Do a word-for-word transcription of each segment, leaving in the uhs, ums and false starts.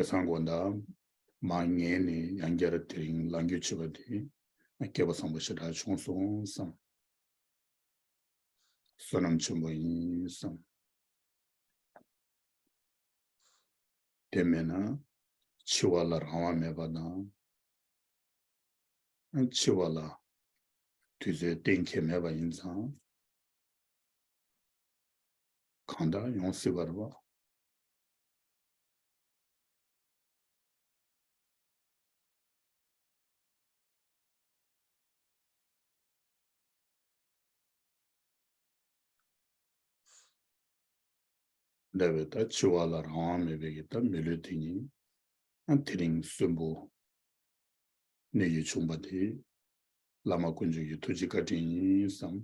བསམ་དགོངས་དག་མར་ངས་ནི་ཡང་བསྐྱར་དེ་རིང་ལམ་རྒྱུད་ཆེ་བ་དེ་སྐལ་བ་བཟང་པོ་ཞེ་དྲག་བྱུང་སོང་བསམ། བསོད་ནམས་ཆེན་པོ་ཡིན་བསམ། དེ་མེད་ན་འཆི་བ་ལ་རང་དབང་མེད་པ་དང་། འཆི་བ་ལ་དུས་ཚོད་གཏན་འཁེལ་མེད་པ་ཡིན་ཙང་། གང་ལྟར་ཡོང་སྲིད་པ་རེད་པ། འདྲ་བའི་ད་འཆི་བ་ལ་རང་དབང་མེད་པའི་གི་ད་མི་ལུས་དེ་ཉིད་ཨ་དེ་རིང་གསོན་པོ་གནས་ཡུལ་བྱུང་པ་དེ་བླ་མ་དཀོན་མཆོག་གི་ཐུགས་རྗེ་བཀའ་དྲིན་ཡིན་བསམ།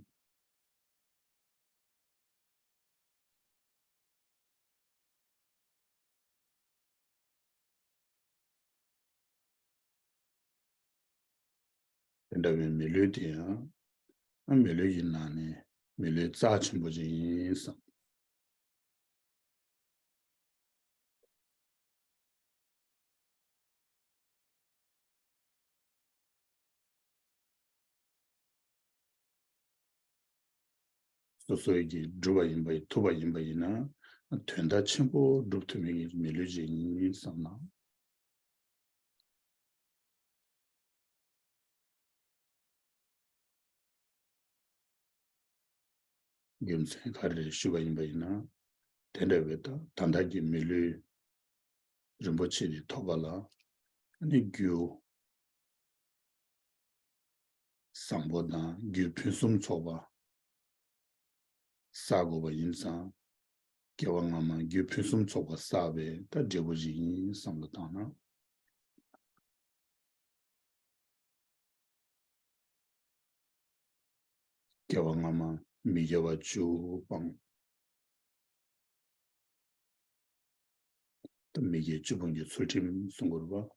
དེ་འདྲ་བའི་མི་ལུས་དེ་ཡང་མི་ལུས་ཀྱི་ནང་ནས་མི་ལུས་རྩ་ཆེན་པོ་ཅིག་ཡིན་བསམ། སོ་སོའི་གི་སྒྲུབ་པ་ཡིན་པ་ཐུབ་པ་ཡིན་པ་ཡིན་ན་དོན་དག་ཆེན་པོ་སྒྲུབ་ཐུབ་མཁན་གྱི་མི་ལུས་ཅིག་ཡིན་བསམ་ན། རྒྱུ་མཚན་ག་རེ་རེ་ཞུས་པ་ཡིན་པ་ཡིན་ན། དེ་འདྲ་བའི་ད་ད་ལྟ་གི་མི་ལུས་རིན་པོ་ཆེ་དེ་ཐོབ་པ་ལ་ཨ་ནི་རྒྱུ་བཟང་པོ་དང་རྒྱུ་ཕུན་སུམ་ཚོགས་པ་བསགས་དགོས་པ་ཡིན་ཙང་། སྐྱེ་བ་སྔ་མ་རྒྱུ་ཕུན་སུམ་ཚོགས་པ་བསགས་པའི་ད་འབྲས་བུ་ཞིག་ཡིན་བསམ་བློ་བཏང་ན། སྐྱེ་བ་སྔ་མ་མི་དགེ་བ་བཅུ་སྤངས། ད་མི་དགེ་བཅུ་སྤོང་གི་ཚུལ་ཁྲིམས་སྲུང་དགོས་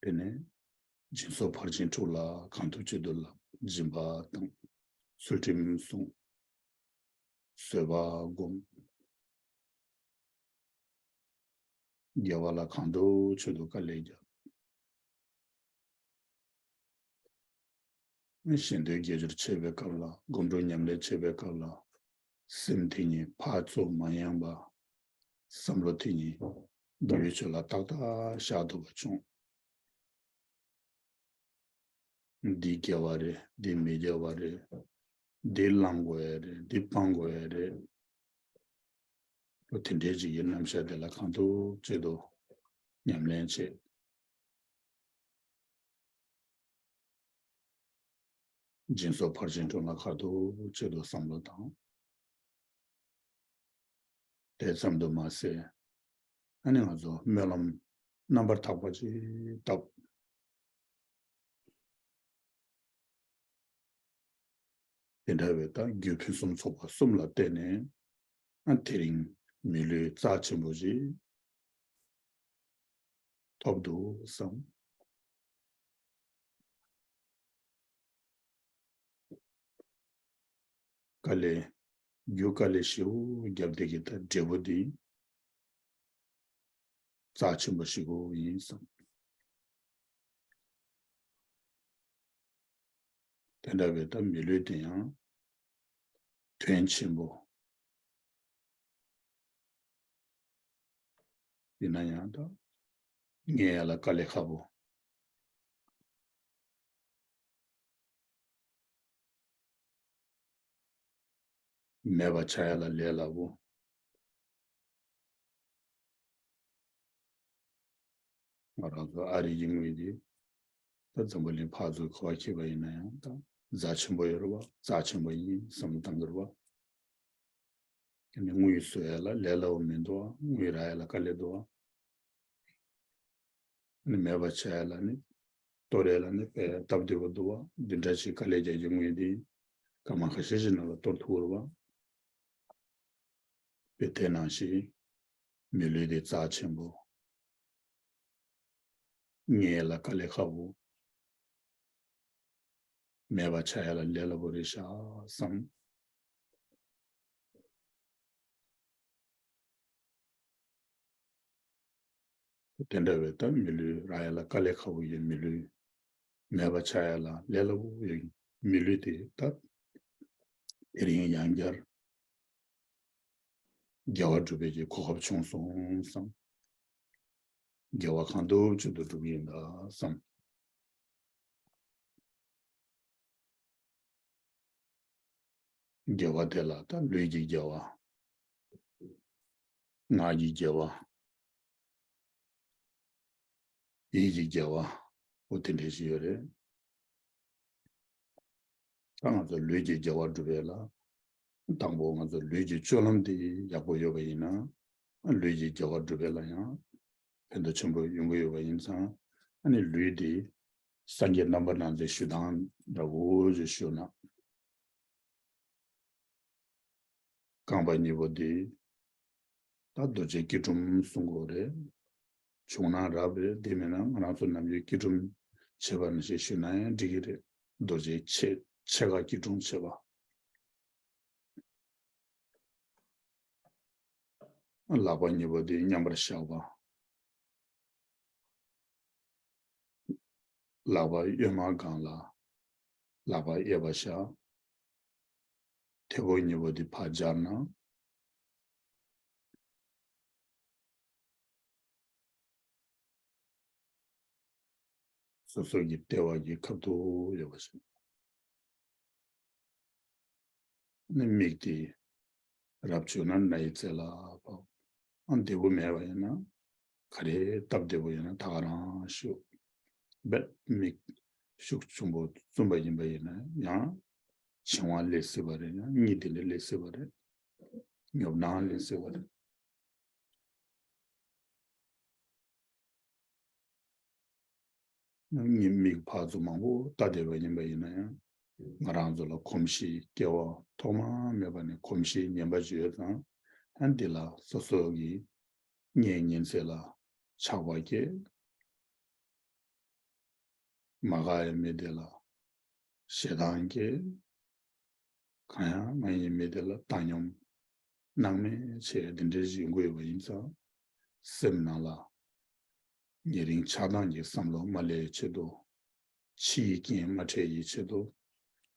རེད་པ། དེ་ནས་སྦྱིན་སོགས་ཕར་ཕྱིན་དྲུག་ལ་གང་ཐུབ་ཅི་ཐུབ་ལ་སྦྱིན་པ་དང་ཚུལ་ཁྲིམས་སྲུང་། བཟོད་པ་སྒོམ། དགེ་བ་ལ་གང་ཐུབ་ཅི་ཐུབ་དཀའ་ལས་རྒྱབ། གཞན་དོན་དགེ་སྦྱོར་བྱེད་པའི་སྐབས་ལ་སྒོམ་སྒྲུབ་ཉམས་ལེན་བྱེད་པའི་སྐབས་ལ་སེམས་དེ་ཉིད་ཕར་ཚུར་མ་ཡེངས་པ། བསམ་བློ་དེ་ཉིད་དགེ་བའི་ཕྱོགས་ལ་ཏག་ཏག་བཞག་ཐུབ་པ་བྱུང་། འདི་དགེ་བ་རེད། འདི་མི་དགེ་བ་རེད། འདི་བླང་དགོས་ཡ་རེད། འདི་སྤང་དགོས་ཡ་རེད། འོ་དེ་འདྲའི་ཅིག་གི་རྣམ་གཞག་དེ་ལ་གང་ཐུབ་ཅི་ཐུབ་ཉམས་ལེན་བྱེད། སྦྱིན་སོགས་ཕར་ཕྱིན་དྲུག་ལ་གང་ཐུབ་ཅི་ཐུབ་བསམ་བློ་བཏང་། དེ་ཙམ་དུ་མ་ཟད། ཨ་ནི་ང་ཚོ་སྨོན་ལམ་རྣམ་པར་དག་པ་ཅིག་བཏབ། དེ་འདྲ་བའི་ད་རྒྱུ་ཕུན་སུམ་ཚོགས་པ་གསུམ་ལ་བརྟེན་ནས་ཨ་དེ་རིང་མི་ལུས་རྩ་ཆེན་པོ་ཅིག་ཐོབ་འདུག་བསམ། དཀའ་ལས། རྒྱུ་དཀའ་ལས་ཞེ་པོ་བརྒྱབ་བསྡད་ཀྱི་ད་འབྲས་བུ་འདི་རྩ་ཆེན་པོ་ཞེ་པོ་ཡིན་བསམ། དེ་འདྲ་བའི་ད་མི་ལུས་དེ་ཡང་དོན་ཆེན་པོ། ཡིན་ན་ཡང་ད་རྙེད་ཡ་ལ་དཀའ་ལས་ཁག་པོ། མེད་པ་ཆགས་ཡ་ལ་ལས་སླ་པོ། ང་རང་ཚོ་ཨ་རི་གི་དངུལ་འདི་ད་འཛམ་བུ་གླིང་ཕར་ཚུར་ག་པར་འཁྱེར་བ་ཡིན་ན་ཡང་ད་རྩ་ཆེན་པོ་ཡོད་རེད་བ། རྩ་ཆེན་པོ་ཡིན་བསམ་བློ་བཏང་གི་རེད་བ། དེ་ནི་དངུལ་བཟོ་ཡ་ལ་ལས་སླ་པོ་མི་འདུག་བ། དངུལ་རག་ཡ་ལ་དཀའ་ལས་འདུག་བ། ནི་མེད་པ་བྱས་ལ་ནི། གཏོར་ཡ་ལ་ནི་དཔེ་སྟབས་བདེ་པོ་འདུག་བ། འདི་འདྲ་ཞིག་དཀའ་ལས་རྒྱག་རྒྱུ་དངོས་འདི། སྐར་མ་ཁ་ཤས་ཤིག་ནང་ལ་གཏོར་ཐུབ་རེད་བ། དཔེ་དེ་ནང་བཞིན། མི་ལུས་འདི་རྩ་ཆེན་པོ། རྙེད་ཡ་ལ་དཀའ་ལས་ཁག་པོ། མེད་པ་ཆགས་ཡ་ལ་ལས་སླ་པོ་རེད་ཤག་བསམ། དེ་འདྲ་བའི་ད་མི་ལུས་རག་ཡ་ལ་དཀའ་ལས་ཁག་པོ་ཡོད། མི་ལུས་མེད་པ་ཆགས་ཡ་ལ་ལས་སླ་པོ་ཡོད། མི་ལུས་དེ་ད་དེ་རིང་ཡང་བསྐྱར་དགེ་བ་སྒྲུབ་པའི་གི་གོ་སྐབས་བྱུང་སོང་བསམ། དགེ་བ་གང་ཐུབ་ཅི་ཐུབ་སྒྲུབ་ཀྱི་ཡིན་ད་བསམ། དགེ་བ་དེ་ལ་ད་ལུས་ཀྱི་དགེ་བ། ངག་གི་དགེ་བ། ཡིད་ཀྱི་དགེ་བ། འོ་དེ་འདྲ་ཞིག་ཡོད་རེད། ད་ང་ཚོ་ལུས་ཀྱི་དགེ་བ་སྒྲུབ་ཡས་ལ། དང་པོ་ང་ཚོ་ལུས་ཀྱི་སྤྱོད་ལམ་དེ་ཡག་པོ་ཡོད་པ་ཡིན་ན། ལུས་ཀྱི་དགེ་བ་སྒྲུབ་ཡས་ལ་ཡང་ཕན་ཐོགས་ཆེན་པོ་ཡོང་གི་ཡོད་པ་ཡིན་ཙང་། ཨ་ནི་ལུས་དེ་སངས་རྒྱས་རྣམ་པར་སྣང་མཛད་ཞུ་སྟངས་འདྲ་བོ་ཞིག་ཞུ་ན། རྐང་པ་གཉིས་པོ་འདི་ད་རྡོ་རྗེ་སྐྱིལ་ཀྲུང་གསུང་གི་ཡོད་རེད། བྱུང་ན་རབ་རེད། དེ་མིན་ན་ང་རང་ཚོ་ནམ་རྒྱུན་སྐྱིལ་ཀྲུང་བྱེད་པ་ནང་བཞིན་ཞུས་ན་ཡང་འགྲིག་གི་རེད། རྡོ་རྗེ་ཕྱེད་ཕྱེད་ཀ་སྐྱིལ་ཀྲུང་བྱེད་པ། ལག་པ་གཉིས་པོ་འདི་མཉམ་པར་བཞག་པ། ལག་པ་གཡོན་མར་སྒང་ལ། ལག་པ་གཡས་པ་བཞག་མཐེ་བོ་གཉིས་པོ་འདི་ཕར་སྦྱར་ན། སོ་སོ་གི་ལྟེ་བ་གི་ཁ་ཐུག་ཡོད་པ་ཞིག་ནི་མིག་དེ་རབ་བྱུང་ན་སྣའི་རྩེ་ལ་ཕབ། ཨ་བདེ་པོ་མེད་པ་ཡིན་ན། ག་རེ་སྟབས་བདེ་པོ་ཡིན་ན་ད་ག་རང་ཤུགས་རྦད་མིག་ཤུགས་ཆུང་པོ་བཙུམ་པ་ཡིན་པ་ཡིན་ན་ཡང་བྱིང་བ་སླེབས་སྲིད་པ་རེད། ཡང་གཉིད་དེ་འདྲ་སླེབས་སྲིད་པ་རེད། ཉོབ་སྣང་སླེབས་སྲིད་པ་རེད། ངའི་མིག་ཕར་ཚུར་མང་པོ་ལྟ་བསྡད་པ་ཡིན་པ་ཡིན་ན་ཡང་། ང་རང་ཚོ་ལ་གོམས་གཤིས་སྐྱེ་བ་ཐོག་མ་མེད་པ་ནས་གོམས་གཤིས་ངན་པ་ཅིག་ཡོད་ཙང་། ཨ་འདི་ལ་སོ་སོ་གི་གཉེན་ཉེ་ཚན་ལ་ཆགས་པ་སྐྱེ། མ་དགའ་ཡ་མི་དེ་ལ་ཞེ་སྡང་སྐྱེ། གང་ཡང་མ་ཡིན་མི་དེ་ལ་བཏང་སྙོམས་སྣང་མེད་བྱས་འདི་འདྲའི་ཞིག་འགོས་ཡོད་པ་ཡིན་ཙང་། སེམས་ནང་ལ་ཉེ་རིང་ཆགས་སྡང་གི་བསམ་བློ་མ་སླེབས་ཆེད་དུ། ཕྱི་ཡི་རྐྱེན་མ་འཕྲད་ཡི་ཆེད་དུ།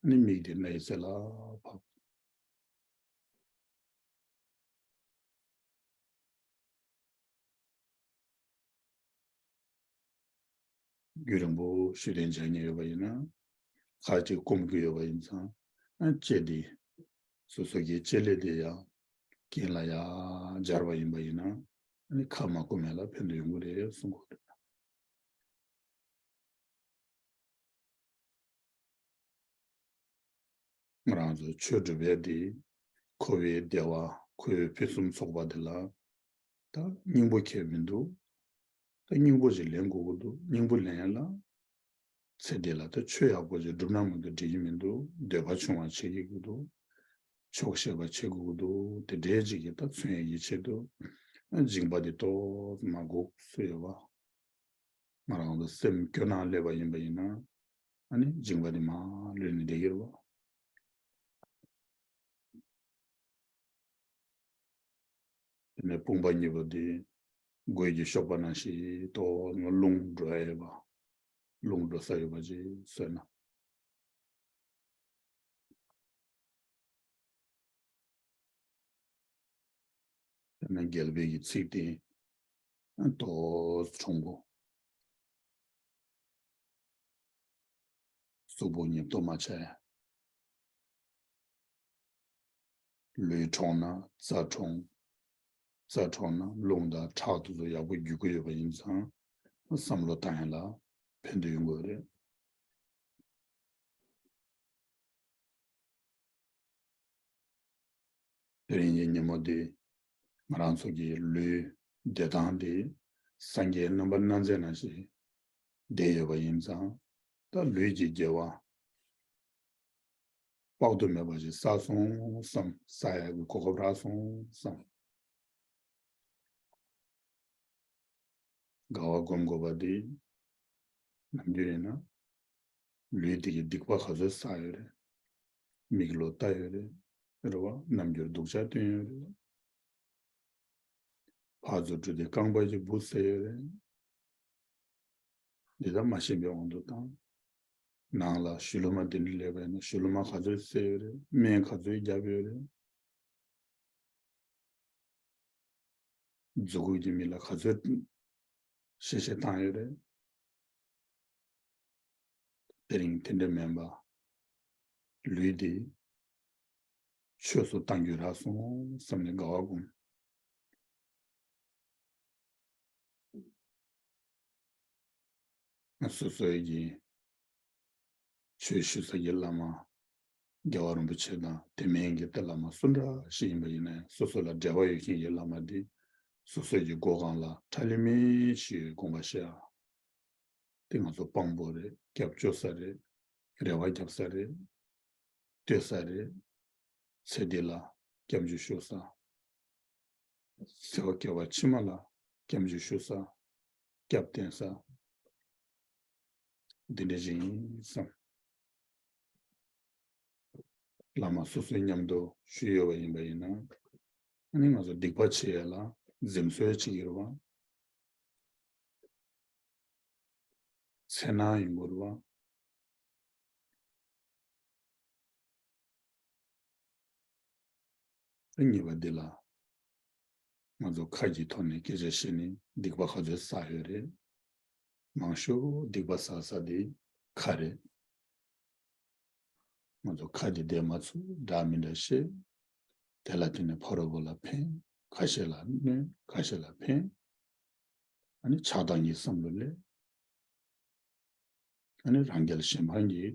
ཨ་ནི་མིག་དེ་སྣའི་རྩེ་ལ་ཕབ། རྒྱུན་རིང་པོ་ཞུ་དན་བྱ་ཉེ་ཡོད་པ་ཡིན་ན། ཁ་ཅིག་སྐོམ་གྱི་ཡོད་པ་ཡིན་ཙང་། ཨ་ལྕེ་འདི་སོ་སོ་གི་ལྕེ་ལེ་དེ་ཡང་རྐན་ལ་ཡར་སྦྱར་བ་ཡིན་པ་ཡིན་ན། ཨ་ནི་ཁ་མ་སྐོམ་ཡ་ལ་ཕན་ཐོགས་ཡོང་གི་རེད་གསུང་གི་རེད། ང་རང་ཚོ་ཆོས་སྒྲུབ་ཡ་དེ་འཁོར་བའི་བདེ་བ་འཁོར་བའི་ཕུན་སུམ་ཚོགས་པ་དེ་ལ་ད་སྙིང་པོ་ཁྱེར་མི་འདུག་ད་སྙིང་པོ་ཞིག་ལེན་དགོས་ཀྱི་འདུག་སྙིང་པོ་ལེན་ཡ་ལ་ཚེ་འདི་ལ་ད་ཆོས་ཡག་པོ་ཞིག་སྒྲུབ་ན་མི་འདུག་འགྲིག་གི་མི་འདུག་འདོད་པ་ཆུང་བ་བྱེད་ཀྱི་དགོས་འདུག་ཆོག་ཤེས་པ་བྱེད་དགོས་ཀྱི་འདུག་དེ་འདྲའི་ཅིག་གི་ད་མཚོན་ཡ་ཡིད་ཆེད་དུ་སྦྱིན་པ་འདི་ཏོག་ཙམ་མ་དགོས་སུ་ཡོད་པ། ང་རང་ཚོ་སེམས་སྐྱོ་སྣང་སླེབས་པ་ཡིན་པ་ཡིན་ན། ཨ་ནི་སྦྱིན་པ་དེ་མར་ལུས་ནས་བསྡད་ཀྱི་རེད་པ། དེ་ནས་དཔུང་པ་གཉིས་པོ་དེ་གོས་ཀྱི་གཤོག་པ་ནང་བཞིན་ཏོག་ཙམ་རླུང་འགྲོ་ཡ་ཡོད་པ། རླུང་འགྲོ་ས་ཡོད་པ་ཅིག་བཟོས་ན། དེ་ནས་རྒྱལ་པོའི་གི་ཚིག་དེ་ཏོག་ཙམ་གྲུང་པོ། གཟུགས་པོ་ཉེབ་ཏོ་མ་ཆགས་ཡ། ལུས་གྲུང་ན་རྩ་གྲུང་། རྩ་གྲུང་ན་རླུང་དང་ཁྲག་དེ་ཚོ་ཡག་པོ་རྒྱུག་གི་ཡོད་པ་ཡིན་ཙང་། བསམ་བློ་བཏང་ཡ་ལ་ཕན་ཐོགས་ཡོང་གི་ཡོད་རེད། དེ་རིང་གི་ཉིན་མོ་འདི་ང་རང་ཚོ་གི་ལུས་བདེ་ཐང་འདི་སངས་རྒྱས་རྣམ་པར་སྣང་མཛད་ནང་བཞིན་བསྡད་ཡོད་པ་ཡིན་ཙང་། ད་ལུས་ཀྱི་དགེ་བ་དཔག་ཏུ་མེད་པ་ཞིག་བསགས་སོང་བསམ། བསགས་ཡག་གི་གོ་སྐབས་རག་སོང་བསམ། དགའ་བ་སྒོམ་དགོས་པ་འདི་ནམ་རྒྱུན་ཡིན་ན་ལུས་འདི་གི་སྡིག་པ་ག་ཚོད་བསགས་ཡོད་རེད། མིག་ལོག་ལྟ་ཡོད་རེད། རེད་བ། རྣམ་འགྱུར་སྡུག་ཅག་སྟོན་ཡོད་རེད། ཕར་ཚུར་འགྲོ་དུས་རྐང་པ་ཞིག་འབུ་བསད་ཡོད་རེད། འདི་ལྟར་མ་ཤེས་པའི་དབང་དུ་བཏང་། ནང་ལ་གཞུ་ལུ་མ་འདི་འདྲ་སླེབས་པ་ཡིན་ན་གཞུ་ལུ་མ་ག་ཚོད་བསད་ཡོད་རེད། སྨན་ག་ཚོད་བརྒྱབ་ཡོད་རེད། མཛུ་གུ་གི་མི་ལ་ག་ཚོད་གཤེ་གཤེ་བཏང་ཡོད་རེད། དེ་རིང་དེ་འདྲ་མིན་པ། ལུས་འདི་ཆོས་སུ་གཏང་རྒྱུ་རག་སོང་བསམ་ནས་དགའ་བ་སྒོམ། སོ་སོའི་གི་ཆོས་ཞུ་ས་ཀྱི་བླ་མ་རྒྱལ་བ་རིན་པོ་ཆེ་དང་དེ་མིན་གྱི་ཏེ་བླ་མ་སུ་འདྲ་ཞིག་ཡིན་པ་ཡིན་ནའི་སོ་སོ་ལ་འབྲེལ་བ་ཡོད་མཁན་གྱི་བླ་མ་འདི་སོ་སོའི་གི་སྒོ་ཁང་ལ་ཁྲ་ལི་མི་ཞིག་དགོངས་པ་བཞེས་ཨ། དེ་ང་ཚོ་དཔང་པོ་རེད། སྐྱབས་བཅོལ་ས་རེད། རེ་བ་རྒྱབ་ས་རེད། ལྟོས་ས་རེད། ཚེ་འདི་ལ་སྐྱབས་འཇུག་ཞུ་ས། ཚེ་བ་སྐྱེ་བ་ཕྱི་མ་ལ་སྐྱབས་འཇུག་ཞུ་ས། སྐྱབས་བསྟེན་ས། འདི་འདྲ་ཞིག་ཡིན་བསམ། བླ་མ་སོ་སོའི་མཉམ་དུ་ཞུས་ཡོད་པ་ཡིན་པ་ཡིན་ན། ཨ་ནི་ང་ཚོ་སྡིག་པ་བྱེད་ཡས་ལ་འཛེམ་ཟོན་བྱེད་ཀྱི་རེད་བ། འཚེར་སྣང་ཡོང་གི་རེད་བ། གཉིས་པ་འདི་ལ། ང་ཚོ་ཁ་གྱི་ཐོག་ནས་སྐད་ཆ་བཤད་ནས་སྡིག་པ་ག་ཚོད་བསགས་ཡོད་རེད། མང་ཤོས་སྡིག་པ་བསགས་ས་དེ་ཁ་རེད། ང་ཚོ་ཁ་འདི་བདེ་མ་ཚུགས་འདྲ་མི་འདྲ་བཤད། དེ་ལ་བརྟེན་ནས་ཕ་རོལ་པོ་ལ་ཕན། ཁ་ཤས་ལ་གནོད། ཁ་ཤས་ལ་ཕན། ཨ་ནི་ཆགས་སྡང་གི་བསམ་བློ་སླེབས། ཨ་ནི་རང་རྒྱལ་གཞན་ཕམ་གྱི་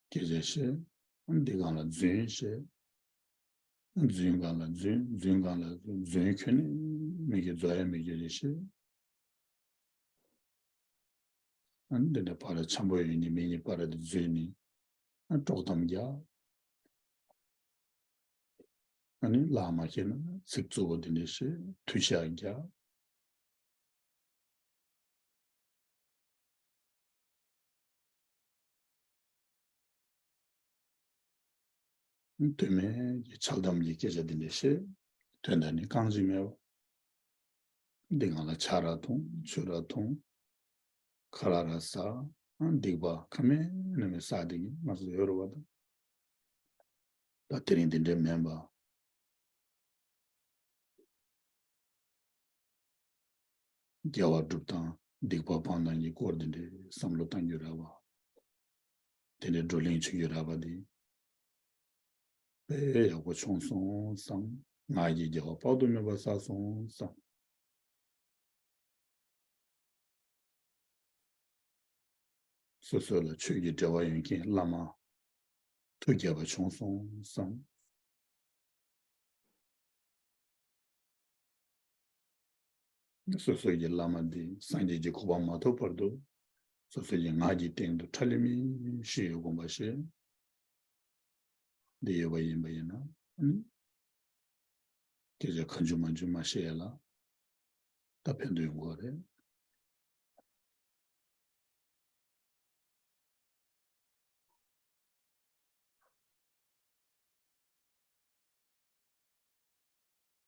སྐད་ཆ་བཤད། ཨ་ནི་འདི་སྒང་ལ་རྫུན་བཤད། རྫུན་སྒང་ལ་རྫུན། རྫུན་སྒང་ལ་རྫུན། རྫུན་ཁྱོན་ནས་མེད་ཀྱི་རྫོགས་ཡ་མེད་ཀྱི་རེད་བཤད། ཨ་ནི་འདི་འདྲ་བར་འཆམ་པོ་ཡོད་ནི་མེད་ནི་བར་དུ་རྫུན་ནི། ཨ་དཀྲོག་གཏམ་རྒྱག་ཨ་ནི་ལག་མ་ཁེལ་ན་ཚིག་རྩུབ་པོ་འདི་འདྲ་བཤད། མཐུ་ཆ་རྒྱག་དོན་མེད་ཀྱི་ཆགས་སྡང་གི་སྐད་ཆ་འདི་འདྲ་བཤད། དོན་དག་ནི་རྐང་གཅིག་མེད་པ། འདི་སྒང་ལ་ཇ་ར་འཐུང་། ཆུ་ར་འཐུང་། ཁ་ལག་ར་ཟ། སྡིག་པ་ཁ་མེད་ན་མེད་བསགས་བསྡད་མཁན་མང་པོ་ཡོད་རེད་བ་དང་། ད་དེ་རིང་འདི་འདྲ་མིན་པ། དགེ་བ་སྒྲུབ་སྟངས་སྡིག་པ་སྤང་སྟངས་ཀྱི་སྐོར་འདི་འདྲའི་བསམ་བློ་གཏང་རྒྱུ་རག་པ། དེ་འདྲའི་བགྲོ་གླེང་བྱེད་རྒྱུ་རག་པ་འདི། དཔེ་ཡག་པོ་བྱུང་སོང་བསམ། ང་གིས་དགེ་བ་དཔག་ཏུ་མེད་པ་བསགས་སོང་བསམ། སོ་སོ་ལ་ཆོས་ཀྱི་འབྲེལ་བ་ཡོད་མཁན་བླ་མ་ཐུགས་དགྱེས་པ་བྱུང་སོང་བསམ། སོ་སོ་ཡི་བླ་མ་འདི་སངས་རྒྱས་ཀྱི་གོ་འཕང་མ་ཐོབ་བར་དུ་སོ་སོ་ཡི་ངག་གི་སྟེང་དུ་ཁྲ་ལི་མི་ཞིག་ཡོད་དགོངས་པ་བཞེས། འདི་ཡོད་པ་ཡིན་པ་ཡིན་ན་ཨ་ནི་སྐད་ཆ་གང་བྱུང་མང་བྱུང་མ་བཤད་ཡ་ལ་ད་ཕན་ཐོགས་ཡོང་གི་རེད།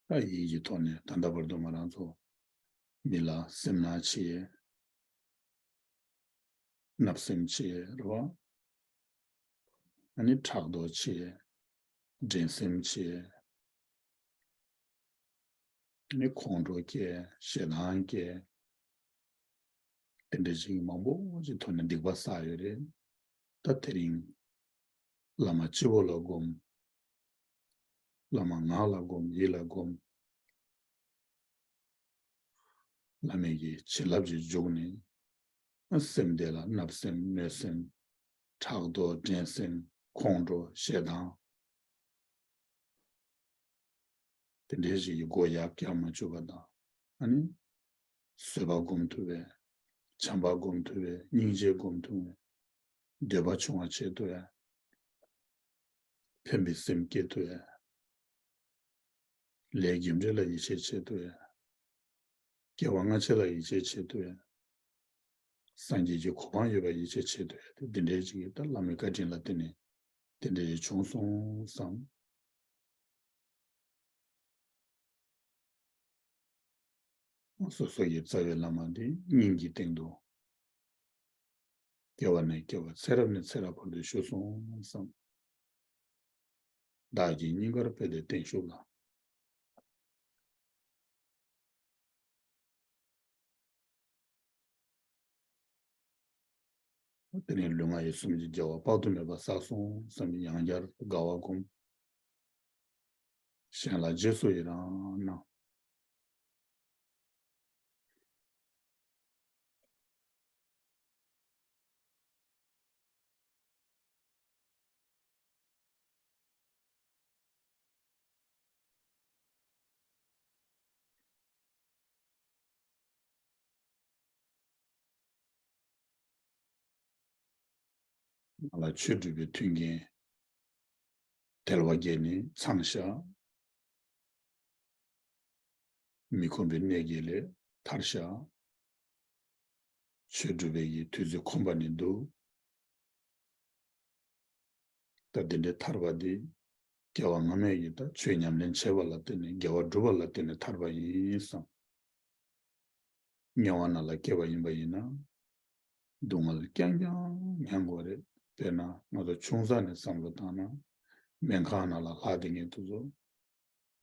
ད་ཡིད་ཀྱི་ཐོག་ནས་ད་ལྟ་བར་དུ་ང་རང་ཚོ་མི་ལ་སེམས་ནག་བྱེད་ཡས། བརྣབ་སེམས་བྱེད་ཡས་རེད་བ། ཨ་ནི་ཕྲག་དོག་བྱེད་ཡས། འགྲན་སེམས་བྱེད་ཡས། ཨ་ནི་ཁོང་ཁྲོ་སྐྱེ། ཞེ་སྡང་སྐྱེ། དེ་འདྲ་ཅིག་མང་པོ་ཅིག་ཐོག་ནས་སྡིག་པ་བསགས་ཡོད་རེད། ད་དེ་རིང་བླ་མ་སྤྱི་བོ་ལ་བསྒོམ། བླ་མ་ངག་ལ་བསྒོམ། ཡིད་ལ་བསྒོམ། བླ་མའི་གི་བྱིན་རླབས་ཅིག་འཇུག་ནས་སེམས་དེ་ལ་བརྣབ་སེམས་གནོད་སེམས་ཕྲག་དོག་འགྲན་སེམས་ཁོང་ཁྲོ་ཞེ་སྡང་དེ་འདྲའི་ཞིག་གི་སྒོ་ཡར་བཀྱག་མ་བཅུག་པ་དང་། ཨ་ནི་བཟོད་པ་སྒོམ་ཐུབ་པའི། བྱམས་པ་སྒོམ་ཐུབ་པའི། སྙིང་རྗེ་སྒོམ་ཐུབ་པའི། འདོད་པ་ཆུང་བ་བྱེད་ཐུབ་པའི། ཕན་པའི་སེམས་སྐྱེ་ཐུབ་པའི། ལས་རྒྱུ་འབྲས་ལ་ཡིད་ཆེས་བྱེད་ཐུབ་པའི། སྐྱེ་བ་སྔ་ཕྱི་ལ་ཡིད་ཆེས་བྱེད་ཐུབ་པའི། སངས་རྒྱས་ཀྱི་གོ་འཕང་ཡོད་པ་ཡིད་ཆེས་བྱེད་ཐུབ་པའི། དེ་འདི་འདྲའི་ཅིག་གིས་ད་བླ་མའི་བཀའ་དྲིན་ལ་བརྟེན་ནས་དེ་འདྲའི་བྱུང་སོང་བསམ། སོ་སོ་ཡི་རྩ་བའི་བླ་མ་འདི་སྙིང་གི་སྟེང་དུ་ སྐྱེ་བ་ནས་སྐྱེ་བ་ཚེ་རབས་ནས་ཚེ་རབས་བར་དུ་བཞུགས་སོང་བསམ། བདག་གི་སྙིང་གར་དཔེ་དེ་བརྟན་བཞུགས་ལ། དེ་ནས་ལུས་ངག་ཡིད་གསུམ་གྱི་དགེ་བ་དཔག་ཏུ་མེད་པ་བསགས་སོང་བསམ་པའི་ཡང་བསྐྱར་དགའ་བ་སྒོམ། གཞན་ལ་རྗེས་སུ་ཡི་རང་གནང་། ང་ལ་ཆོས་སྒྲུབ་པའི་མཐུན་རྐྱེན་དལ་བ་བརྒྱད་ནི་ཚང་ཤག། མི་ཁོམ་པའི་གནས་བརྒྱད་ལས་ཐར་ཤག། ཆོས་སྒྲུབ་པའི་གི་དུས་ཚོད་ཁོམ་པ་ནི་འདུག། ད་འདི་འདྲའི་ཐར་པ་འདི་སྐྱེ་བ་སྔ་མའི་གི་ད་ཆོས་ཉམས་ལེན་བྱས་པ་ལ་བརྟེན་ནས་དགེ་བ་བསྒྲུབས་པ་ལ་བརྟེན་ནས་ཐར་པ་ཡིན་བསམ། དམྱལ་བ་ནང་ལ་སྐྱེས་པ་ཡིན་པ་ཡིན་ན། སྡུག་བསྔལ་རྐྱང་རྐྱང་མྱང་དགོས་རེད། དཔེར་ན་ང་ཚོ་ཆུང་ས་ནས་བསམ་བློ་བཏང་ན། སྨན་ཁང་ནང་ལ་ལྷག་བསྡད་མཁན་དེ་ཚོ།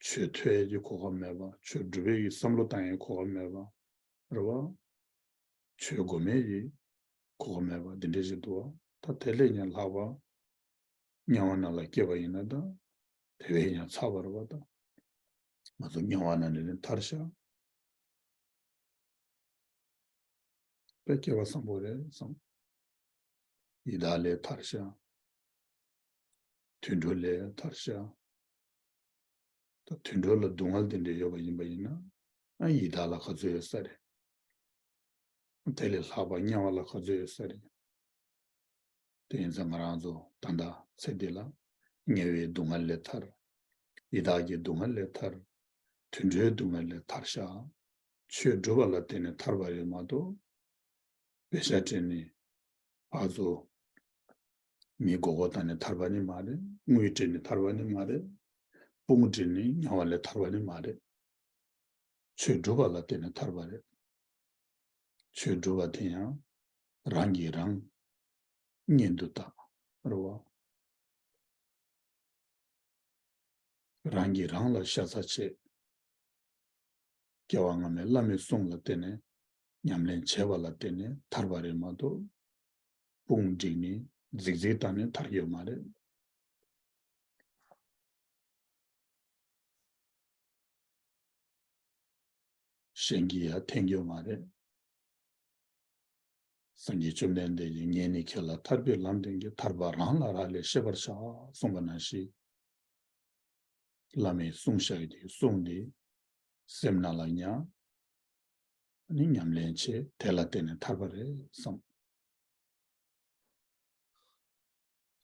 ཆོས་ཐོས་ཡས་ཀྱི་གོ་སྐབས་མེད་པ། ཆོས་སྒྲུབ་པའི་གི་བསམ་བློ་བཏང་ཡས་གོ་སྐབས་མེད་པ། རེད་བ། ཆོས་སྒོམ་ཡས་ཀྱི་གོ་སྐབས་མེད་པ་འདི་འདྲ་ཞིག་འདུག་བ། ད་དེ་ལས་ཀྱང་ལྷག་པ། དམྱལ་བ་ནང་ལ་སྐྱེས་པ་ཡིན་ན་ད། དེ་བས་ཀྱང་ཚ་བ་རེད་བ་ད། ང་ཚོ་དམྱལ་བ་ནང་ནས་ནི་ཐར་ཤག། དཔེ་སྐལ་བ་བཟང་པོ་རེད་བསམ། ཡི་དྭགས་ལས་ཐར་ཤག། དུད་འགྲོ་ལས་ཐར་ཤག། ད་དུད་འགྲོ་ལ་སྡུག་བསྔལ་དེ་འདྲ་ཡོད་པ་ཡིན་པ་ཡིན་ན། ཨ་ཡི་དྭགས་ལ་ག་ཚོད་ཡོད་ས་རེད། དེ་ལས་ལྷག་པ་དམྱལ་བ་ལ་ག་ཚོད་ཡོད་ས་རེད། དེ་ཡིན་ཙང་ང་རང་ཚོ་ད་ལྟ་ཚེ་འདི་ལ་དམྱལ་བའི་སྡུག་བསྔལ་ལས་ཐར། ཡི་དྭགས་ཀྱི་སྡུག་བསྔལ་ལས་ཐར། དུད་འགྲོའི་སྡུག་བསྔལ་ལས་ཐར་ཤག། ཆོས་སྒྲུབ་པ་ལ་བརྟེན་ནས་ཐར་པ་རེད་མ་གཏོགས། དཔེ་ཆ་བྲིས་ནས་ཕར་ཚུར་མིའི་མགོ་སྐོར་བཏང་ནས་ཐར་པ་ནི་མ་རེད། དངུལ་སྤྲད་ནས་ཐར་པ་ནི་མ་རེད། དཔུང་སྒྲིག་ནས་དམྱལ་བ་ལས་ཐར་པ་ནི་མ་རེད། ཆོས་སྒྲུབ་པ་ལ་བརྟེན་ནས་ཐར་པ་རེད། ཆོས་སྒྲུབ་པ་དེ་ཡང་རང་གིས་རང་གཉེན་དུ་བཏགས། རེད་བ། རང་གིས་རང་ལ་ཤ་ཚ་བྱེད། སྐྱེ་བ་སྔ་མའི་བླ་མའི་གསུང་ལ་བརྟེན་ནས་ཉམས་ལེན་བྱས་པ་ལ་བརྟེན་ནས་ཐར་པ་རེད་མ་གཏོགས། དཔུང་བསྒྲིགས་ནས་རྫིག་རྫིག་བཏང་ནས་ཐར་ཡོད་མ་རེད། གཞན་གྱིས་ཡར་འཐེན་རྒྱུ་མ་རེད། སངས་རྒྱས་བཅོམ་ལྡན་འདས་ཀྱིས་ངས་ནི་ཁྱེད་ལ་ཐར་པའི་ལམ་སྟོན་གྱི། ཐར་པ་རང་ལ་རག་ལས་ཤེས་པར་བྱ་གསུངས་པ་ནང་བཞིན། བླ་མས་གསུངས་བཞག་གི་གསུང་འདི་སེམས་ནང་ལ་ཉར། ཨ་ནི་ཉམས་ལེན་བྱས། དེ་ལ་བརྟེན་ནས་ཐར་པ་རེད་བསམ།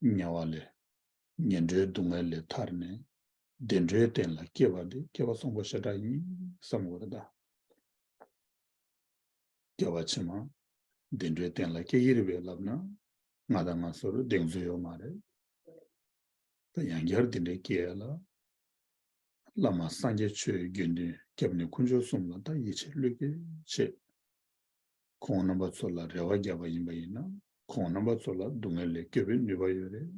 དམྱལ་བ་ལས། ངན་འགྲོའི་སྡུག་བསྔལ་ལས་ཐར་ནས་བདེ་འགྲོའི་གཏན་ལ་སྐྱེ་བ་འདི་སྐལ་བ་བཟང་པོ་ཞེ་དྲག་ཡིན་བསམ་དགོས་རེད་ད། སྐྱེ་བ་ཕྱི་མ་བདེ་འགྲོའི་གཏན་ལ་སྐྱེ་གི་རེད་པས་ལབ་ན། ང་དང་ང་ཚོར་གདེང་ཚོད་ཡོད་མ་རེད། ད་ཡང་བསྐྱར་འདི་འདྲའི་སྐྱེ་ཡ་ལ། བླ་མ་སངས་རྒྱས་ཆོས་དགེ་འདུན་སྐྱབས་གནས་དཀོན་མཆོག་གསུམ་ལ་ད་ཡིད་ཆེས་བློས་འགེལ་བྱེད། ཁོང་རྣམ་པ་ཚོ་ལ་རེ་བ་བརྒྱབ་པ་ཡིན་པ་ཡིན་ན། ཁོང་རྣམ་པ་ཚོ་ལ་སྡུག་བསྔལ་ལས་སྐྱོབ་པའི་ནུས་པ་ཡོད་རེད།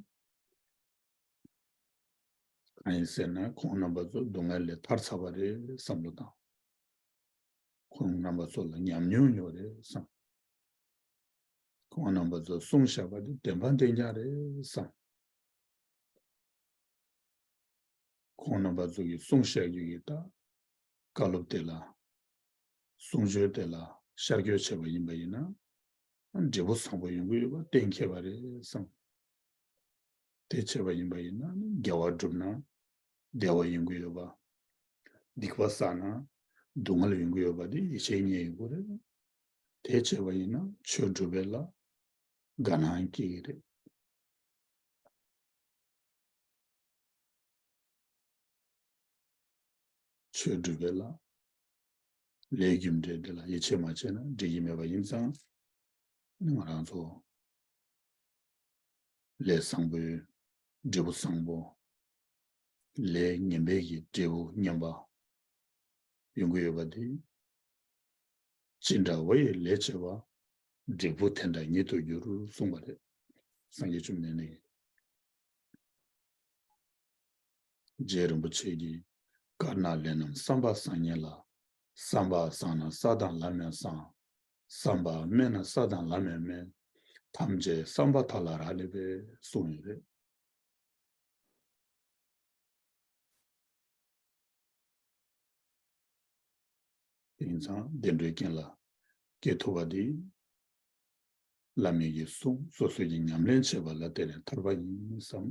གང་ཡིན་ཟེར་ན། ཁོང་རྣམ་པ་ཚོ་སྡུག་བསྔལ་ལས་ཐར་ཚར་བ་རེད་བསམ་བློ་བཏང་། ཁོང་རྣམ་པ་ཚོ་ལ་ཉམས་མྱོང་ཡོད་རེད་བསམ། ཁོང་རྣམ་པ་ཚོ་གསུངས་བཞག་པ་དེ་བདེན་པ་བདེན་རྐྱང་རེད་བསམ། ཁོང་རྣམ་པ་ཚོ་གིས་གསུངས་བཞག་རྒྱུ་གི་ད་བཀའ་སློབ་དེ་ལ། གསུང་ཆོས་དེ་ལ་ཤར་བསྐྱོད་བྱས་པ་ཡིན་པ་ཡིན་ན། འབྲས་བུ་བཟང་པོ་ཡོང་གི་ཡོད་པ་གཏན་འཁེལ་བ་རེད་བསམ། དེ་བྱས་པ་ཡིན་པ་ཡིན་ན་དགེ་བ་བསྒྲུབས་ན་བདེ་བ་ཡོང་གི་ཡོད་པ། སྡིག་པ་བསགས་ན་སྡུག་བསྔལ་ཡོང་གི་ཡོད་པ་དེ་ཡིད་ཆེས་རྙེད་ཡོང་གི་རེད། དེ་བྱས་པ་ཡིན་ན་ཆོས་སྒྲུབ་པའི་ལ་དགའ་སྣང་སྐྱེ་གི་རེད། ཆོས་སྒྲུབ་པའི་ལ། ལས་རྒྱུ་འབྲས་དེ་ལ་ཡིད་ཆེས་མ་བྱས་ན་འགྲིག་གི་མེད་པ་ཡིན་ཙང་། ང་རང་ཚོ་ལས་བཟང་པོའི་འབྲས་བུ་བཟང་པོ། ལས་ངན་པའི་གི་འབྲས་བུ་ངན་པ་ཡོང་གི་ཡོད་པ་དེ། ཅི་འདྲ་བ་ཡི་ལས་བྱས་པ། འབྲས་བུ་དེ་འདྲ་ཉིད་དུ་འགྱུར་གསུངས་པ་རེད། སངས་རྒྱས་བཅོམ་ལྡན་འདས་ཀྱིས། རྗེ་རིན་པོ་ཆེ་གིས། དཀར་ནག་ལས་རྣམས་བསམ་པ་བཟང་ངན་ལ། བསམ་པ་བཟང་ན་ས་དང་ལམ་ཡང་བཟང་། བསམ་པ་དམན་ན་ས་དང་ལམ་ཡང་དམན། ཐམས་ཅད་བསམ་པ་དག་ལ་རག་ལས་པས་གསུངས་ཡོད་རེད། དེང་སང་བདེ་འགྲོའི་རྐྱེན་ལ་སྐྱེ་ཐུབ་པ་འདི། བླ་མའི་གི་གསུང་སོ་སོའི་གི་ཉམས་ལེན་བྱས་པ་ལ་བརྟེན་ནས་ཐར་པ་ཡིན་བསམ།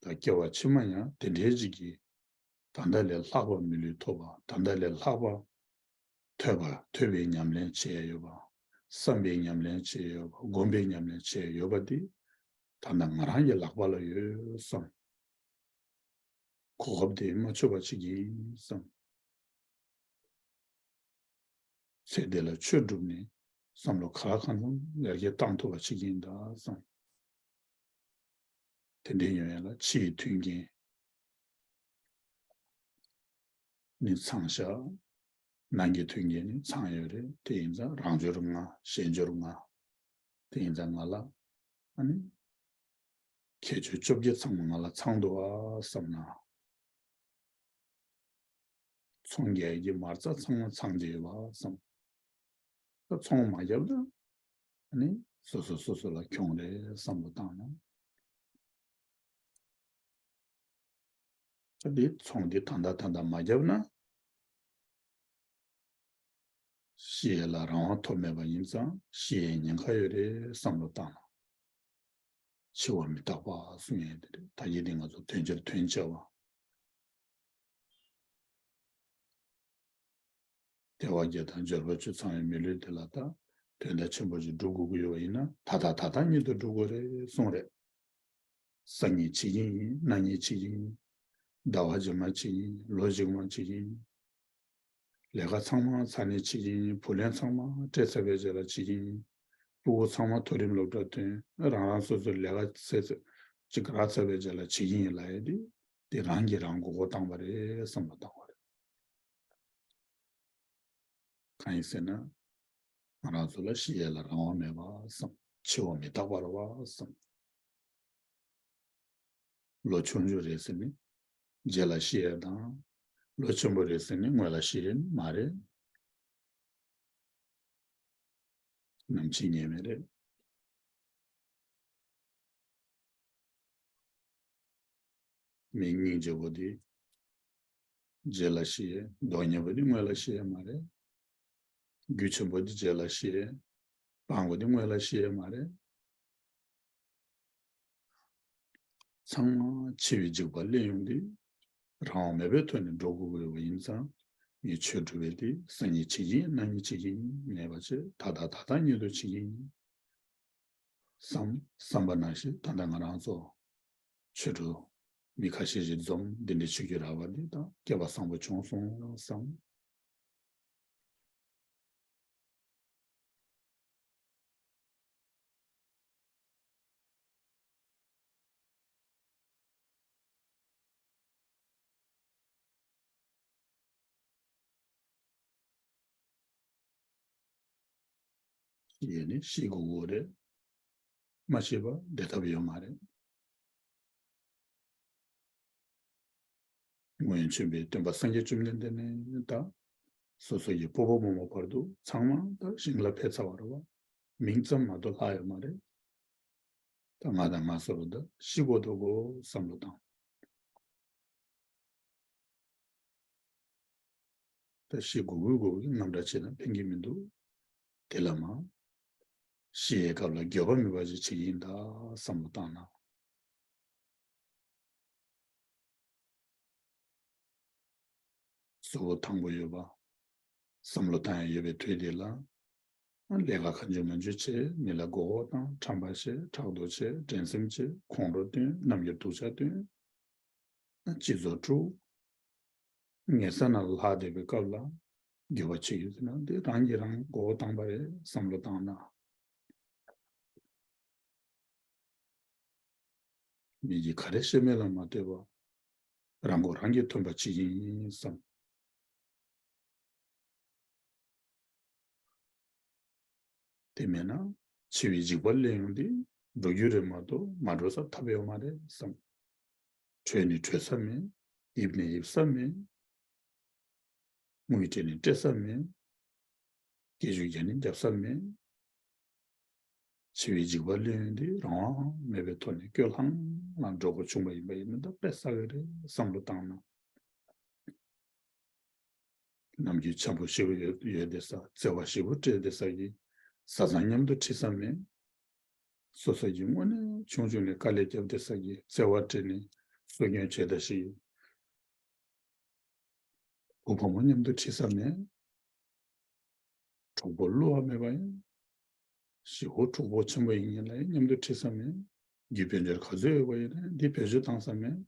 ད་སྐྱེ་བ་ཕྱི་མ་ཡང་དེ་འདྲའི་ཅིག་གི་ད་ལྟ་ལས་ལྷག་པ་མི་ལུས་ཐོབ་པ། ད་ལྟ་ལས་ལྷག་པ་ཐོས་པ། ཐོས་པའི་ཉམས་ལེན་བྱས་ཡོད་པ། བསམ་པའི་ཉམས་ལེན་བྱས་ཡོད་པ། སྒོམ་པའི་ཉམས་ལེན་བྱས་ཡོད་པ་འདི། ད་ལྟ་ང་རང་གི་ལག་པ་ལ་ཡོད་བསམ། གོ་སྐབས་དེ་མ་ཆོད་པ་བྱེད་ཀྱི་ཡིན་བསམ། ཚེ་འདི་ལ་ཆོས་བསྒྲུབས་ནས་བསམ་བློ་ག་ལ་གང་འཚམ་ཡར་རྒྱས་བཏང་ཐུབ་པ་བྱེད་ཀྱི་ཡིན་ད་བསམ། དེ་འདྲའི་ཡོང་ཡ་ལ་ཕྱིའི་མཐུན་རྐྱེན་ནི་ཚང་ཤག། ནང་གི་མཐུན་རྐྱེན་ནི་ཚང་ཡོད་རེད། དེ་ཡིན་ཙང་རང་འབྱོར་ལྔ། གཞན་འབྱོར་ལྔ། དེ་ཡིན་ཙང་ང་ལ་ཨ་ནི་ཁྱད་ཆོས་བཅོ་བརྒྱད་ཚང་མ་ང་ལ་ཚང་འདུག་ཨ་བསམ་ན། ཚོང་རྒྱག་གི་མ་རྩ་ཚང་མ་ཚང་བསྡད་ཡོད་པ་བསམ། ད་ཚོང་མ་བརྒྱབ་ན་ཨ་ནི་སོ་སོ་སོ་སོ་ལ་གྱོང་རེད་བསམ་བློ་བཏང་ན། ད་འདི་ཚོང་འདི་ད་ལྟ་ད་ལྟ་མ་བརྒྱབ་ན། ཤི་ཡས་ལ་རང་དབང་ཐོབ་མེད་པ་ཡིན་ཙང་ཤི་ཡས་ཉེན་ཁ་ཡོད་རེད་བསམ་བློ་བཏང་ན། འཆི་བ་མི་རྟག་པ་གསུང་ཡས་དེ་རེད། ད་ཡིན་དེ་ང་ཚོ་དོན་སྤྱིར་དོན་བྱ་བ། དལ་བ་བརྒྱད་དང་འབྱོར་པ་བཅུ་ཚང་བའི་མི་ལུས་དེ་ལ་ད་དོན་དག་ཆེན་པོ་ཞིག་སྒྲུབ་དགོས་ཀྱི་ཡོད་པ་ཡིན་ན་ད་ལྟ་ད་ལྟ་ཉིད་དུ་སྒྲུབ་དགོས་རེད་གསུངས་རེད། སང་ཉིན་བྱེད་ཀྱི་ཡིན། གནངས་ཉིན་བྱེད་ཀྱི་ཡིན། ཟླ་བ་རྗེས་མ་བྱེད་ཀྱི་ཡིན། ལོ་རྗེས་མ་བྱེད་ཀྱི་ཡིན། ལས་ཀ་ཚང་མ་ཚར་ནས་བྱེད་ཀྱི་ཡིན། བུ་ལོན་ཚང་མ་སྤྲད་ཚར་བའི་རྗེས་ལ་བྱེད་ཀྱི་ཡིན། སྤུ་གུ་ཚང་མ་མཐོ་རིམ་སློབ་གྲྭ་ཐོན། རང་རང་སོ་སོའི་ལས་ཀ་ཚེ་ཚེ་གཅིག་རག་ཚར་བའི་རྗེས་ལ་བྱེད་ཀྱི་ཡིན་ལབ་ཡས་དེ། དེ་རང་གིས་རང་མགོ་སྐོར་བཏང་བ་རེད་བསམ་བློ་བཏང་བ་རེད། གང་ཡིན་ཟེར་ན། ང་རང་ཚོ་ལ་ཤི་ཡས་ལ་རང་དབང་མེད་པ་བསམ། འཆི་བ་མི་རྟག་པ་རེད་བ་བསམ། ལོ་ཆུང་ཆུང་རེད་ཟེར་ནས་རྗེས་ལ་ཤི་ཡས་དང་། ལོ་ཆེན་པོ་རེད་ཟེར་ནས་སྔོན་ལ་ཤི་ཡས་མ་རེད། ནམ་འཆི་ངེས་མེད་རེད། མི་སྙིང་རྗེ་པོ་དེ་རྗེས་ལ་ཤི་ཡས། མདོག་ཉེས་པོ་དེ་སྔོན་ལ་ཤི་ཡས་མ་རེད། རྒྱུ་ཆེན་པོ་དེ་རྗེས་ལ་ཤི་ཡས། སྤྲང་པོ་དེ་སྔོན་ལ་ཤི་ཡས་མ་རེད། ཚང་མ་འཆི་བའི་འཇིགས་པ་སླེབས་ཡོང་དུས། རང་དབང་མེད་པའི་ཐོག་ནས་འགྲོ་དགོས་ཀྱི་ཡོད་པ་ཡིན་ཙང་། ངས་ཆོས་སྒྲུབ་པའི་དེ་སང་ཉིན་བྱེད་ཀྱི་ཡིན། གནངས་ཉིན་བྱེད་ཀྱི་ཡིན་མེད་པ་བྱས། ད་ལྟ་ད་ལྟ་ཉིད་དུ་བྱེད་ཀྱི་ཡིན་བསམ། བསམ་པ་ནང་བཞིན་ད་ལྟ་ང་རང་ཚོ་ཆོས་སྒྲུབ་མི་ཁ་ཤས་ཤིག་འཛོམས། འདི་འདྲའི་ཆོས་ཀྱི་ར་བ་འདི་དང་སྐལ་པ་བཟང་པོ་བྱུང་སོང་བསམ། ཤི་ཡས་ནི་ཤི་དགོས་ཀྱི་རེད། མ་ཤི་བར་བསྡད་ཐབས་ཡོད་མ་རེད། སྔོན་བྱོན་པའི་སྟོན་པ་སངས་རྒྱས་བཅོམ་ལྡན་འདས་ནས་ད་སོ་སོ་ཡི་སྤོ་བོ་རྨོ་མོ་བར་དུ་ཚང་མ་ད་ཞིང་ལ་ཕེབས་ཚར་བ་རེད་བ། མིང་ཙམ་མ་གཏོགས་ལྷག་ཡོད་མ་རེད། ད་ང་དང་ང་སོ་རུ་ད་ཤི་དགོས་འདུག་གོ་བསམ་བློ་བཏང་། ད་ཤི་དགོས་དགོས་དགོས་ཀྱི་རྔམ་སྐྲག་བྱས་ན་ཕན་གྱི་མི་འདུག་དེ་ལ་མ། ཤི་ཡའི་སྐབས་ལ་འགྱོད་པ་མེད་པ་ཅིག་བྱེད་ཀྱི་ཡིན་ད་བསམ་བློ་བཏང་ན། གཟུགས་པོ་ཐང་པོ་ཡོད་པ། བསམ་བློ་བཏང་ཡ་ཡོད་པའི་དུས་དེ་ལ། ལས་ཀ་གང་བྱུང་མང་བྱུང་བྱས། མི་ལ་མགོ་སྐོར་བཏང་། ཁྲམ་པ་བྱས། ཕྲག་དོག་བྱས། འགྲན་སེམས་བྱས། ཁོང་ཁྲོ་བཏོན། རྣམ་འགྱུར་སྡུག་ཅག་བཏོན། སྤྱི་ཚོགས་དཀྲུགས། ངན་ས་ནང་ལ་ལྷག་བསྡད་པའི་སྐབས་ལ་འགྱོད་པ་བྱེད་ཡོད་ཟེར་ན། འདི་རང་གིས་རང་མགོ་སྐོར་བཏང་པ་རེད་བསམ་བློ་བཏང་ན། མི་གིས་ག་རེ་བཤད་མིན་ལ་མ་ལྟོས་པར་རང་མགོ་རང་གིས་ཐོན་པ་བྱེད་ཀྱི་ཡིན་བསམ། དེ་མེད་ན་འཆི་བའི་འཇིགས་པ་སླེབས་ཡོང་དུས་འགྲོ་རྒྱུ་རེད་མ་གཏོགས་མ་འགྲོ་ས་ཐབས་ཡོད་མ་རེད་བསམ། བྲོས་ནས་བྲོས་ས་མེད། ཡིབ་ནས་ཡིབ་ས་མེད། དངུལ་སྤྲད་ནས་སྤྲད་ས་མེད། སྐད་ཤུགས་རྒྱག་ནས་རྒྱབ་ས་མེད། འཆི་བའི་འཇིགས་པ་སླེབས་ཡོང་དུས་རང་དབང་མེད་པའི་ཐོག་ནས་སྐྱོ་ལྷང་ལྷང་འགྲོ་དགོས་བྱུང་བ་ཡིན་པ་ཡིན་ན་ད་དཔེ་བསགས་ཀྱི་རེད་བསམ་བློ་བཏང་ན། ནམ་རྒྱུན་འཆམ་པོ་ཞེ་པོ་ཡོད་ཡོད་བསྡད་ས། བརྩེ་བ་ཞེ་པོ་སྤྲད་བསྡད་ས་ཀྱི་བཟའ་ཚང་མཉམ་དུ་ཁྲིད་ས་མེད། སོ་སོ་ཀྱི་དངོས་གནས་ཆུང་ཆུང་ནས་དཀའ་ལས་བརྒྱབ་བསྡད་ས་ཀྱི་བརྩེ་བ་སྤྲད་ནས་གསོ་སྐྱོང་བྱས་ད་ཞིག་བུ་བུ་མོ་མཉམ་དུ་ཁྲིད་ས་མེད། གྲོགས་པོ་བསླུ་བ་མེད་པ་ཡིན། ཞེ་པོ་གྲོགས་པོ་ཆེན་པོ་ཡིན་མཁན་ལ་ཡང་མཉམ་དུ་ཁྲིད་ས་མེད། རྒྱུ་དཔལ་འབྱོར་ག་ཚོད་ཡོད་པ་ཡིན་ན་འདི་བེད་སྤྱོད་བཏང་ས་མེད།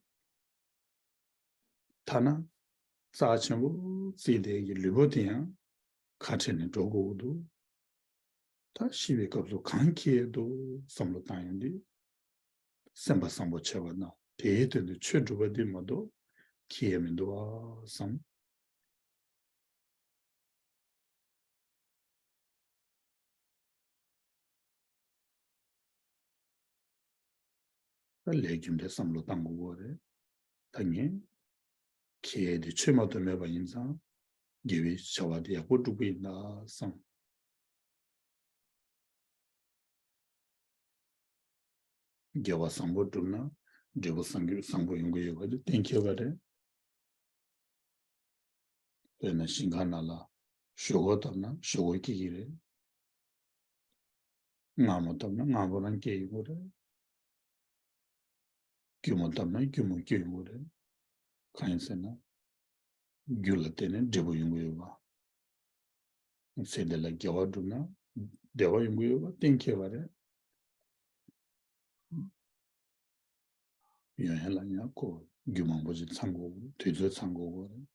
ཐ་ན་རྩ་ཆེན་པོ་བརྩིས་བསྡད་ཀྱི་ལུས་པོ་དེ་ཡང་ཁ་བྲལ་ནས་འགྲོ་དགོས་ཀྱི་འདུག་ད་ཤི་བའི་སྐབས་སུ་གང་འཁྱེར་ཡས་འདུག་བསམ་བློ་བཏང་ཡོང་དུས། སེམས་པ་བཟང་པོ་བྱས་པ་ན་དེའི་དོན་དུ་ཆོས་སྒྲུབ་པ་འདི་མ་གཏོགས་འཁྱེར་ཡས་མི་འདུག་བ་བསམ། ད་ལས་རྒྱུ་འབྲས་བསམ་བློ་བཏང་དགོས་པ་རེད། ད་ངས་ཁྱེད་དེ་ཆོས་མ་གཏོགས་མེད་པ་ཡིན་ཙང་དགེ་བའི་བྱ་བ་དེ་ཡག་པོ་སྒྲུབ་ཀྱི་ཡིན་ད་བསམ། དགེ་བ་བཟང་པོ་བསྒྲུབས་ན་འབྲས་བུ་བཟང་རྒྱུ་བཟང་པོ་ཡོང་གི་ཡོད་པ་དེ་གཏན་འཁེལ་བ་རེད། དཔེར་ན་ཞིང་ཁ་ནང་ལ་ཞོག་ཁོག་བཏབ་ན་ཞོག་ཁོག་སྐྱེ་གི་རེད། མངར་མོ་བཏབ་ན་མངར་མོ་རང་སྐྱེ་ཡོང་གི་རེད། སྐྱུར་མོ་བཏབ་ན་སྐྱུར་མོ་སྐྱེ་ཡོང་གི་རེད། གང་ཡིན་ཟེར་ན། རྒྱུ་ལ་བརྟེན་ནས་འབྲས་བུ་ཡོང་གི་ཡོད་པ། ཚེ་འདི་ལ་དགེ་བ་བསྒྲུབས་ན་བདེ་བ་ཡོང་གི་ཡོད་པ་གཏན་འཁེལ་བ་རེད། ཡོན་ཧན་ལ་ཡང་ཁོ་རྒྱུ་མང་པོ་ཞིག་ཚང་དགོས། དུས་ཚོད་ཚང་དགོས་རེད།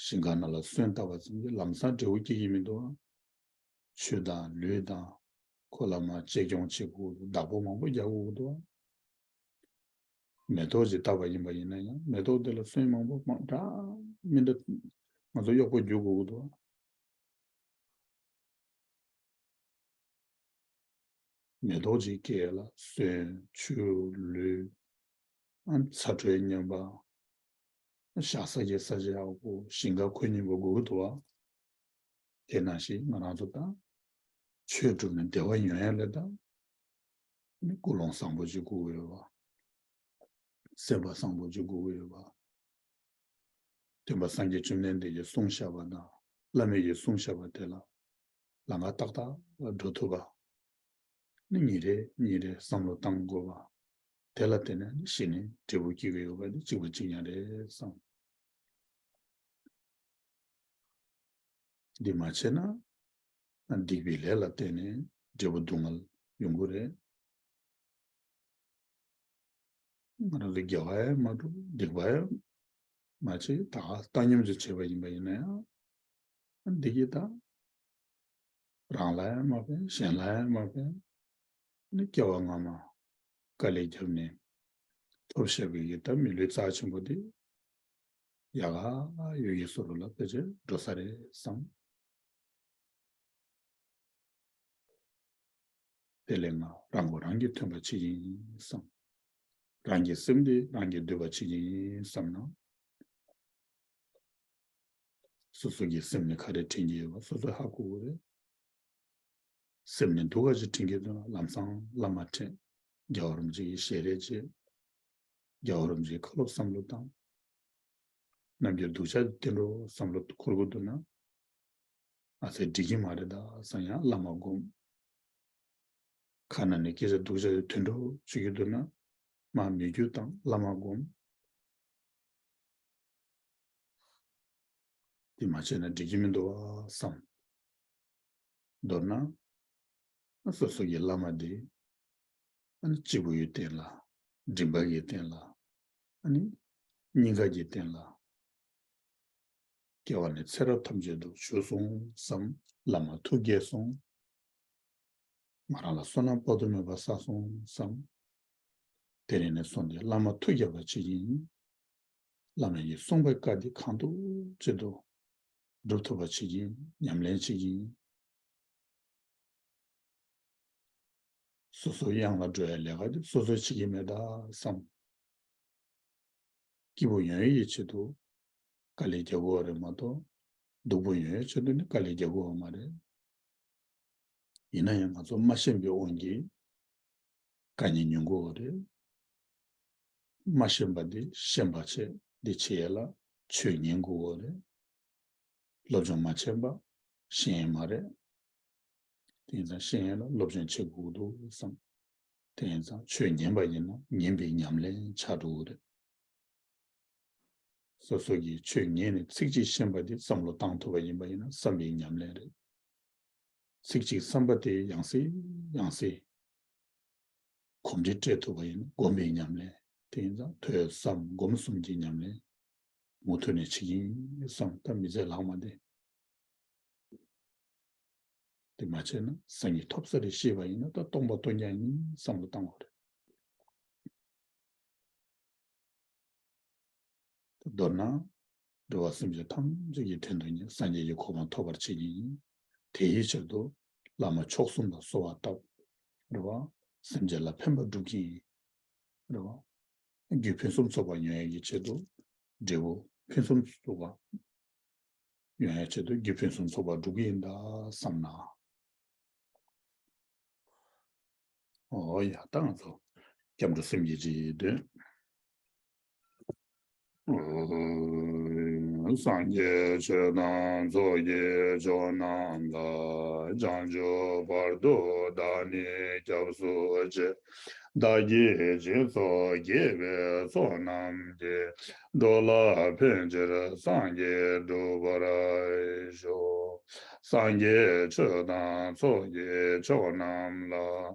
ཞིང་ཁ་ནང་ལ་སོན་བཏབ་པ་ཙམ་གྱིས་ལམ་སང་འབྲས་བུ་སྐྱེ་གི་མི་འདུག་ཨ། ཆུ་དང་ལུད་དང་ཁོ་ལ་མར་གཅེས་སྐྱོང་བྱེད་དགོས་འདུག་བདག་པོ་མང་པོ་རྒྱག་དགོས་འདུག་ཨ། མེ་ཏོག་ཅིག་བཏབ་པ་ཡིན་པ་ཡིན་ན་ཡང་མེ་ཏོག་དེ་ལ་སོན་མང་པོ་མང་འདྲ་མི་འདྲ་ང་ཚོ་གཡོག་པོ་རྒྱུག་དགོས་འདུག་མེ་ཏོག་ཅིག་སྐྱེ་ལ་སོན་ཆུ་ལུད་ཨ་ཚ་དྲོད་མཉམ་པ། བཞག་ས་ཀྱི་ས་ཆ་ཡག་པོ་ཞིང་ཁ་ཁོད་སྙོམས་པོ་དགོས་ཀྱི་འདུག་བ། དེ་ནང་བཞིན་ང་རང་ཚོ་ད་ཆོས་སྒྲུབ་ནས་བདེ་བ་ཡོང་ཡ་ལས་ད་ནི་ཀུན་སློང་བཟང་པོ་ཅིག་དགོས་ཀྱི་ཡོད་པ། སེམས་པ་བཟང་པོ་ཅིག་དགོས་ཀྱི་ཡོད་པ། སྟོན་པ་སངས་རྒྱས་བཅོམ་ལྡན་འདས་ཀྱིས་གསུངས་བཞག་པ་དང་བླ་མེད་ཀྱིས་གསུངས་བཞག་པ་དེ་ལ་ལམ་ཁ་ཏག་ཏག་འགྲོ་ཐུབ་པ། ནི་ཉིན་རེ་ཉིན་རེ་བསམ་བློ་བཏང་དགོས་པ། དེ་ལ་བརྟེན་ནས་ནི་གཞི་ནས་འབྲས་བུ་སྐྱེ་གི་ཡོད་པ་ནི་གཅིག་པ་གཅིག་རྐྱང་རེད་བསམ། འདི་མ་བྱས་ན་སྡིག་པའི་ལས་ལ་བརྟེན་ནས་འབྲས་བུ་སྡུག་བསྔལ་ཡོང་གི་རེད། ང་རང་ཚོ་དགེ་བ་ཡང་མ་སྒྲུབ་སྡིག་པ་ཡང་མ་བྱེད་ད་ག་བཏང་སྙོམས་ཀྱིས་བྱས་པ་ཡིན་པ་ཡིན་ན་ཡང་འདི་གིས་ད་རང་ལ་ཡང་མ་ཕན་གཞན་ལ་ཡང་མ་ཕན། ནི་སྐྱེ་བ་སྔ་མ་དཀའ་ལས་བརྒྱབ་ནས་ཐོབ་བཞག་པའི་གི་ད་མི་ལུས་རྩ་ཆེན་པོ་དེ་ཡག་ག་ཡོད་ཀྱི་བཟོ་འདྲ་ལ་ཕལ་ཆེར་འགྲོ་ས་རེད་བསམ། དེ་ལས་ང་རང་མགོ་རང་གིས་ཐོན་པ་བྱེད་ཀྱི་ཡིན་བསམ། རང་གི་སེམས་དེ་རང་གིས་བསྡུས་པ་བྱེད་ཀྱི་ཡིན་བསམ་ན། སོ་སོ་གི་སེམས་ནི་ག་རེ་དྲན་གྱི་ཡོད་པ་སོ་སོས་ཧ་གོ་དགོས་རེད། སེམས་ནི་སྡུག་ག་ཅིག་དྲན་གྱི་འདུག་ན་ལམ་སང་བླ་མ་དྲན། རྒྱལ་བ་རིན་པོ་ཆེ་གི་ཞལ་རས་བྱེད། རྒྱལ་བ་རིན་པོ་ཆེའི་བཀའ་སློབ་བསམ་བློ་བཏང་། རྣམ་རྒྱལ་སྡུག་ཅག་དེ་འདྲ་བསམ་བློ་འཁོར་གྱི་འདུག་ན། ཨ་ཙི་འགྲིག་གི་མ་རེད་ད་བསམ་ཡང་བླ་མ་སྒོམ། ཁ་ནང་ནས་སྐད་ཆ་སྡུག་ཅག་དེ་འདྲ་བྱེད་ཀྱི་འདུག་ན། མར་མི་རྒྱུག་དང་བླ་མ་སྒོམ། དེ་མ་བྱས་ན་འགྲིག་གི་མི་འདུག་བ་བསམ། མདོར་ན། སོ་སོ་གི་བླ་མ་དེ། ཨ་ནི་སྐྱེས་བུ་ཡི་རྟེན་ལ། མགྲིན་པ་གི་རྟེན་ལ། ཨ་ནི་སྙིང་ག་གི་རྟེན་ལ། སྐྱེ་བ་ནས་ཚེ་རབས་ཐམས་ཅད་དུ་བཞུགས་སོང་བསམ། བླ་མ་ཐུགས་དགྱེས་སོང་། ང་རང་ལ་བསོད་ནམས་དཔག་ཏུ་མེད་པ་བསགས་སོང་བསམ། དེ་རིང་ནས་བཟུང་སྟེ་བླ་མ་ཐུགས་དགྱེས་པ་བྱེད་ཀྱི་ཡིན། བླ་མ་ཡིས་གསུངས་པའི་བཀའ་འདི་གང་ཐུབ་ཅི་ཐུབ་སྒྲུབ་ཐུབ་པ་བྱེད་ཀྱི་ཡིན། ཉམས་ལེན་བྱེད་ཀྱི་ཡིན། སོ་སོའི་གཡང་ལ་འགྲོ་ཡ་ལས་ཀ་དེ་སོ་སོས་བྱེད་ཀྱི་མེད་ད་བསམ། སྐྱིད་པོ་ཡོང་ཡའི་ཆེད་དུ་དཀའ་ལས་རྒྱག་དགོས་པ་རེད་མ་གཏོགས། སྡུག་པོ་ཡོང་ཡའི་ཆེད་དུ་ནི་དཀའ་ལས་རྒྱག་དགོས་པ་མ་རེད། ཡིན་ན་ཡང་ང་ཚོ་མ་ཤེས་པའི་དབང་གིས་དཀའ་ངལ་མྱོང་དགོས་པ་རེད། མ་ཤེས་པ་འདི་ཤེས་པ་བྱེད་འདི་བྱེད་ཡ་ལ་ཆོས་ཉན་དགོས་པ་རེད། སློབ་སྦྱོང་མ་བྱས་པ་ཤེས་ཡ་མ་རེད། དེ་ཡིན་ཙང་ཤེས་ཡ་ལ་སློབ་སྦྱོང་བྱེད་དགོས་འདུག་བསམ། དེ་ཡིན་ཙང་ཆོས་ཉན་པ་ཡིན་ན་ཉན་པའི་ཉམས་ལེན་ཆགས་འགྲོ་གི་རེད། སོ་སོ་གིས་ཆོས་ཉན་ནས་ཚིག་གཅིག་ཤེས་པ་དེ་བསམ་བློ་བཏང་ཐུབ་པ་ཡིན་པ་ཡིན་ན་བསམ་པའི་ཉམས་ལེན་རེད། ཚིག་གཅིག་བསམ་པ་དེ་ཡང་སེ་ཡང་སེ་གོམས་འདྲིས་སྤྲད་ཐུབ་པ་ཡིན་ན་སྒོམ་པའི་ཉམས་ལེན། དེ་ཡིན་ཙང་ཐོས་བསམ་སྒོམ་གསུམ་གྱི་ཉམས་ལེན་མུ་མཐུད་ནས་བྱེད་ཀྱི་ཡིན་བསམ། ད་མི་ཚེ་ལྷག་མ་དེ། དེ་མ་བྱས་ན་སངས་རྒྱས་ཐོབ་ས་རེད་ཤེས་པ་ཡིན་ན་ད་སྟོང་པ་སྟོང་རྐྱང་ཡིན་བསམ་བློ་བཏང་བ་རེད། མདོར་ན། འགྲོ་བ་སེམས་ཅན་ཐམས་ཅད་ཀྱི་དོན་དུ་ནི་སངས་རྒྱས་ཀྱི་གོ་འཕང་ཐོབ་པར་བྱེད་ཀྱི་ཡིན། དེའི་ཕྱིར་དུ་བླ་མ་མཆོག་གསུམ་ལ་གསོལ་བ་བཏབ། རེད་བ། སེམས་ཅན་ལ་ཕན་པ་སྒྲུབ་ཀྱི་ཡིན། རེད་བ། རྒྱུ་ཕུན་སུམ་ཚོགས་པ་ཡོང་ཡག་གི་ཆེད་དུ། འབྲས་བུ་ཕུན་སུམ་ཚོགས་པ་ཡོང་ཡག་ཆེད་དུ་རྒྱུ་ཕུན་སུམ་ཚོགས་པ་སྒྲུབ་ཀྱི་ཡིན་ད་བསམ་ན། ཨོ་ཡ། ད་ང་ཚོ་སྐྱབས་འགྲོ་སེམས་ཀྱི་རིགས་འདོན། སངས་རྒྱས་ཆོས་དང་ཚོགས་ཀྱི་མཆོག་རྣམས་ལ། བྱང་ཆུབ་བར་དུ་བདག་ནི་སྐྱབས་སུ་མཆི། བདག་གིས་སྦྱིན་སོགས་བགྱིས་པའི་ཚོགས་རྣམས་ཀྱིས། འགྲོ་ལ་ཕན་ཕྱིར་སངས་རྒྱས་འགྲུབ་པར་ཤོག། སངས་རྒྱས་ཆོས་དང་ཚོགས་ཀྱི་མཆོག་རྣམས་ལ།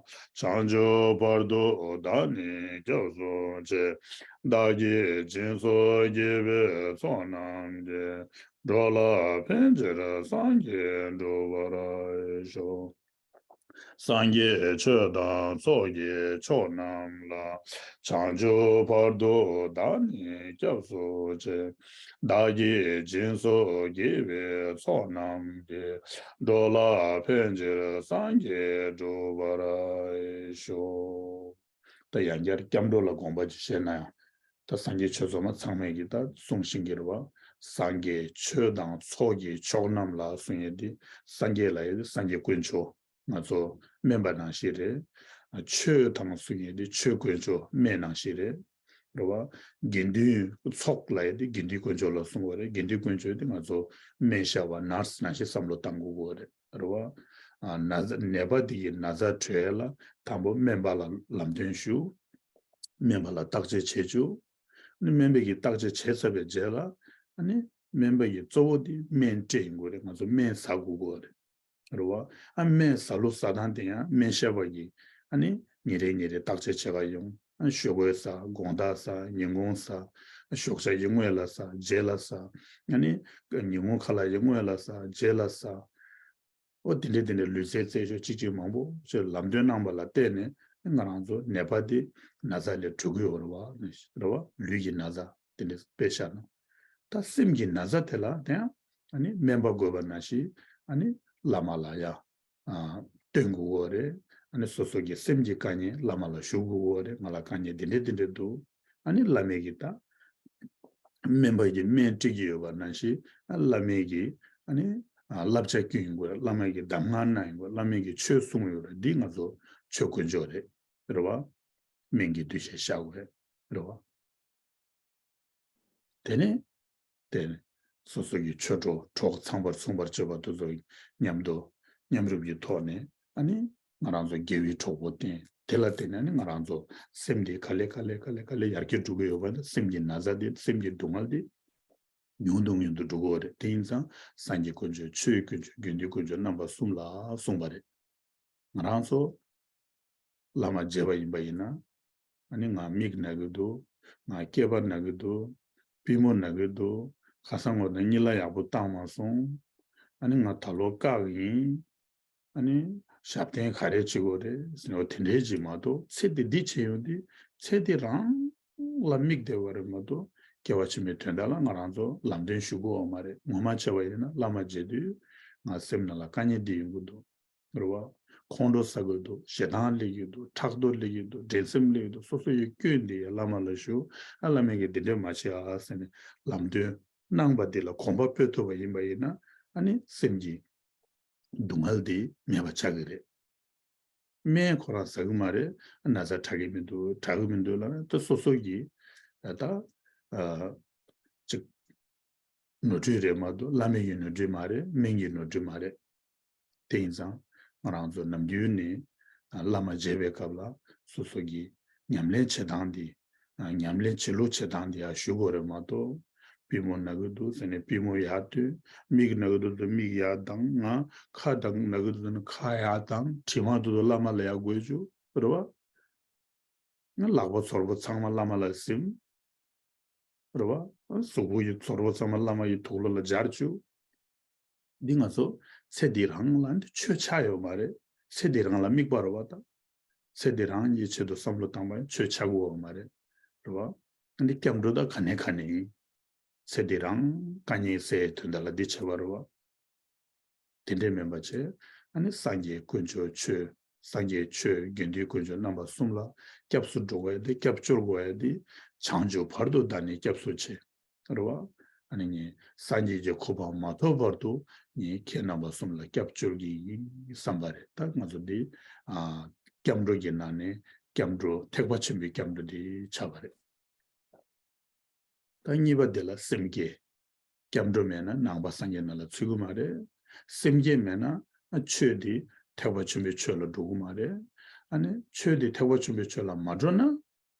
བྱང་ཆུབ་བར་དུ་བདག་ནི་སྐྱབས་སུ་མཆི། བདག་གིས་སྦྱིན་སོགས་བགྱིས་པའི་ཚོགས་རྣམས་ཀྱིས། འགྲོ་ལ་ཕན་ཕྱིར་སངས་རྒྱས་འགྲུབ་པར་ཤོག། སངས་རྒྱས་ཆོས་དང་ཚོགས་ཀྱི་མཆོག་རྣམས་ལ། བྱང་ཆུབ་བར་དུ་བདག་ནི་སྐྱབས་སུ་མཆི། བདག་གིས་སྦྱིན་སོགས་བགྱིས་པའི་ཚོགས་རྣམས་ཀྱིས། འགྲོ་ལ་ཕན་ཕྱིར་སངས་རྒྱས་འགྲུབ་པར་ཤོག། ད་ཡང་བསྐྱར་སྐྱབས་འགྲོ་ལ་དགོངས་པ་ཅིག་བཞེས་ན་ཡང་། ད་སངས་རྒྱས་ཆོས་ཚོགས་མ་ཚང་མས་ཀྱིས་ད་གསུང་བཞིན་གྱི་རེད་བ། སངས་རྒྱས་ཆོས་དང་ཚོགས་ཀྱི་མཆོག་རྣམས་ལ་གསུང་ཡས་དེ། སངས་རྒྱས་ལ་ཡས་དེ་སངས་རྒྱས་དཀོན་མཆོག་ང་ཚོ་སྨན་པ་ནང་བཞིན་རེད། ཆོས་དང་གསུང་ཡས་དེ་ཆོས་དཀོན་མཆོག་སྨན་ནང་བཞིན་རེད། རེད་བ། དགེ་འདུན་ཚོགས་ལ་ཡས་དེ་དགེ་འདུན་དཀོན་མཆོག་ལ་གསུང་བ་རེད། དགེ་འདུན་དཀོན་མཆོག་དེ་ང་ཚོ་སྨན་ཞབས་པ་ནར་སི་ནང་བཞིན་བསམ་བློ་བཏང་དགོས་ཀྱི་རེད། རེད་བ། ཨ། ན་ཚ་ནད་པ་དེ་གི་ན་ཚ་དྲག་ཡ་ལ་དང་པོ་སྨན་པ་ལ་ལམ་སྟོན་ཞུ། སྨན་པ་ལ་བརྟག་དཔྱད་བྱེད་བཅུག་ཨ་ནི་སྨན་པས་ཀྱི་བརྟག་དཔྱད་བྱས་ཚར་བའི་རྗེས་ལ། ཨ་ནི་སྨན་པ་ཡི་གཙོ་བོ་དེ་སྨན་སྤྲད་ཡོང་དགོས་རེད། ང་ཚོ་སྨན་ཟ་དགོས་ཀྱི་རེད། རེད་བ། ཨ་སྨན་ཟ་ལུགས་ཟ་སྟངས་དེ་ཡང་སྨན་ཞབས་པ་གིས་ཨ་ནི་ཉིན་རེ་ཉིན་རེ་བརྟག་དཔྱད་བྱེད་ག་ཡོང་། ཨ་ཞོགས་པ་ཟ། དགོང་དག་ཟ། ཉིན་གུང་ཟ། ཨ་ཞོགས་ཇ་ཡི་སྔོན་ལ་ཟ། རྗེས་ལ་ཟ། ཨ་ནི་ཉིན་གུང་ཁ་ལག་ཡི་སྔོན་ལ་ཟ། རྗེས་ལ་ཟ། ཨོ་དེ་འདྲའི་དེ་འདྲའི་ལུས་རྩལ་རྩེད་ཤོག་གཅིག་གཅིག་མང་པོ་ཅིག་ལམ་སྟོན་གནང་པ་ལ་བརྟེན་ནས་ང་རང་ཚོ་ནད་པ་དེ་ན་ཚ་ལས་གྲོལ་གི་ཡོད་རེད་བ། རེད་བ། ལུས་ཀྱི་ན་ཚ་དེ་འདྲའི་དཔེ་བཞག་ན། ད་སེམས་ཀྱི་ན་ཚ་དེ་ལ་དེ་ཡང་ཨ་ནི་སྨན་པ་དགོས་པ་ནང་བཞིན་ཨ་ནི་བླ་མ་ལ་ཡང་ཨ་སྟོན་དགོས་ཀྱི་ཡོད་རེད། ཨ་ནི་སོ་སོ་གི་སེམས་ཀྱི་དཀའ་ངལ་བླ་མ་ལ་ཞུ་དགོས་ཀྱི་ཡོད་རེད། ང་ལ་དཀའ་ངལ་འདི་འདྲ་འདི་འདྲ་འདུག་ཨ་ནི་བླ་མས་ཀྱིས་ད་སྨན་པ་གིས་སྨན་སྤྲད་ཀྱི་ཡོད་པ་ནང་བཞིན་ཨ་བླ་མས་ཀྱིས་ཨ་ནི་ཨ་བསླབ་བྱ་སྐྱོན་ཡོང་གི་ཡོད་རེད། བླ་མ་གིས་གདམས་ངག་གནང་ཡོང་གི་ཡོད་རེད། བླ་མས་ཀྱིས་ཆོས་གསུངས་ཡོད་རེད། འདི་ང་ཚོ་ཆོས་དཀོན་མཆོག་རེད། རེད་བ། སྨན་གྱི་གདུལ་བྱ་བཞག་དགོས་རེད། རེད་བ། དེ་ནས་དེ་ནས་སོ་སོ་གི་ཆོས་གྲོགས་གྲོགས་ཚངས་པར་མཚུངས་པར་སྤྱོད་པ་དེ་ཚོ་མཉམ་དུ་མཉམ་རུབ་ཀྱི་ཐོག་ནས་ཨ་ནི་ང་རང་ཚོ་དགེ་བའི་གྲོགས་པོ་བསྟེན། དེ་ལ་བརྟེན་ནས་ཨ་ནི་ང་རང་ཚོ་སེམས་དེ་ག་ལེ་ག་ལེ་ག་ལེ་ག་ལེ་ཡར་རྒྱས་འགྲོ་གི་ཡོད་པ་ནི་སེམས་ཀྱི་ན་ཚ་དེ་སེམས་ཀྱི་སྡུག་བསྔལ་དེ་ཉུང་དུ་ཉུང་དུ་འགྲོ་གི་ཡོད་རེད། དེ་ཡིན་ཙང་སངས་རྒྱས་དཀོན་མཆོག་ཆོས་དཀོན་མཆོག་དགེ་འདུན་དཀོན་མཆོག་རྣམ་པ་གསུམ་ལ་གསུངས་པ་རེད། ང་རང་ཚོ་བླ་མ་མཇལ་བ་ཡིན་པ་ཡིན་ན། ཨ་ནི་ང་མིག་ན་གི་འདུག་ང་སྐེད་པ་ན་གི་འདུག་པུས་མོ་ན་གི་འདུག་ཁ་སང་ངོ་དང་གཉིད་ལ་ཡག་པོ་བཏང་མ་སོང་། ཨ་ནི་ང་ད་ལོ་བཀག་གི་ཡིན། ཨ་ནི་ཞབས་བརྟན་ག་རེ་བྱེད་དགོས་རེད་ཟེར་ནས་འོ་དེ་འདྲའི་ཅིག་མ་གཏོགས་ཚེ་འདི་འདི་བྱེད་ཡོང་དུས་ཚེ་འདི་རང་ལ་དམིགས་བསྡད་པ་རེད་མ་གཏོགས་སྐྱེ་བ་ཕྱི་མའི་དོན་དག་ལ་ང་རང་ཚོ་ལམ་སྟོན་ཞུ་དགོས་པ་མ་རེད། ངོ་མ་བྱས་པ་ཡིན་ན་བླ་མ་མཇལ་དུས་ང་སེམས་ནང་ལ་དཀའ་ངལ་འདི་ཡོང་གི་འདུག་རེད་བ། ཁོང་ཁྲོ་ཟ་གི་འདུག་ཞེ་སྡང་སླེབས་ཀྱི་འདུག་ཕྲག་དོག་སླེབས་ཀྱི་འདུག་འགྲན་སེམས་སླེབས་ཀྱི་འདུག་སོ་སོ་ཡི་སྐྱོན་འདི་ཡང་བླ་མ་ལ་ཞུ། ཨ་བླ་མས་ཀྱིས་འདི་འདྲས་མ་བྱེད་ཨ་ཟེར་ནས་ལམ་སྟོན་གནང་བ་འདི་ལ་གོམས་པ་སྤོས་ཐུབ་པ་ཡིན་པ་ཡིན་ན། ཨ་ནི་སེམས་ཀྱི་སྡུག་བསྔལ་འདི་མེད་པ་ཆགས་ཀྱི་རེད། སྨན་ཁོ་རང་ཟ་གི་མ་རེད། ན་ཚ་དྲག་གི་མི་འདུག་དྲག་གི་མི་འདུག་ལབ་ན་ད་སོ་སོ་གི་ད་ཨ་ཅིག་ནོར་འཁྲུལ་རེད་མ་གཏོགས་བླ་མའི་གི་ནོར་འཁྲུལ་མ་རེད། སྨན་གྱི་ནོར་འཁྲུལ་མ་རེད། དེ་ཡིན་ཙང་ང་རང་ཚོ་ནམ་རྒྱུན་ནས་ཨ་བླ་མ་མཇལ་བའི་སྐབས་ལ་སོ་སོ་གི་ཉམས་ལེན་བྱེད་སྟངས་འདི། ཨ་ཉམས་ལེན་བྱེད་ལུགས་བྱེད་སྟངས་འདི་ཡང་ཞུ་དགོས་རེད་མ་གཏོགས། པུས་མོ་ན་གི་འདུག་ཟེར་ནས་པུས་མོ་ཡར་བཏོན། མིག་ན་གི་འདུག་ཟེར་མིག་ཡར་བཏང་། ང་ཁ་དང་ན་གི་འདུག་ཟེར་ན་ཁ་ཡར་བཏང་། དྲི་མ་འདུག་ཟེར་བླ་མ་ལ་ཡར་འགོས་བཅུག་རེད་བ། ང་ལག་པ་ཚོར་པོ་ཚང་མ་བླ་མ་ལ་ཟིན། རེད་བ། གཟུགས་པོ་ཡི་ཚོར་བ་ཚང་མ་བླ་མ་ཡི་དུག་ལོག་ལ་སྦྱར་བཅུག་འདི་ང་ཚོ་ཚེ་འདི་རང་ལ་འདི་ཆོས་ཆགས་ཡོད་མ་རེད། ཚེ་འདི་རང་ལ་དམིགས་པ་རེད་བ་ད། ཚེ་འདི་རང་གི་ཆེད་དུ་བསམ་བློ་བཏང་བ་ཡིན་ཆོས་ཆགས་ཀྱི་ཡོད་མ་རེད། རེད་བ། འདི་སྐྱབས་འགྲོ་ད་ག་ནས་ག་ནས་ཡིན། ཚེ་འདི་རང་དཀའ་ངལ་སེལ་དོན་དག་ལ་འདི་བྱས་པ་རེད་བ། དེ་འདྲས་མིན་པ་བྱས། ཨ་ནི་སངས་རྒྱས་དཀོན་མཆོག་ཆོས། སངས་རྒྱས་ཆོས་དགེ་འདུན་དཀོན་མཆོག་རྣམ་པ་གསུམ་ལ་སྐྱབས་སུ་འགྲོ་དགོས་ཡ་དེ། སྐྱབས་བཅོལ་དགོས་ཡ་དེ། བྱང་ཆུབ་བར་དུ་བདག་ནི་སྐྱབས་སུ་མཆི། རེད་བ། ཨ་ནི་ངས་སངས་རྒྱས་ཀྱི་གོ་འཕང་མ་ཐོབ་བར་དུ་ངས་ཁྱེད་རྣམ་པ་གསུམ་ལ་སྐྱབས་བཅོལ་གྱི་ཡིན་བསམ་པ་རེད། ད་ང་ཚོ་འདི་ཨ་སྐྱབས་འགྲོ་གི་ནང་ནས་སྐྱབས་འགྲོ་ཐེག་པ་ཆེན་པོའི་སྐྱབས་འགྲོ་འདི་ཆགས་པ་རེད། ད་གཉིས་པ་དེ་ལ་སེམས་བསྐྱེད། སྐྱབས་འགྲོ་མེད་ན་ནང་པ་སངས་རྒྱས་ནང་ལ་ཚུད་ཀྱི་མ་རེད། སེམས་བསྐྱེད་མེད་ན་ཆོས་འདི་ཐེག་པ་ཆེན་པོའི་ཆོས་ལ་འགྲོ་གི་མ་རེད། ཨ་ནི་ཆོས་འདི་ཐེག་པ་ཆེན་པོའི་ཆོས་ལ་མ་འགྲོ་ན།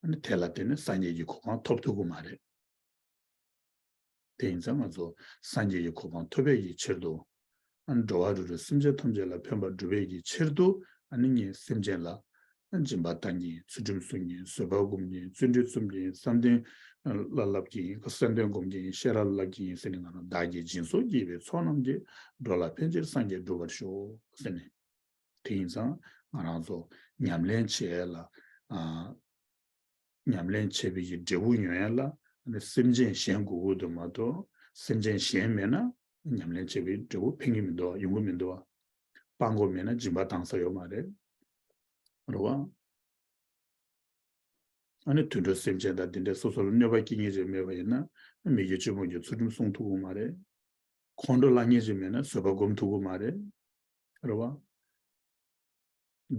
ཨ་ནི་དེ་ལ་བརྟེན་ནས་སངས་རྒྱས་ཀྱི་གོ་འཕང་ཐོབ་ཐུབ་ཀྱི་མ་རེད། དེ་ཡིན་ཙང་ང་ཚོ་སངས་རྒྱས་ཀྱི་གོ་འཕང་ཐོབ་པའི་གི་ཕྱིར་དུ། ཨ་ནི་འགྲོ་བ་རིགས་དྲུག་སེམས་ཅན་ཐམས་ཅད་ལ་ཕན་པ་སྒྲུབ་པའི་གི་ཕྱིར་དུ། ཨ་ནི་ངས་སེམས་ཅན་ལ་སྦྱིན་པ་བཏང་གི་ཡིན། ཚུལ་ཁྲིམས་སྲུང་གི་ཡིན། བཟོད་པ་སྒོམ་གྱི་ཡིན། བརྩོན་འགྲུས་རྩོམ་གྱི་ཡིན། བསམ་གཏན་ལ་བསླབ་ཀྱི་ཡིན། གསལ་འདོན་སྒོམ་གྱི་ཡིན། ཤེས་རབ་བསླབ་ཀྱི་ཡིན་ཟེར་ནས། ང་རང་བདག་གིས་སྦྱིན་སོགས་བགྱིས་པའི་ཚོགས་རྣམས་ཀྱིས། འགྲོ་ལ་ཕན་ཕྱིར་སངས་རྒྱས་འགྲུབ་པར་ཤོག་ཟེར་ནས། དེ་ཡིན་ཙང་ང་རང་ཚོ་ཉམས་ལེན་བྱེད་ཡས་ལ། ཨ། ཉམས་ལེན་བྱེད་པའི་གི་འབྲས་བུ་ཡོང་ཡ་ལ་ཨ་ནི་སེམས་ཅན་གཞན་དགོས་ཀྱི་འདུག་མ་གཏོགས། སེམས་ཅན་གཞན་མེད་ན་ཉམས་ལེན་བྱེད་པའི་འབྲས་བུ་ཕན་གྱི་མི་འདུག་ཡོང་གི་མི་འདུག་སྤང་དགོས་མེད་ན་སྦྱིན་པ་བཏང་ས་ཡོད་མ་རེད། རེད་བ། ཨ་ནི་དུད་འགྲོ་སེམས་ཅན་དང་དེ་འདྲའི་སོ་སོ་ལ་གནོད་པ་སྐྱེལ་མཁན་ཅིག་མེད་པ་ཡིན་ན། མི་དགེ་བཅུ་སྤོང་གི་ཚུལ་ཁྲིམས་སྲུང་ཐུབ་ཀྱི་མ་རེད། ཁོང་ཁྲོ་ལངས་མཁན་ཅིག་མེད་ན་བཟོད་པ་སྒོམ་ཐུབ་ཀྱི་མ་རེད། རེད་བ།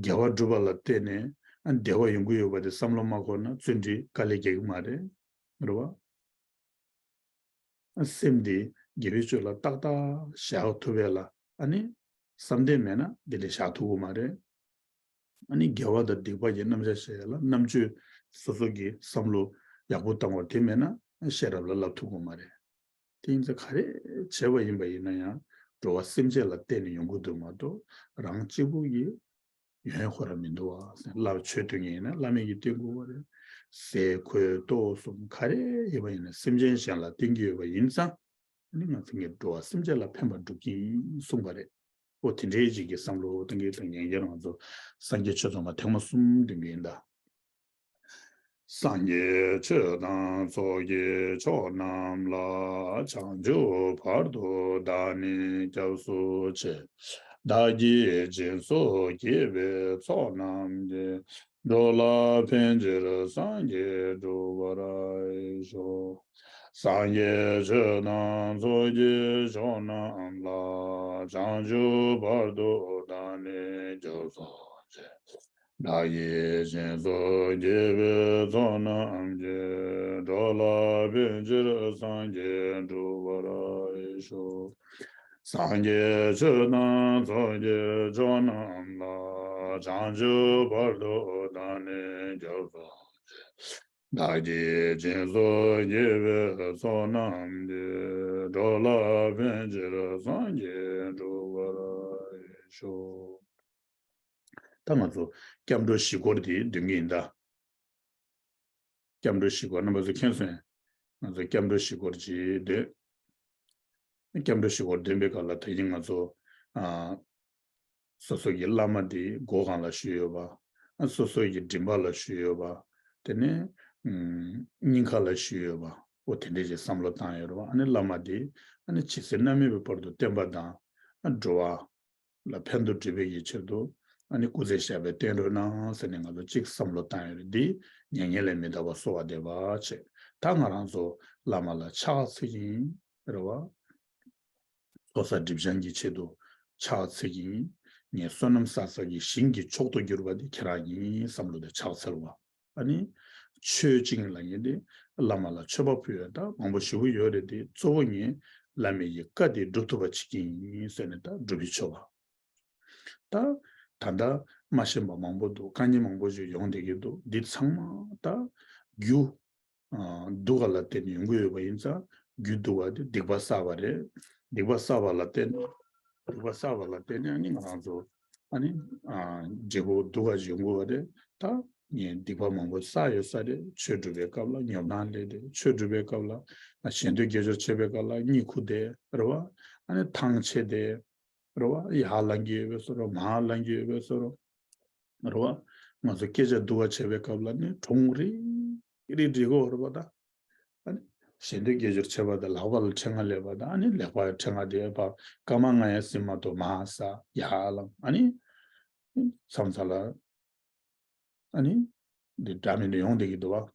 དགེ་བ་སྒྲུབ་པ་ལ་བརྟེན་ནས་ཨ་བདེ་བ་ཡོང་གི་ཡོད་པ་དེ་བསམ་བློ་མ་འཁོར་ན་བརྩོན་འགྲུས་དཀའ་ལས་རྒྱག་གི་མ་རེད། རེད་བ། ཨ་སེམས་དེ་དགེ་བའི་ཕྱོགས་ལ་ཏག་ཏག་བཞག་ཐུབ་པ་ལ། ཨ་ནི་བསམ་གཏན་མེད་ན་དེ་འདྲ་བཞག་ཐུབ་ཀྱི་མ་རེད། ཨ་ནི་དགེ་བ་དང་སྡིག་པ་གི་རྣམ་གཞག་བཤད་ཡ་ལ་རྣམ་དཔྱོད། སོ་སོ་གི་བསམ་བློ་ཡག་པོ་བཏང་བ་དེ་མེད་ན་ཤེས་རབ་ལ་བསླབ་ཐུབ་ཀྱི་མ་རེད། དེ་ཡིན་ཙང་ག་རེ་བྱས་པ་ཡིན་པ་ཡིན་ན་ཡང་འགྲོ་བ་སེམས་ཅན་ལ་བརྟེན་ནས་ཡོང་གི་འདུག་མ་གཏོགས་རང་གཅིག་པུ་གིས་ཡོང་ཡ་ཁོ་རང་མི་འདུག་བ། བླ་མས་ཆོས་སྟོན་མཁན་ཡིན་ན་བླ་མས་ཀྱིས་སྟོན་དགོས་པ་རེད། ཟས་གོས་གཏོར་གསུམ་ག་རེ་ཡིན་པ་ཡིན་ན་སེམས་ཅན་གཞན་ལ་སྟོན་གྱི་ཡོད་པ་ཡིན་ཙང་། ཨ་ནི་ང་ཚོ་ངས་འགྲོ་བ་སེམས་ཅན་ལ་ཕན་པ་སྒྲུབ་ཀྱི་ཡིན་གསུངས་པ་རེད། འོ་དེ་འདྲའི་ཅིག་གི་བསམ་བློ་གཏོང་གི་དང་ཉན་རྒྱ་རང་ཚོ་སངས་རྒྱས་ཆོས་ཚོགས་མ་ཐེངས་མ་གསུམ་འདོན་གྱི་ཡིན་ད། སངས་རྒྱས་ཆོས་དང་ཚོགས་ཀྱི་མཆོག་རྣམས་ལ། བྱང་ཆུབ་བར་དུ་བདག་ནི་སྐྱབས་སུ་མཆི། བདག་གིས་སྦྱིན་སོགས་བགྱིས་པའི་ཚོགས་རྣམས་ཀྱིས། འགྲོ་ལ་ཕན་ཕྱིར་སངས་རྒྱས་འགྲུབ་པར་ཤོག་སངས་རྒྱས་ཆོས་དང་ཚོགས་ཀྱི་མཆོག་རྣམས་ལ། བྱང་ཆུབ་བར་དུ་བདག་ནི་སྐྱབས་སུ་མཆི། བདག་གིས་སྦྱིན་སོགས་བགྱིས་པའི་ཚོགས་རྣམས་ཀྱིས། འགྲོ་ལ་ཕན་ཕྱིར་སངས་རྒྱས་འགྲུབ་པར་ཤོག་སངས་རྒྱས་ཆོས་དང་ཚོགས་ཀྱི་མཆོག་རྣམས་ལ། བྱང་ཆུབ་བར་དུ་བདག་ནི་སྐྱབས་སུ་མཆི། བདག་གིས་སྦྱིན་སོགས་བགྱིས་པའི་ཚོགས་རྣམས་ཀྱིས། འགྲོ་ལ་ཕན་ཕྱིར་སངས་རྒྱས་འགྲུབ་པར་ཤོག་ད་ང་ཚོ་སྐྱབས་འགྲོ་བཞི་སྐོར་འདི་འདོན་གྱི་ཡིན་ད། སྐྱབས་འགྲོ་བཞི་སྐོར་རྣམ་པ་ཚོ་མཁྱེན་སོང་ངས། ང་ཚོ་སྐྱབས་འགྲོ་བཞི་སྐོར་ཅིག་འདོན། སྐྱབས་འགྲོ་བཞི་སྐོར་འདོན་པའི་སྐབས་ལ་ད་གིན་ང་ཚོ་ཨ། སོ་སོ་གི་བླ་མ་དེ་སྒོ་གང་ལ་བཞུགས་ཡོད་པ། ཨ་སོ་སོ་གི་མགྲིན་པ་ལ་བཞུགས་ཡོད་པ། དེ་ནས་ཨུམ་སྙིང་ཁ་ལ་བཞུགས་ཡོད་པ། འོ་དེ་འདྲས་ཀྱི་བསམ་བློ་བཏང་ཡོད་རེད་བ། ཨ་ནི་བླ་མ་དེ་ཨ་ནི་ཇི་སྲིད་མནར་མེད་པའི་བར་དུ་བསྟན་པ་དང་ཨ་འགྲོ་བ་ལ་ཕན་ཐོགས་སྒྲུབ་པའི་ཡིད་ཆེད་དུ་ ཨ་ནི་སྐུ་ཚེ་ཞབས་པད་བརྟན་རོགས་གནང་ཟེར་ནས་ང་ཚོ་གཅིག་བསམ་བློ་བཏང་ཡོད་རེད། འདི་མྱ་ངན་ལས་མི་འདའ་བར་གསོལ་བ་འདེབས་པ་བྱས། ད་ང་རང་ཚོ་བླ་མ་ལ་ཕྱག་འཚལ་གྱི་ཡིན་རེད་བ། ཚོགས་བསགས་སྒྲིབ་སྦྱང་གི་ཆེད་དུ་ཕྱག་འཚལ་གྱི་ཡིན། ངའི་བསོད་ནམས་བསགས་བསགས་ཀྱི་ཞིང་གི་མཆོག་ཏུ་གྱུར་པ་དེ་ཁྱེད་རང་ཡིན་བསམ་བློ་དེ་ཕྱག་འཚལ་བ། ཨ་ནི་མཆོད་ཅིང་ལབ་མཁན་དེ་བླ་མ་ལ་མཆོད་པ་ཕུལ་ཡ་ད་མང་པོ་ཞེ་པོ་ཡོད་རེད་དེ། གཙོ་བོ་ངས་བླ་མའི་གི་བཀའ་དེ་སྒྲུབ་ཐུབ་པ་བྱེད་ཀྱི་ཡིན་ཟེར་ནས་ད་སྒྲུབ་པའི་མཆོད་པ། ད་ད་ལྟ་མ་ཤེས་པ་མང་པོ་འདུག་དཀའ་ངལ་མང་པོ་ཞིག་ཡོང་བསྡད་ཀྱི་འདུག་འདི་ཚང་མ་ད་རྒྱུ་ཨ་སྡུག་པ་ལ་བརྟེན་ནས་ཡོང་གི་ཡོད་པ་ཡིན་ཙང་། རྒྱུ་སྡུག་པ་དེ་སྡིག་པ་བསགས་པ་རེད། སྡིག་པ་བསགས་པ་ལ་བརྟེན་ནས་སྡིག་པ་བསགས་པ་ལ་བརྟེན་ནས་ཨ་ནི་ང་རང་ཚོ་ཨ་ནི་ཨ་འབྲས་བུ་སྡུག་པ་ཞིག་ཡོང་གི་ཡོད་རེད། ད་ངས་སྡིག་པ་མང་པོ་བསགས་ཡོད་ས་རེད། ཆོས་སྒྲུབ་པའི་སྐབས་ལ་ཉོབ་སྣང་སླེབས་ཏེ། ཆོས་སྒྲུབ་པའི་སྐབས་ལ་ཞལ་འདོན་དགེ་སྦྱོར་བྱེད་པའི་སྐབས་ལ་གཉིད་ཁུག་སྟེ་རེད་བ། ཨ་ནི་ཐང་ཆད་དེ་རེད་བ། ཡར་ལངས་ཀྱི་ཡོད་པའི་བཟོ་འདྲ། མར་ལངས་ཀྱི་ཡོད་པའི་བཟོ་འདྲ། རེད་བ། ང་ཚོ་སྐད་ཆ་སྡུག་པ་བྱེད་པའི་སྐབས་ལ་ནི་གྲོང་རེ་རེ་འགྲིག་གོ་རེད་བ། ད་ཨ་ནི་ཞལ་འདོན་དགེ་སྦྱོར་བྱེད་པ་དང་ལག་པ་ལ་ཕྲེང་བ་ལེན་པ་དང་། ཨ་ནི་ལག་པ་ཕྲེང་བ་དེ་ཕར་སྐར་མ་ལྔ་ཡང་ཟིན་མ་ཐུབ་མར་ཟག་ཡར་ལངས། ཨ་ནི་མཚམས་མཚམས་ལ་ཨ་ནི་འདི་འདྲ་མི་འདྲ་ཡོང་བསྡད་ཀྱི་འདུག་བ།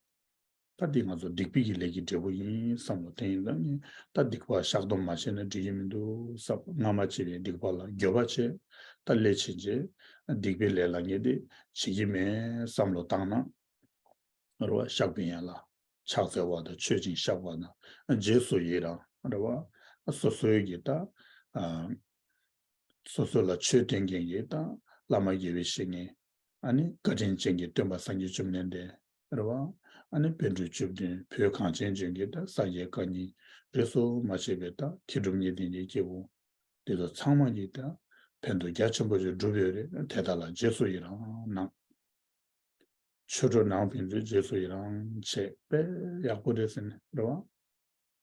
ད་འདི་ང་ཚོ་སྡིག་པའི་གི་ལས་ཀྱི་འབྲས་བུ་ཡིན་བསམ་བློ། དེ་ཡིན་ཙང་ནི་ད་སྡིག་པ་བཤགས་སྡོམ་མ་བྱས་ན་འགྲིག་གི་མི་འདུག་བསམ། སྔ་མ་བྱས་པའི་སྡིག་པ་ལ་འགྱོད་པ་བྱས། ད་སླད་ཕྱིན་ཆད་སྡིག་པའི་ལས་ལ་ངས་འདི་བྱེད་ཀྱི་མེད་བསམ་བློ་བཏང་ན་རེད་བ། བཤགས་པའི་ཡན་ལག་ཕྱག་འཚལ་བ་དང་མཆོད་ཅིང་བཤགས་པ་དང་རྗེས་སུ་ཡི་རང་རེད་བ། སོ་སོའི་གི་ད་ཨ་སོ་སོ་ལ་ཆོས་སྟོན་མཁན་གྱི་ད་བླ་མ་དགེ་བའི་བཤེས་གཉེན། ཨ་ནི་བཀའ་དྲིན་ཅན་གྱི་སྟོན་པ་སངས་རྒྱས་བཅོམ་ལྡན་འདས་རེད་བ། ཨ་ནི་པཎ་གྲུབ་བཅུ་བདུན། བོད་གངས་ཅན་ལྗོངས་ཀྱི་ད་ས་སྐྱའི་བཀའ་རྙིང་རིས་སུ་མ་ཆད་པའི་ད་མཁས་གྲུབ་གཉིས་ལྡན་གྱི་སྐྱེས་བུ་དེ་ཚོ་ཚང་མ་གིས་ད་ཕན་ཐོགས་རྒྱ་ཆེན་པོ་ཞིག་བསྒྲུབས་ཡོད་རེད། དེ་དག་ལ་རྗེས་སུ་ཡི་རང་གནང་། ཆོས་གྲོགས་ནང་ཕན་ཚུན་རྗེས་སུ་ཡི་རང་བྱས་པས་ཡག་པོ་རེད་ཟེར་ནས་རེད་བ།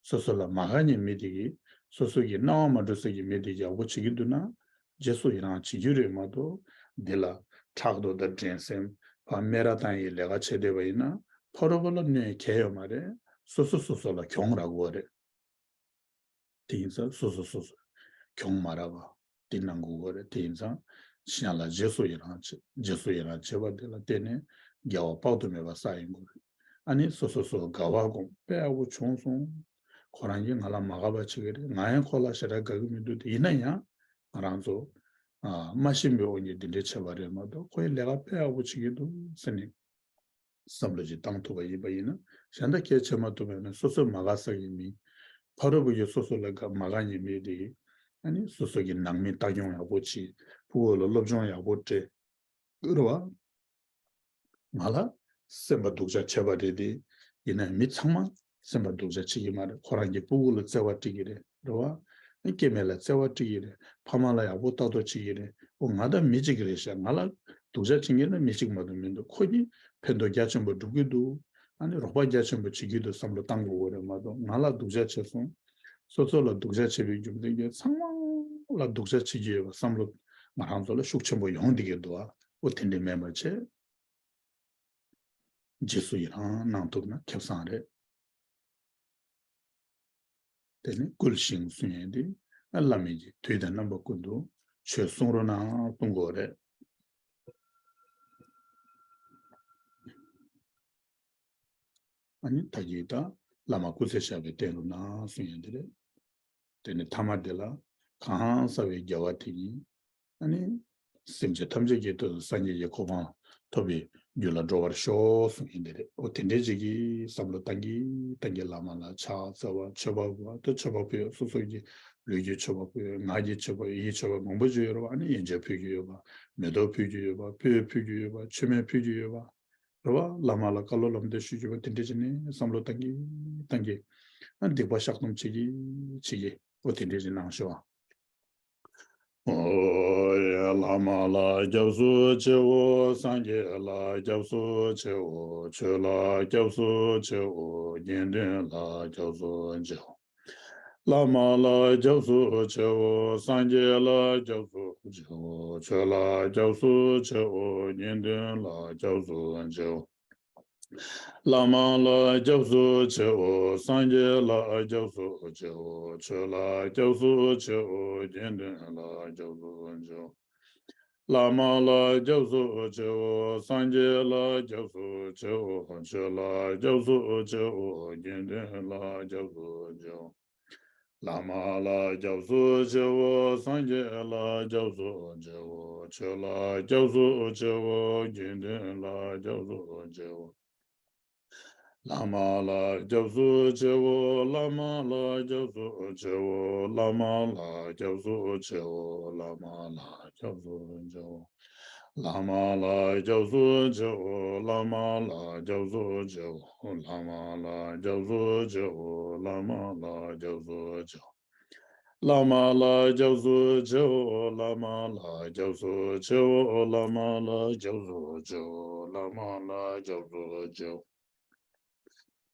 སོ་སོ་ལ་མ་དགའ་མཁན་མི་དེ་གིས་སོ་སོ་གི་སྣང་བ་མ་འགྲོ་ས་གི་མི་དེ་གིས་ཡག་པོ་བྱེད་ཀྱི་འདུག་ན་རྗེས་སུ་ཡི་རང་བྱེད་རྒྱུ་རེད་མ་གཏོགས། འདི་ལ་ཕྲག་དོག་དང་འགྲན་སེམས་ཕར་སྨད་ར་བཏང་ཡི་ལས་ཀ་བྱས་བསྡད་པ་ཡིན་ན་ཕ་རོལ་པོ་ལ་གནོད་གལ་ཡོད་མ་རེད། སོ་སོ་སོ་སོ་ལ་གྱོང་རག་གི་ཡོད་རེད། དེ་ཡིན་ཙང་སོ་སོ་སོ་སོ་གྱོང་མ་རག་པ་དེ་གནང་དགོས་ཀྱི་རེད། དེ་ཡིན་ཙང་གཞན་ལ་རྗེས་སུ་ཡི་རང་བྱེད། རྗེས་སུ་ཡི་རང་བྱེད་པ་དེ་ལ་བརྟེན་ནས་དགེ་བ་དཔག་ཏུ་མེད་པ་བསགས་ཡོང་གི་རེད། ཨ་ནི་སོ་སོ་སོ་དགའ་བ་སྒོམ་པས་ཨ་བོ་བྱུང་སོང་། ཁོ་རང་གིས་ང་ལ་མ་དགའ་བ་བྱེད་ཀྱི་རེད། ང་ཡང་ཁོ་ལ་ཞེ་དྲག་དགའ་གི་མི་འདུག་དེ་ཡིན་ན་ཡང་ང་རང་ཚོ་ཨ་མ་ཤེས་པའི་དབང་གིས་འདི་འདྲའི་བྱས་པ་རེད་མ་གཏོགས། ཁོ་ཡི་ལས་ཀ་དཔེ་ཡག་པོ་བྱེད་ཀྱི་འདུག་ཟེར་ནས་བསམ་བློ་ཞིག་བཏང་ཐུབ་པ་ཡིན་པ་ཡིན་ན། གཞན་དག་གལ་ཆེ་མ་ཐུབ་པ་ཡིན་ན་སོ་སོས་མ་དགའ་ས་གི་མི། ཕ་རོལ་པོ་ཡིས་སོ་སོ་ལ་དགའ་མ་དགའ་མཁན་མི་དེ་ཨ་ནི་སོ་སོ་གི་ནང་མི་ལྟ་སྐྱོང་ཡག་པོ་བྱེད། ཕྲུ་གུ་ལ་སློབ་སྦྱོང་ཡག་པོ་སྤྲད། རེད་བ། ང་ལ་སེམས་པ་སྡུག་ཅག་བྱས་པ་རེད་དེ། ཡིན་ན་མི་ཚང་མ་སེམས་པ་སྡུག་ཅག་བྱེད་ཀྱི་མ་རེད། ཁོ་རང་གི་སྤུ་གུ་ལ་བརྩེ་བ་སྤྲད་ཀྱི་རེད། རེད་བ། སྐྱེ་དམན་ལ་བརྩེ་བ་སྤྲད་ཀྱི་རེད། ཕ་མ་ལ་ཡག་པོ་ལྟ་རྟོག་བྱེད་ཀྱི་རེད། འོ་ང་ད་མི་གཅིག་རེད་ཤག་ང་ལ་སྡུག་ཅག་བྱེད་མཁན་ན་མི་གཅིག་མ་གཏོགས་མི་འདུག་ཁོ་གཉིས་ཕན་ཐོགས་རྒྱ་ཆེན་པོ་སྒྲུབ་ཀྱི་འདུག་ཨ་ནི་རོགས་པ་རྒྱ་ཆེན་པོ་བྱེད་ཀྱི་འདུག་བསམ་བློ་བཏང་དགོས་ཀྱི་རེད་མ་གཏོགས། ང་ལ་སྡུག་ཅག་བྱས་སོང་། སོ་སོ་ལ་སྡུག་ཅག་བྱས་པའི་རྒྱུ་མཚན་གྱིས་ཚང་མ་ལ་སྡུག་ཅག་བྱེད་ཀྱི་ཡོད་པ་བསམ་བློ་ང་རང་ཚོ་ལ་ཤུགས་ཆེན་པོ་ཡོང་བསྡད་ཀྱི་འདུག་ཨ་འོ་དེ་འདྲ་མེད་པ་བྱས། རྗེས་སུ་ཡི་རང་གནང་ཐུབ་ན་ཁེ་བཟང་རེད། དེ་ནས་བསྐུལ་ཞིང་གསུང་ཡས་དེ་བླ་མས་ཀྱི་དུས་དང་རྣམ་པ་ཀུན་ཏུ་ཆོས་གསུང་རོགས་གནང་གསུང་དགོས་རེད། ཨ་ནི་ད་གིན་ད་བླ་མ་སྐུ་ཚེ་ཞབས་པད་བརྟན་རོགས་གནང་གསུང་ཡས་དེ་རེད། དེ་ནས་ཐ་མ་དེ་ལ་གང་བསགས་པའི་དགེ་བ་དེ་ཉིད་ཨ་ནི་སེམས་ཅན་ཐམས་ཅད་ཀྱི་དོན་དུ་སངས་རྒྱས་ཀྱི་གོ་འཕང་ཐོབ་པའི་རྒྱུ་ལ་འགྲོ་བར་ཤོག་གསུངས་ཡིན་དེ་རེད། འོ་དེ་འདྲའི་ཅིག་གི་བསམ་བློ་བཏང་གི་བཏང་གི་བླ་མ་ལ་ཕྱག་འཚལ་བ་མཆོད་པ་ཕུལ་བ་དང་། མཆོད་པ་ཕུལ་སོ་སོ་གི་ལུས་ཀྱི་མཆོད་པ་ཕུལ། ངག་གི་མཆོད་པ། ཡིད་ཀྱི་མཆོད་པ་མང་པོ་ཅིག་ཡོད་རེད་བ། ཨ་ནི་ཡོན་ཆབ་ཕུལ་རྒྱུ་ཡོད་པ། མེ་ཏོག་ཕུལ་རྒྱུ་ཡོད་པ། སྤོས་ཕུལ་རྒྱུ་ཡོད་པ། མཆོད་མེ་ཕུལ་རྒྱུ་ཡོད་པ། རེད་བ། བླ་མ་ལ་བཀའ་སློབ་ལམ་སྟོན་ཞུ་རྒྱུ་བ་དེ་འདྲ་བྱས་ནས་བསམ་བློ་བཏང་གི་བཏང་གི། ཨ་སྡིག་པ་བཤགས་སྡོམ་བྱེད་ཀྱི་བྱེད་ཀྱི། འོ་དེ་འདྲ་བྱས་གནང་ཤོག་ཨ། ཨོ་ཡ། བླ་མ་ལ་སྐྱབས་སུ་མཆིའོ། སངས་རྒྱས་ལ་སྐྱབས་སུ་མཆིའོ། ཆོས་ལ་སྐྱབས་སུ་མཆིའོ། དགེ་འདུན་ལ་སྐྱབས་སུ་མཆིའོ། བླ་མ་ལ་སྐྱབས་སུ་མཆིའོ། སངས་རྒྱས་ལ་སྐྱབས་སུ་མཆིའོ། ཆོས་ལ་སྐྱབས་སུ་མཆིའོ། དགེ་འདུན་ལ་སྐྱབས་སུ་མཆིའོ། བླ་མ་ལ་སྐྱབས་སུ་མཆིའོ། སངས་རྒྱས་ལ་སྐྱབས་སུ་མཆིའོ། ཆོས་ལ་སྐྱབས་སུ་མཆིའོ། དགེ་འདུན་ལ་སྐྱབས་སུ་མཆིའོ། བླ་མ་ལ་སྐྱབས་སུ་མཆིའོ། སངས་རྒྱས་ལ་སྐྱབས་སུ་མཆིའོ། ཆོས་ལ་སྐྱབས་སུ་མཆིའོ། དགེ་འདུན་ལ་སྐྱབས་སུ་མཆིའོ། བླ་མ་ལ་སྐྱབས་སུ་མཆིའོ། སངས་རྒྱས་ལ་སྐྱབས་སུ་མཆིའོ། ཆོས་ལ་སྐྱབས་སུ་མཆིའོ། དགེ་འདུན་ལ་སྐྱབས་སུ་མཆིའོ། བླ་མ་ལ་སྐྱབས་སུ་མཆིའོ། བླ་མ་ལ་སྐྱབས་སུ་མཆིའོ། བླ་མ་ལ་སྐྱབས་སུ་མཆིའོ། བླ་མ་ལ་སྐྱབས་སུ་མཆིའོ། བླ་མ་ལ་སྐྱབས་སུ་མཆིའོ། བླ་མ་ལ་སྐྱབས་སུ་མཆིའོ། བླ་མ་ལ་སྐྱབས་སུ་མཆིའོ། བླ་མ་ལ་སྐྱབས་སུ་མཆིའོ། བླ་མ་ལ་སྐྱབས་སུ་མཆིའོ། བླ་མ་ལ་སྐྱབས་སུ་མཆིའོ། བླ་མ་ལ་སྐྱབས་སུ་མཆིའོ། བླ་མ་ལ་སྐྱབས་སུ་མཆིའོ།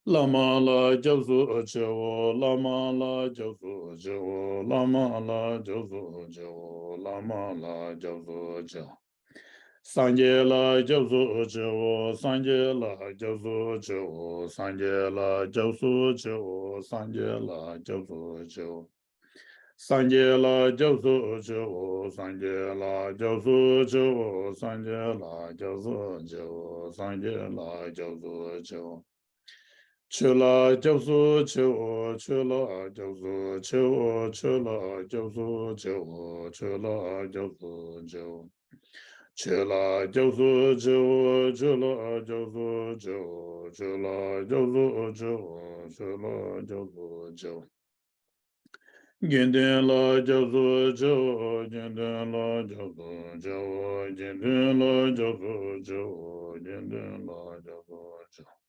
བླ་མ་ལ་སྐྱབས་སུ་མཆིའོ། བླ་མ་ལ་སྐྱབས་སུ་མཆིའོ། བླ་མ་ལ་སྐྱབས་སུ་མཆིའོ། བླ་མ་ལ་སྐྱབས་སུ་མཆིའོ། སངས་རྒྱས་ལ་སྐྱབས་སུ་མཆིའོ། སངས་རྒྱས་ལ་སྐྱབས་སུ་མཆིའོ། སངས་རྒྱས་ལ་སྐྱབས་སུ་མཆིའོ། སངས་རྒྱས་ལ་སྐྱབས་སུ་མཆིའོ། སངས་རྒྱས་ལ་སྐྱབས་སུ་མཆིའོ། སངས་རྒྱས་ལ་སྐྱབས་སུ་མཆིའོ། སངས་རྒྱས་ལ་སྐྱབས་སུ་མཆིའོ། སངས་རྒྱས་ལ་སྐྱབས་སུ་མཆིའོ། ཆོས་ལ་སྐྱབས་སུ་མཆིའོ། ཆོས་ལ་སྐྱབས་སུ་མཆིའོ། ཆོས་ལ་སྐྱབས་སུ་མཆིའོ། ཆོས་ལ་སྐྱབས་སུ་མཆིའོ། ཆོས་ལ་སྐྱབས་སུ་མཆིའོ། ཆོས་ལ་སྐྱབས་སུ་མཆིའོ། ཆོས་ལ་སྐྱབས་སུ་མཆིའོ། ཆོས་ལ་སྐྱབས་སུ་མཆིའོ། དགེ་འདུན་ལ་སྐྱབས་སུ་མཆིའོ། དགེ་འདུན་ལ་སྐྱབས་སུ་མཆིའོ། དགེ་འདུན་ལ་སྐྱབས་སུ་མཆིའོ། དགེ་འདུན་ལ་སྐྱབས་སུ་མཆིའོ།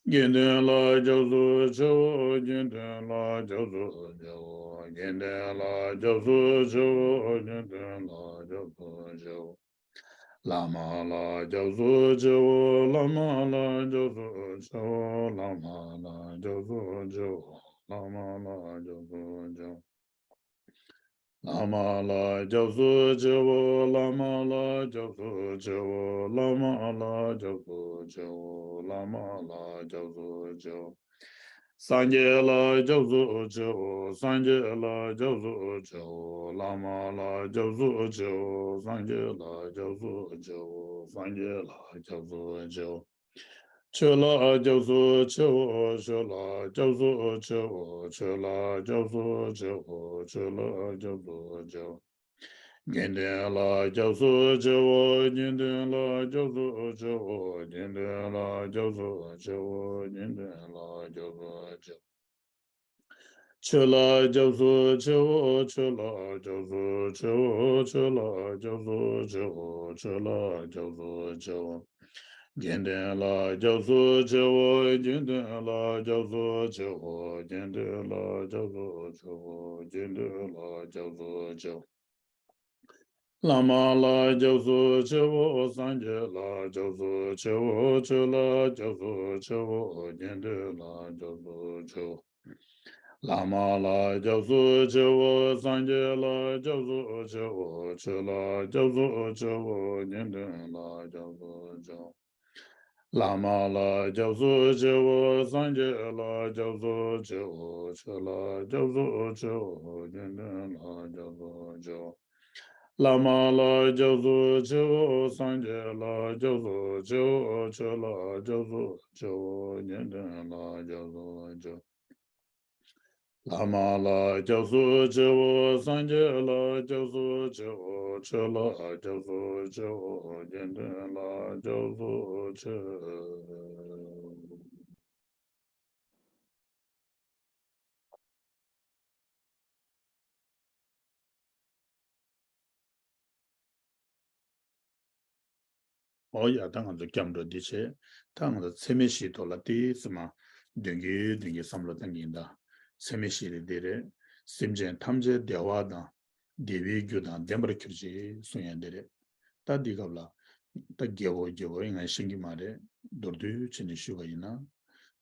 དགེ་འདུན་ལ་སྐྱབས་སུ་མཆིའོ། དགེ་འདུན་ལ་སྐྱབས་སུ་མཆིའོ། དགེ་འདུན་ལ་སྐྱབས་སུ་མཆིའོ། དགེ་འདུན་ལ་སྐྱབས་སུ་མཆིའོ། བླ་མ་ལ་སྐྱབས་སུ་མཆིའོ། བླ་མ་ལ་སྐྱབས་སུ་མཆིའོ། བླ་མ་ལ་སྐྱབས་སུ་མཆིའོ། བླ་མ་ལ་སྐྱབས་སུ་མཆིའོ། བླ་མ་ལ་སྐྱབས་སུ་མཆིའོ། བླ་མ་ལ་སྐྱབས་སུ་མཆིའོ། བླ་མ་ལ་སྐྱབས་སུ་མཆིའོ། བླ་མ་ལ་སྐྱབས་སུ་མཆིའོ། སངས་རྒྱས་ལ་སྐྱབས་སུ་མཆིའོ། སངས་རྒྱས་ལ་སྐྱབས་སུ་མཆིའོ། བླ་མ་ལ་སྐྱབས་སུ་མཆིའོ། སངས་རྒྱས་ལ་སྐྱབས་སུ་མཆིའོ། སངས་རྒྱས་ལ་སྐྱབས་སུ་མཆིའོ། ཆོས་ལ་སྐྱབས་སུ་མཆིའོ། ཆོས་ལ་སྐྱབས་སུ་མཆིའོ། ཆོས་ལ་སྐྱབས་སུ་མཆིའོ། ཆོས་ལ་སྐྱབས་སུ་མཆིའོ། དགེ་འདུན་ལ་སྐྱབས་སུ་མཆིའོ། དགེ་འདུན་ལ་སྐྱབས་སུ་མཆིའོ། དགེ་འདུན་ལ་སྐྱབས་སུ་མཆིའོ། དགེ་འདུན་ལ་སྐྱབས་སུ་མཆིའོ། ཆོས་ལ་སྐྱབས་སུ་མཆིའོ། ཆོས་ལ་སྐྱབས་སུ་མཆིའོ། ཆོས་ལ་སྐྱབས་སུ་མཆིའོ། ཆོས་ལ་སྐྱབས་སུ་མཆིའོ། དགེ་འདུན་ལ་སྐྱབས་སུ་མཆིའོ། དགེ་འདུན་ལ་སྐྱབས་སུ་མཆིའོ། དགེ་འདུན་ལ་སྐྱབས་སུ་མཆིའོ། དགེ་འདུན་ལ་སྐྱབས་སུ་མཆིའོ། བླ་མ་ལ་སྐྱབས་སུ་མཆིའོ། སངས་རྒྱས་ལ་སྐྱབས་སུ་མཆིའོ། ཆོས་ལ་སྐྱབས་སུ་མཆིའོ། དགེ་འདུན་ལ་སྐྱབས་སུ་མཆིའོ། བླ་མ་ལ་སྐྱབས་སུ་མཆིའོ། སངས་རྒྱས་ལ་སྐྱབས་སུ་མཆིའོ། ཆོས་ལ་སྐྱབས་སུ་མཆིའོ། དགེ་འདུན་ལ་སྐྱབས་སུ་མཆིའོ། བླ་མ་ལ་སྐྱབས་སུ་མཆིའོ། སངས་རྒྱས་ལ་སྐྱབས་སུ་མཆིའོ། ཆོས་ལ་སྐྱབས་སུ་མཆིའོ། དགེ་འདུན་ལ་སྐྱབས་སུ་མཆིའོ། བླ་མ་ལ་སྐྱབས་སུ་མཆིའོ། སངས་རྒྱས་ལ་སྐྱབས་སུ་མཆིའོ། ཆོས་ལ་སྐྱབས་སུ་མཆིའོ། དགེ་འདུན་ལ་སྐྱབས་སུ་མཆིའོ། བླ་མ་ལ་སྐྱབས་སུ་མཆིའོ། སངས་རྒྱས་ལ་སྐྱབས་སུ་མཆིའོ། ཆོས་ལ་སྐྱབས་སུ་མཆིའོ། དགེ་འདུན་ལ་སྐྱབས་སུ་མཆིའོ། ཨོ་ཡ། ད་ང་ཚོ་སྐྱབས་འགྲོ་འདི་བྱས། ད་ང་ཚོ་ཚད་མེད་བཞིའི་ཐོག་ལ་ཏོག་ཙམ་མར་མདུན་སྐྱོད་མདུན་སྐྱོད་བསམ་བློ་བཏང་གི་ཡིན་ད། ཚད་མེད་བཞི་དེ་འདི་རེད། སེམས་ཅན་ཐམས་ཅད་བདེ་བ་དང་བདེ་བའི་རྒྱུ་དང་ལྡན་པར་གྱུར་ཅིག་གསུང་ཡ་འདི་རེད། ད་འདི་སྐབས་ལ་ད་རྒྱལ་པོ་རྒྱལ་པོ་ཡིན་ང་ཤེས་ཀྱི་མ་རེད། མདོར་བསྡུས་བྱས་ནས་ཞུས་པ་ཡིན་ན།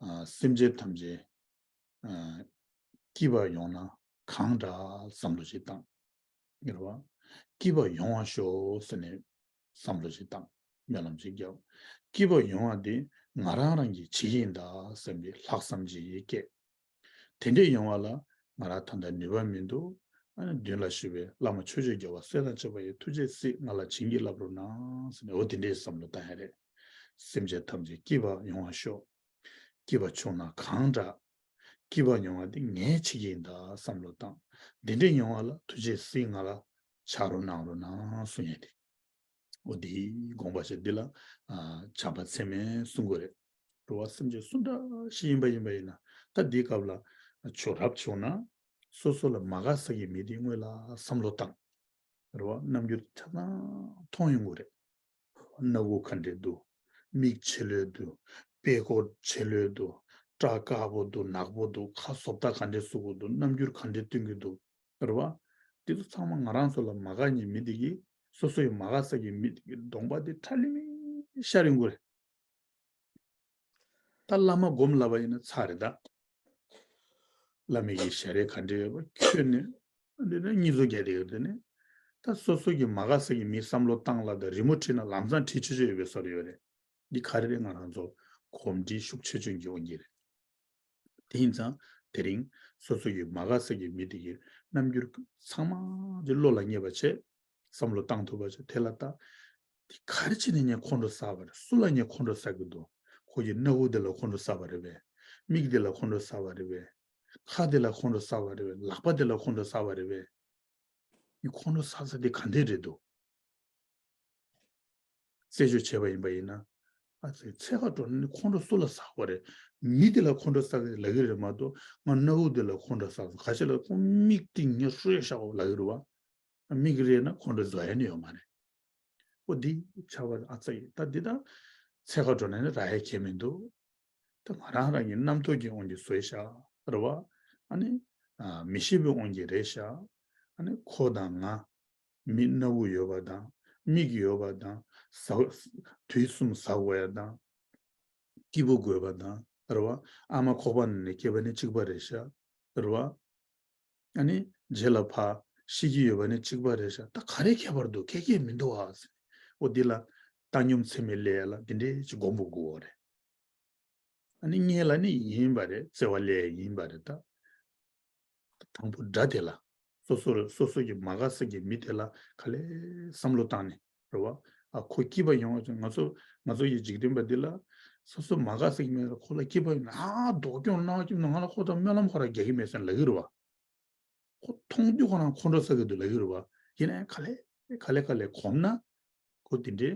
ཨ། སེམས་ཅན་ཐམས་ཅད། ཨ། སྐྱིད་པ་ཡོང་ན་གང་དྲག་བསམ་བློ་ཞིག་བཏང་། རེད་བ། སྐྱིད་པ་ཡོང་བ་ཤོག་ཟེར་ནས་བསམ་བློ་ཞིག་བཏང་། སྨོན་ལམ་ཞིག་རྒྱབ། སྐྱིད་པ་ཡོང་བ་དེ་ང་རང་རང་གིས་བྱེད་ཀྱི་ཡིན་ད་བསམ་པའི་ལྷག་བསམ་ཅིག་སྐྱེས། དེ་འདྲས་ཡོང་བ་ལ་ང་རང་ད་ལྟ་ནུས་པ་མི་འདུག། མདུན་ལ་བཞུགས་པའི་བླ་མ་ཆོས་སྤྱོད་རྒྱལ་བ་སྲས་དང་བཅས་པ་ཡི་ཐུགས་རྗེས་གཟིགས་ང་ལ་བྱིན་གྱིས་བརླབ་རོགས་གནང་ཟེར་ནས་འོ་དེ་འདྲའི་བསམ་བློ་བཏང་ཡ་རེད། སེམས་ཅན་ཐམས་ཅད་སྐྱིད་པ་ཡོང་བར་ཤོག་སྐྱིད་པ་བྱུང་ན་གང་དྲག་སྐྱིད་པ་ཡོང་བ་དེ་ངས་བྱེད་ཀྱི་ཡིན་ད་བསམ་བློ་བཏང་། འདི་འདྲའི་ཡོང་བ་ལ་ཐུགས་རྗེས་གཟིགས་ང་ལ་བྱ་རོགས་གནང་རོགས་གནང་གསུང་ཡ་དེ། འོ་དེའི་དགོངས་པ་བཞེས་འདི་ལ་ཨ་བྱམས་པ་ཚད་མས་གསུང་དགོས་རེད། འགྲོ་བ་སེམས་ཅན་སུ་འདྲ་ཞིག་ཡིན་པ་ཡིན་པ་ཡིན་ན་ད་འདིའི་སྐབས་ལ་ཆོས་རབ་བྱུང་ན་སོ་སོ་ལ་མ་དགའ་ས་གི་མི་དེ་དངོས་ལ་བསམ་བློ་བཏང་། རེད་བ། རྣམ་འགྱུར་ཆ་ཚང་མཐོང་ཡོང་གི་རེད། སྣ་ཁུག་ག་འདྲས་འདུག་མིག་ཆེ་ལོས་འདུག་པད་ཀོ་ཆེ་ལོས་འདུག་སྐྲ་དཀར་པོ་འདུག་ནག་པོ་འདུག་ཁ་བཟོ་ལྟ་ག་འདྲས་བཟོ་གི་འདུག་རྣམ་འགྱུར་ག་འདྲས་སྟོན་གི་འདུག་རེད་བ། དེ་ཚོ་ཚང་མ་ང་རང་ཚོ་ལ་མ་དགའ་མཁན་མི་དེ་གིས་སོ་སོ་ཡི་མ་དགའ་ས་གི་མི་དེ་གི་གདོང་པ་དེ་ཁྲ་ལི་མི་ཤར་ཡོང་གི་རེད། ད་བླ་མ་སྒོམ་ལབ་པ་ཡིན་ན་ཚར་རེད་ད། བླ་མའི་གི་ཞལ་རས་ག་འདྲ་ཡོད་པ་ཁྱོན་ནས་འདི་ནས་གཉིས་བཟོ་རྒྱག་བསྡད་ཡོད་དེ་ནས། ད་སོ་སོ་གི་མ་དགའ་ས་གི་མི་བསམ་བློ་བཏང་ལ་ད་རི་མོ་བྲིས་ན་ལམ་སང་བྲིས་ཆོག་ཆོག་ཡོད་པའི་བཟོ་འདྲ་ཡོད་རེད། འདི་ག་རེ་རེད། ང་རང་ཚོ་གོམས་འདྲིས་ཤུགས་ཆེ་ཆུང་གི་དབང་གིས་རེད། དེ་ཡིན་ཙང་དེ་རིང་སོ་སོ་གི་མ་དགའ་ས་གི་མི་དེ་གི་རྣམ་འགྱུར་ཚང་མ་གི་བློ་ལ་ངེས་པ་བྱས། བསམ་བློ་བཏང་ཐུབ་པ་བྱས་དེ་ལ་ལྟ། དེ་ག་རེ་བྱས་ནས་ངས་ཁོང་ཁྲོ་ཟ་བ་རེད། སུ་ལ་ངས་ཁོང་ཁྲོ་ཟ་གི་འདུག་ཁོ་གི་སྣ་ཁུག་དེ་ལ་ཁོང་ཁྲོ་ཟ་བ་རེད་པས། མིག་དེ་ལ་ཁོང་ཁྲོ་ཟ་བ་རེད་པས། ཁ་དེ་ལ་ཁོང་ཁྲོ་ཟ་བ་རེད་པས། ལག་པ་དེ་ལ་ཁོང་ཁྲོ་ཟ་བ་རེད་པས། ངས་ཁོང་ཁྲོ་ཟ་ས་དེ་ག་འདྲས་རེད་འདུག་རྩད་གཅོད་བྱས་པ་ཡིན་པ་ཡིན་ན། ཨ་ཙི་འཚོལ་ག་འགྲོ་ན་ནི་ཁོང་ཁྲོ་སུ་ལ་ཟ་དགོས་རེད། མི་དེ་ལ་ཁོང་ཁྲོ་ཟ་གི་ལབ་ཀྱི་རེད་མ་གཏོགས་ང་སྣ་ཁུག་དེ་ལ་ཁོང་ཁྲོ་ཟ་སོང་ག་ཅི་ལ་ཁོང་མིག་དེ་ངས་ཧྲུལ་བཞག་གོ་ལབ་ཀྱི་རེད་བ། མིག་རེད་ན་ཁོང་ཁྲོ་བཟོ་ཡ་ནི་ཡོད་མ་རེད། ཨོ་འདི་ཆགས་པ་ཨ་ཙི་ད་འདི་ད་འཚོལ་ག་འགྲོ་ན་ནི་རག་ཡ་གང་ཡང་མི་འདུག་ད་ང་རང་རང་གི་རྣམ་རྟོག་གི་དབང་གིས་བཟོས་ཤག་རེད་བ། ཨ་ནི་ཨ་མི་ཤེས་པའི་དབང་གིས་རེད་ཤག་ཨ་ནི་ཁོ་དང་ང་མི་སྣ་བུག་ཡོད་པ་དང་མིག་ཡོད་པ་དང་ཟ་དུས་གསུམ་ཟ་དགོས་ཡ་དང་སྐྱིད་པོ་དགོས་པ་དང་རེད་བ། ཨ་མ་ཁོག་པ་ནང་ནས་སྐྱེས་པ་ནི་གཅིག་པ་རེད་ཤག་རེད་བ། ཨ་ནི་རྗེས་ལ་ཕ་ཤི་གི་ཡོད་པ་ནི་གཅིག་པ་རེད་ཤག་ད་ག་རེ་ཁྱད་པར་འདུག་གང་ཡང་མི་འདུག་ཨ་ཟེར། ཨོ་འདི་ལ་བཏང་སྙོམས་ཚད་མེད་སླེབས་ཡ་ལ་འདི་འདྲའི་ཅིག་སྒོམ་པོ་དགོས་པ་རེད། ཨ་ནི་ངེད་ལ་ནི་ཡིན་པ་རེད། བརྩེ་བ་སླེབས་ཡ་ཡིན་པ་རེད་ད། དང་པོ་དགྲ་དེ་ལ་སོ་སོར་སོ་སོ་གི་མ་དགའ་ས་གི་མི་དེ་ལ་ག་ལེ་བསམ་བློ་བཏང་ནས་རེད་བ། ཨ་ཁོ་སྐྱིད་པ་ཡོང་བ་ཅིག་ང་ཚོ་ང་ཚོ་ཡི་འཇིག་རྟེན་པ་འདི་ལ་སོ་སོ་མ་དགའ་ས་གི་མི་ལ་ཁོ་ལ་སྐྱིད་པ་ཡོང་ན་ཨ་སྡུག་གྱོང་གནང་སྐྱིད་ན་ང་ལ་ཁོ་དང་སྨོན་ལམ་ཁོ་ར་རྒྱག་གི་མེད་ཟེར་ལབ་ཀྱི་རེད་བ། ཁོ་མཐོང་དུས་ཁོ་རང་ཁོང་ཁྲོ་ཟ་གི་འདུག་ལབ་ཀྱི་རེད་བ། ཡིན་ནའི་ག་ལེ་ག་ལེ་ག་ལེ་གོམས་ན་ཁོ་དེ་འདྲའི་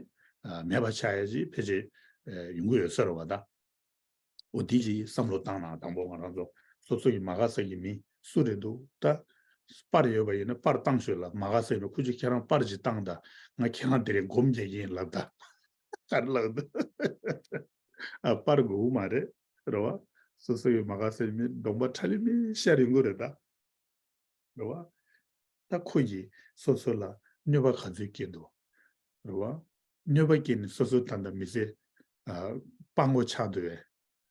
ཨ་མེད་པ་ཆགས་ཡ་ཅིག་ཕལ་ཆེར་ཨ་ཡོང་གི་ཡོད་ས་རེད་བ་ད། འོ་དེ་ཅིག་བསམ་བློ་བཏང་ན་དང་པོ་ང་རང་ཚོ་སོ་སོ་ཡི་མ་དགའ་ས་གི་མི་སུ་རེད་འདུག་ད་པར་ཡོད་པ་ཡིན་ན་པར་བཏང་ཤོག་ལ། མ་དགའ་ས་ཡིན་ན་ཁུ་ཆུ་ཁྱེད་རང་པར་ཅིག་བཏང་ད། ང་ཁྱེད་རང་དེ་རིང་སྒོམ་རྒྱག་གི་ཡིན་ལབ་ད། ག་རེ་ལབ་འདུག་ཨ་པར་དགོས་མ་རེད་རེད་བ། སོ་སོ་ཡི་མ་དགའ་ས་ཡི་མི་གདོང་པ་ཁྲ་ལི་མི་ཤར་ཡོང་གི་རེད་ད། རེད་བ། ད་ཁོ་ཡིས་སོ་སོ་ལ་གནོད་པ་ག་ཚོད་བསྐྱལ་འདུག་རེད་བ། གནོད་པ་བསྐྱལ་ནས་སོ་སོ་ད་ལྟ་མི་ཚེ་ཨ་སྤྲང་པོ་ཆགས་འདུག་བས།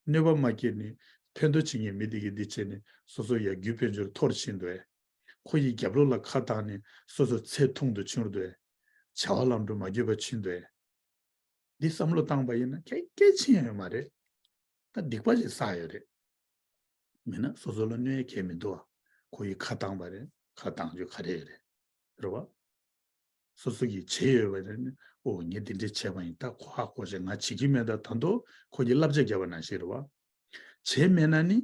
གནོད་པ་མ་བསྐྱལ་ནས་ཕན་ཐོགས་བྱེད་མཁན་མི་དེ་གིས་འདི་བྱས་ནས་སོ་སོ་ཡར་རྒྱུ་དཔལ་འབྱོར་འཐོར་ཕྱིན་འདུག་བས། ཁོ་ཡིས་རྒྱབ་ལོགས་ལ་ཁ་བཏང་ནས་སོ་སོ་ཚེ་ཐུང་དུ་ཕྱིན་འདུག་བས། བྱ་བ་ལམ་འགྲོ་མ་བརྒྱུད་པ་ཕྱིན་འདུག་བས། འདི་བསམ་བློ་བཏང་པ་ཡིན་ན་སྐད་སྐད་ཆེན་ཡོད་མ་རེད། ད་སྡིག་པ་ཞིག་བསགས་ཡོད་རེད། མིན་ན་སོ་སོ་ལ་གནོད་ཡ་གང་མི་འདུག་ཨ། ཁོ་ཡིས་ཁ་བཏང་པ་རེད། ཁ་བཏང་རྒྱུ་ག་རེ་ཡོད་རེད། རེད་བ། སོ་སོ་གིས་བྱས་ཡོད་པ་རེད་ནི་ཨོ་ངས་འདི་འདྲས་བྱས་པ་ཡིན། ད་ཁོ་ཧ་གོ་བྱས་ང་བྱེད་ཀྱི་མེད། ད་ད་དུང་ཁོ་གིས་བསླབ་བྱ་བརྒྱབ་པ་ནང་བཞིན་རེད་བ། བྱས་མེད་ན་ནི།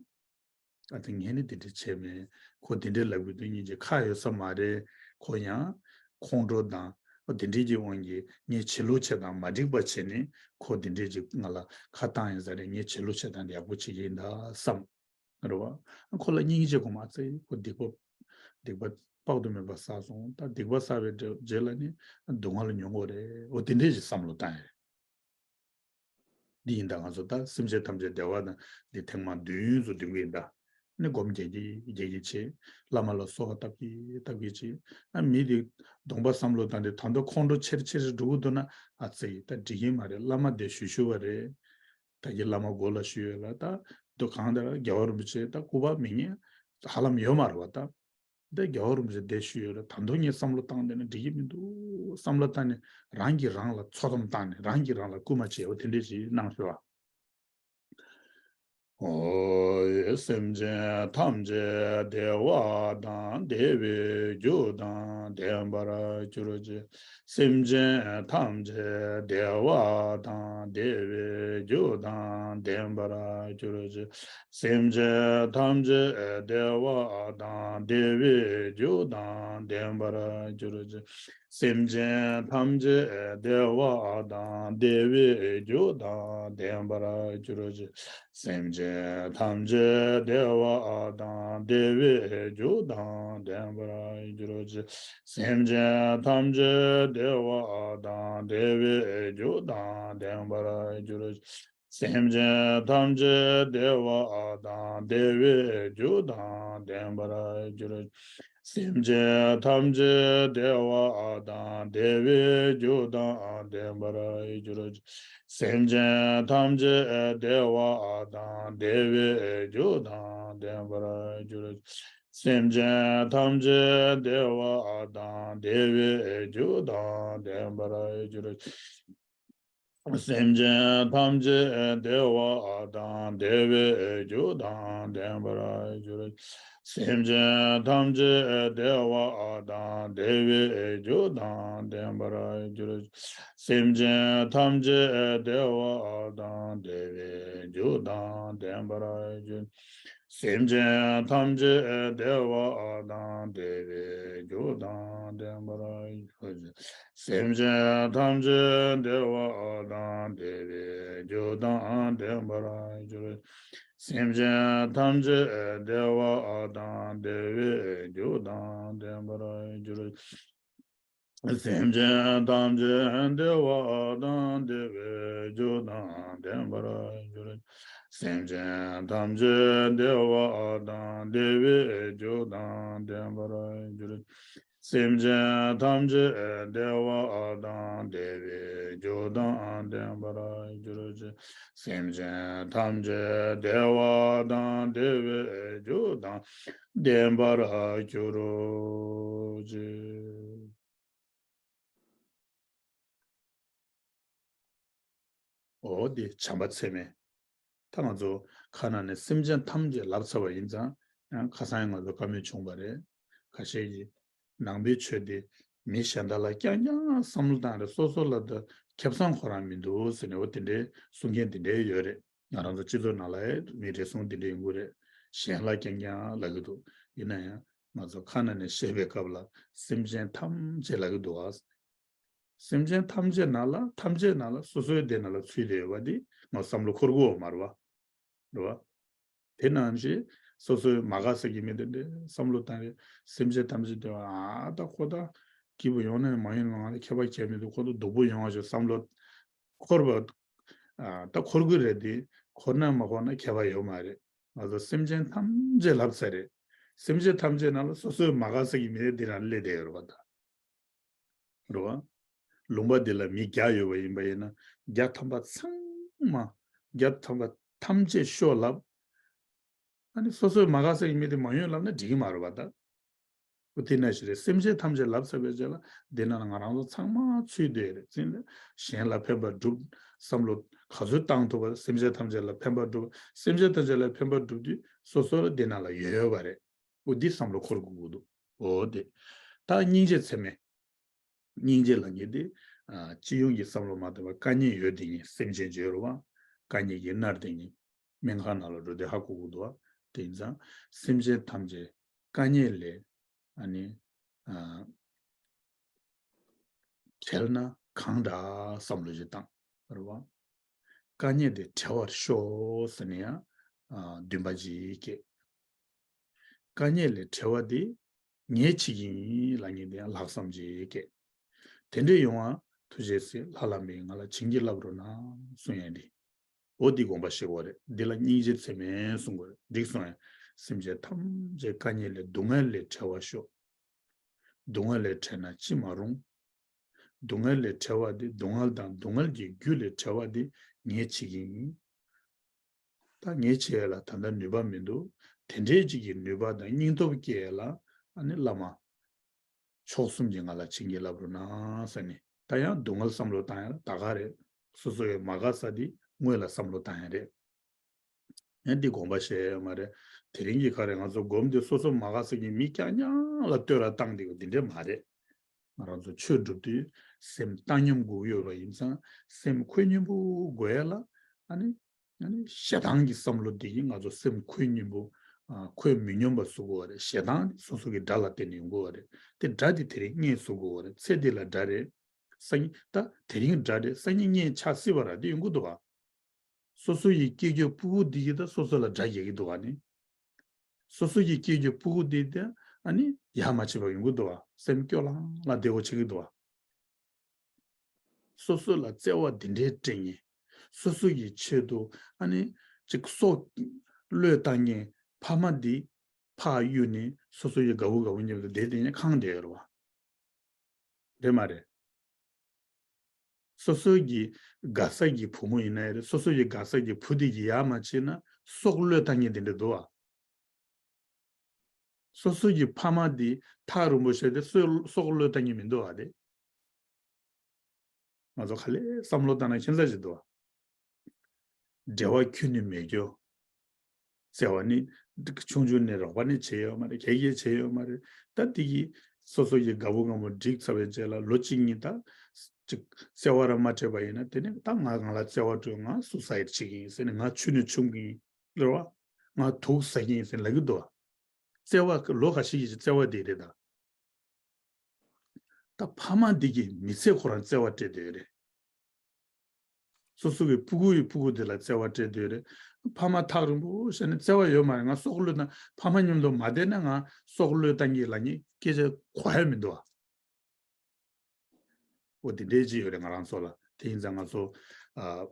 ཨ་ད་ངས་ནི་དེ་འདྲ་བྱས་མེད། ཁོ་དེ་འདྲ་ལབ་གི་འདུག་སྙིང་རྗེ་ཁ་ཡོད་ས་མ་རེད། ཁོ་ཡང་ཁོང་ཁྲོ་དང་ཨ་དེ་འདྲའི་གི་དབང་གིས་ངས་བྱེད་ལུགས་བྱེད་སྟངས་མ་འགྲིག་པ་བྱས་ནས་ཁོ་དེ་འདྲའི་གི་ང་ལ་ཁ་བཏང་ཡིན་ས་རེད། ངས་བྱེད་ལུགས་བྱེད་སྟངས་དེ་ཡག་པོ་བྱེད་ཀྱི་ཡིན་ད་བསམ། རེད་བ། ཁོ་ལ་སྙིང་རྗེ་གོ་མ་ཚད་ཁོ་སྡིག་པ་སྡིག་པ་དཔག་ཏུ་མེད་པ་བསགས་སོང་། ད་སྡིག་པ་བསགས་པའི་རྗེས་ལ་ནི་སྡུག་བསྔལ་མྱོང་དགོས་རེད། འོ་དེ་འདྲའི་གི་བསམ་བློ་བཏང་ཡ་རེད། འདི་ཡིན་ད་ང་ཚོ་ད་སེམས་ཅན་ཐམས་ཅད་བདེ་བ་དང་འདི་ཐེངས་མ་བདུན་ཙམ་འདོན་གྱི་ཡིན་ད། ནི་སྒོམ་རྒྱག་གི་རྒྱག་གི་བྱེད། བླ་མ་ལ་གསོལ་བ་བཏབ་ཀྱི་བཏབ་ཀྱི་བྱེད། ཨ་མི་དེ་གདོང་པ་བསམ་བློ་བཏང་སྟེ་ད་དུང་ཁོང་ཁྲོ་ཆེར་ཆེར་འགྲོ་གི་འདུག་ན་ཨ་ཙི་ད་འགྲིག་གི་མ་རེད། བླ་མ་དེ་ཞུ་ཞུ་བ་རེད། ད་ཀྱི་བླ་མ་མགོ་ལ་ཞུ་ཡོད་ལ་ད་དུ་གང་ལྟར་རྒྱལ་བ་རིན་པོ་ཆེ་ད་སྐུ་པར་མི་ཉན་ཧ་ལམ་ཡོད་མ་རེད་བ་ད། འདི་རྒྱལ་བ་རིན་པོ་ཆེ་འདི་ཞུས་ཡོད་རེད། ད་དུང་ངས་བསམ་བློ་བཏང་བསྡད་ན་འགྲིག་གི་མི་འདུག་བསམ་བློ་བཏང་ནས་རང་གིས་རང་ལ་ཚོད་བསྡོམས་བཏང་ནས་རང་གིས་རང་ལ་སྐུལ་མ་བྱས་པ་དེ་འདྲས་ཞིག་གནང་ཤོག་ཨ། ཨོ། སེམས་ཅན་ཐམས་ཅད་བདེ་བ་དང་བདེ་བའི་རྒྱུ་དང་ལྡན་པར་གྱུར་ཅིག་སེམས་ཅན་ཐམས་ཅད་བདེ་བ་དང་བདེ་བའི་རྒྱུ་དང་ལྡན་པར་གྱུར་ཅིག་སེམས་ཅན་ཐམས་ཅད་བདེ་བ་དང་བདེ་བའི་རྒྱུ་དང་ལྡན་པར་གྱུར་ཅིག་སེམས་ཅན་ཐམས་ཅད་བདེ་བ་དང་བདེ་བའི་རྒྱུ་དང་ལྡན་པར་གྱུར་ཅིག་སེམས་ཅན་ཐམས་ཅད་བདེ་བ་དང་བདེ་བའི་རྒྱུ་དང་ལྡན་པར་གྱུར་ཅིག་སེམས་ཅན་ཐམས་ཅད་བདེ་བ་དང་བདེ་བའི་རྒྱུ་དང་ལྡན་པར་གྱུར་ཅིག་སེམས་ཅན་ཐམས་ཅད་བདེ་བ་དང་བདེ་བའི་རྒྱུ་དང་ལྡན་པར་གྱུར། སེམས་ཅན་ཐམས་ཅད་བདེ་བ་དང་བདེ་བའི་རྒྱུ་དང་ལྡན་པར་གྱུར། སེམས་ཅན་ཐམས་ཅད་བདེ་བ་དང་བདེ་བའི་རྒྱུ་དང་ལྡན་པར་གྱུར། སེམས་ཅན་ཐམས་ཅད་བདེ་བ་དང་བདེ་བའི་རྒྱུ་དང་ལྡན་པར་གྱུར། སེམས་ཅན་ཐམས་ཅད་བདེ་བ་དང་བདེ་བའི་རྒྱུ་དང་ལྡན་པར་གྱུར། སེམས་ཅན་ཐམས་ཅད་བདེ་བ་དང་བདེ་བའི་རྒྱུ་དང་ལྡན་པར་གྱུར། སེམས་ཅན་ཐམས་ཅད་བདེ་བ་དང་བདེ་བའི་རྒྱུ་དང་ལྡན་པར་གྱུར། སེམས་ཅན་ཐམས་ཅད་བདེ་བ་དང་བདེ་བའི་རྒྱུ་དང་ལྡན་པར་གྱུར། སེམས་ཅན་ཐམས་ཅད་བདེ་བ་དང་བདེ་བའི་རྒྱུ་དང་ལྡན་པར་གྱུར། སེམས་ཅན་ཐམས་ཅད་བདེ་བ་དང་བདེ་བའི་རྒྱུ་དང་ལྡན་པར་གྱུར། སེམས་ཅན་ཐམས་ཅད་བདེ་བ་དང་བདེ་བའི་རྒྱུ་དང་ལྡན་པར་གྱུར། སེམས་ཅན་ཐམས་ཅད་བདེ་བ་དང་བདེ་བའི་རྒྱུ་དང་ལྡན་པར་གྱུར། སེམས་ཅན་ཐམས་ཅད་བདེ་བ་དང་བདེ་བའི་རྒྱུ་དང་ལྡན་པར་གྱུར་ཅིག་སེམས་ཅན་ཐམས་ཅད་བདེ་བ་དང་བདེ་བའི་རྒྱུ་དང་ལྡན་པར་གྱུར་ཅིག་འོ་དེ་བྱམས་པ་ཚད་མེད། ད་ང་ཚོ་ཁ་ནང་ནས་སེམས་ཅན་ཐམས་ཅད་ལབ་ཚར་བ་ཡིན་ཙང་ཡང་ཁ་སང་ཡང་ང་ཚོ་བཀའ་མོལ་བྱུང་བ་རེད། ཁ་ཤས་ཀྱིས་ནང་པའི་ཆོས་དེ་མི་གཞན་དག་ལ་རྐྱང་རྐྱང་བསམ་བློ་བཏང་རེད། སོ་སོ་ལ་ད་ཁེ་བཟང་ཁོ་རང་མི་འདུག་ཟེར་ནས་འོ་དེ་འདྲའི་གསུང་མཁན་དེ་འདྲའི་ཡོད་རེད། ང་རང་ཚོ་སྤྱི་ཚོགས་ནང་ལ་མི་རེ་ཟུང་དེ་འདྲ་ཡོང་གི་རེད། གཞན་ལ་རྐྱང་རྐྱང་ལབ་ཀྱི་འདུག་ཡིན་ན་ཡང་ང་ཚོ་ཁ་ནང་ནས་བཤད་པའི་སྐབས་ལ་སེམས་ཅན་ཐམས་ཅད་ལབ་ཀྱི་འདུག་ཨ། སེམས་ཅན་ཐམས་ཅད་ནང་ལ་ཐམས་ཅད་ནང་ལ་སོ་སོའི་དེ་ནང་ལ་ཚུད་བསྡད་ཡོད་པ་འདི་ང་བསམ་བློ་འཁོར་གྱི་ཡོད་མ་རེད་བ། རེད་བ། དེ་ནང་བཞིན་སོ་སོའི་མ་དགའ་ས་གི་མི་དེ་འདྲ་བསམ་བློ་བཏང་རེད། སེམས་ཅན་ཐམས་ཅད་དེ་ཨ་ད་ཁོ་ད་སྐྱིད་པོ་ཡོང་ན་མ་ཡོང་ན་ང་ལ་ཁྱད་པར་གང་ཡང་མི་འདུག་ཁོ་ད་སྡུག་པོ་ཡོང་བ་ཞིག་བསམ་བློ་འཁོར་བ་ཨ་ད་འཁོར་གི་རེད་དེ་འཁོར་ན་མ་འཁོར་ན་ཁྱད་པར་ཡོད་མ་རེད། ང་ཚོ་སེམས་ཅན་ཐམས་ཅད་ལབ་ཚར་རེད། སེམས་ཅན་ཐམས་ཅད་ནང་ལ་སོ་སོའི་མ་དགའ་ས་གི་མི་དེ་འདི་རང་སླེབས་བསྡད་ཡོད་རེད་བ་ད། རེད་བ། ལུང་པ་འདི་ལ་མི་བརྒྱ་ཡོད་པ་ཡིན་པ་ཡིན་ན་བརྒྱ་ཐམ་པ་ཚང་མ་བརྒྱ་ཐམ་པ་ཐམས་ཅད་ཤོག་ལབ། ཨ་ནི་སོ་སོའི་མ་དགའ་ས་གི་མི་དེ་མ་ཡོང་ལབ་ན་འགྲིག་གི་མ་རེད་བ་ད། འོ་དེ་ནང་བཞིན་རེད། སེམས་ཅན་ཐམས་ཅད་ལབ་ཚར་བའི་རྗེས་ལ་འདི་ནང་ལ་ང་རང་ཚོ་ཚང་མ་ཚུད་བསྡད་རེད་ཟེར་ནས་གཞན་ལ་ཕན་པ་སྒྲུབ་བསམ་བློ་ག་ཚོད་བཏང་ཐུབ་པ་སེམས་ཅན་ཐམས་ཅད་ལ་ཕན་པ་སྒྲུབ་སེམས་ཅན་ཐམས་ཅད་ལ་ཕན་པ་སྒྲུབ་དུས་སོ་སོ་ལ་འདི་ནང་ལ་ཡོད་ཡོད་པ་རེད། འོ་འདི་བསམ་བློ་འཁོར་དགོས་ཀྱི་འདུག་འོ་དེ། ད་སྙིང་རྗེ་ཚད་མེད། སྙིང་རྗེ་ལབ་མཁན་དེ་ཨ་སྤྱི་ཡོངས་ཀྱི་བསམ་བློ་མ་བཏང་བར་དཀའ་ངལ་ཡོད་དེ་ཉིད་སེམས་ཅན་བརྗོད་རུང་བ། དཀའ་ངལ་གྱིས་མནར་དེ་ཉིད་སྨན་ཁང་ནང་ལ་འགྲོ་དུས་ཧ་གོ་གི་འདུག་བ། དེ་ཡིན་ཙང་སེམས་ཅན་ཐམས་ཅད་དཀའ་ངལ་ལས་ཨ་ནི་ཨ་བྲལ་ན་གང་དྲག་བསམ་བློ་ཞིག་བཏང་རུང་བ། དཀའ་ངལ་དེ་བྲལ་བར་ཤོག་ཟེར་ནས་ཡང་ཨ་འདུན་པ་ཅིག་སྐྱེས། དཀའ་ངལ་ལས་བྲལ་བ་དེ་ངས་བྱེད་ཀྱི་ཡིན་ལབ་མཁན་དེ་ཡང་ལྷག་བསམ་ཅིག་སྐྱེས། དེ་འདྲ་ཡོང་བ་ཐུགས་རྗེ་གཟིགས་ལྷ་ལམ་པས་ང་ལ་བྱིན་གྱིས་བརླབས་རོགས་གནང་གསུང་ཡ་འདི། འོ་འདི་དགོངས་པ་བཞེས་དགོས་རེད། འདི་ལ་སྙིང་རྗེ་ཚད་མེད་གསུང་དགོས་རེད། འགྲིག་སོང་ཡ། སེམས་ཅན་ཐམས་ཅད་དཀའ་ངལ་ལས་སྡུག་བསྔལ་ལས་བྲལ་བར་ཤོག་སྡུག་བསྔལ་ལས་བྲལ་ན་ཅི་མ་རུང་། སྡུག་བསྔལ་ལས་བྲལ་བ་དེ་སྡུག་བསྔལ་དང་སྡུག་བསྔལ་གྱི་རྒྱུ་ལས་བྲལ་བ་དེ་ངས་བྱེད་ཀྱི་ཡིན། ད་ངས་བྱེད་ཡ་ལ་ད་ལྟ་ནུས་པ་མི་འདུག་དེ་འདྲའི་ཅིག་གི་ནུས་པ་དང་སྙིང་སྟོབས་སྐྱེ་ཡ་ལ་ཨ་ནི་བླ་མ་མཆོག་གསུམ་གྱིས་ང་ལ་བྱིན་གྱིས་བརླབས་རོགས་གནང་ཟེར་ནས། ད་ཡང་སྡུག་བསྔལ་བསམ་བློ་བཏང་ཡ་ལ་ད་ག་རེད། སོ་སོ་ཡི་མ་དགའ་ས་དེ་དངོས་ལ་བསམ་བློ་བཏང་ཡ་རེད། ཡང་འདི་དགོངས་པ་བཞེས་ཡོད་མ་རེད། དེ་རིང་གི་ཁ་རེད། ང་ཚོ་སྒོམ་དེ་སོ་སོ་མ་དགའ་ས་གི་མི་རྐྱང་རྐྱང་ལ་བསྟོད་ར་བཏང་བསྡད་ཡོད། འདི་འདྲས་མ་རེད། ང་རང་ཚོ་ཆོས་སྒྲུབ་དུས་སེམས་བཏང་སྙོམས་དགོས་ཀྱི་ཡོད་པ་ཡིན་ཙང་། སེམས་འཁོད་སྙོམས་པོ་དགོས་ཡ་ལ། ཨ་ནི། ཨ་ནི་ཞེ་སྡང་གི་བསམ་བློ་འདི་གིས་ང་ཚོ་སེམས་འཁོད་སྙོམས་པོ། ཨ། འཁོད་མི་སྙོམས་པ་བཟོ་གི་ཡོད་རེད། ཞེ་སྡང་ནི་སོ་སོ་གི་དགྲ་ལ་བརྟེན་ནས་ཡོང་གི་ཡོད་རེད། དེ་དགྲ་དེ་དེ་རིང་རྙེད་བཟོ་དགོས་ཡོད་རེད། ཚེ་འདི་ལ་དགྲ་རེད། སང་ཉིན་ད་དེ་རིང་དགྲ་རེད། སང་ཉིན་རྙེད་ཆགས་སྲིད་པ་ར་དེ་ཡོང་གི་འདུག་བ། སོ་སོ་ཡི་སྐྱེ་རྒྱུ་ཕྲུ་གུ་འདི་གིས་ད་སོ་སོ་ལ་དགྲ་རྒྱག་གི་འདུག་བ་ནི། སོ་སོ་ཡི་སྐྱེ་རྒྱུ་ཕྲུ་གུ་འདི་དེ་ཨ་ནི་ཡ་མ་བྱེད་པ་ཡོང་གི་འདུག་བ། སེམས་སྐྱོ་ལང་ལ་བདེ་བོ་བྱེད་ཀྱི་འདུག་བ། སོ་སོ་ལ་བརྩེ་བ་འདི་འདྲའི་སྤྲད་མཁན། སོ་སོ་ཡི་ཆེད་དུ་ཨ་ནི་ཅིག་སྲོག་བློས་བཏང་མཁན་ཕ་མ་འདི་ཕར་གཡུགས་ནས་སོ་སོ་ཡི་དགའ་བོ་དགའ་བོ་མཉམ་དུ་བསྡད་དེ་ཡང་ཁེངས་བསྡད་ཡོད་རེད་བ། རེད་མ་རེད། སོ་སོ་གི་དགའ་ས་གི་བུ་མོ་ཡིན་ན་ཡང་རེད། སོ་སོ་ཡི་དགའ་ས་གི་བུ་དེ་གིས་ཡ་མ་བྱས་ན་སྲོག་བློས་བཏང་མཁན་དེ་འདྲ་འདུག་བ། སོ་སོ་གི་ཕ་མ་དེ་ཐག་རིང་པོ་བྱས་ཏེ་སྲོག་སྲོག་བློས་བཏང་མཁན་མི་འདུག་བ་དེ། ང་ཚོ་ག་ལེ་བསམ་བློ་བཏང་ན་ཁྱད་མཚར་ཞིག་འདུག་བ། འབྲེལ་བ་ཁྱོན་ནས་མེད་རྒྱུ། བརྩེ་བ་ནི་ཆུང་ཆུང་ནས་རོགས་པ་ནི་བྱས་ཡོད་མ་རེད། གད་རྒྱག་བྱས་ཡོད་མ་རེད། ད་དེ་གིས་སོ་སོ་ཡི་དགའ་བོ་དགའ་མོ་འགྲིག་ཚར་བའི་རྗེས་ལ་ལོ་གཅིག་གཉིས་ད་ཅིག་བརྩེ་བ་ར་མ་སྤྲད་པ་ཡིན་ན། དེ་ནས་ད་ང་ང་ལ་བརྩེ་བ་སྤྲོད། ང་སུའི་སའིཌ་བྱེད་ཀྱི་ཡིན་ཟེར་ནས། ང་ཆུང་ནས་ཆུང་གི་ཡིན་རེད་བ། ང་དུག་ཟ་གི་ཡིན་ཟེར་ལབ་ཀྱི་འདུག་བ། བརྩེ་བ་ལོ་ཁ་ཤས་ཀྱི་བརྩེ་བ་དེ་རེད་ད། ད་ཕ་མ་འདི་གིས་མི་ཚེ་ཁོ་རང་བརྩེ་བ་སྤྲད་བསྡད་རེད། སོ་སོ་གི་ཕྲུ་གུ་ཡི་ཕྲུ་གུ་དེ་ལ་བརྩེ་བ་སྤྲད་སྡོད་རེད། ཕ་མ་ཐག་རིང་པོ་བྱས་ནས་བརྩེ་བ་ཡོད་མ་རེད། ང་སྲོག་བློས་བཏང་། ཕ་མ་མཉམ་དུ་མ་བསྡད་ན་ང་སྲོག་བློས་བཏང་གི་ལབ་མཁན་སྐད་ཆ་གོ་ཡ་མི་འདུག་བ། འོ་དེ་འདྲའི་ཅིག་ཡོད་རེད་ང་རང་ཚོ་ལ། དེ་ཡིན་ཙང་ང་ཚོ། ཨ།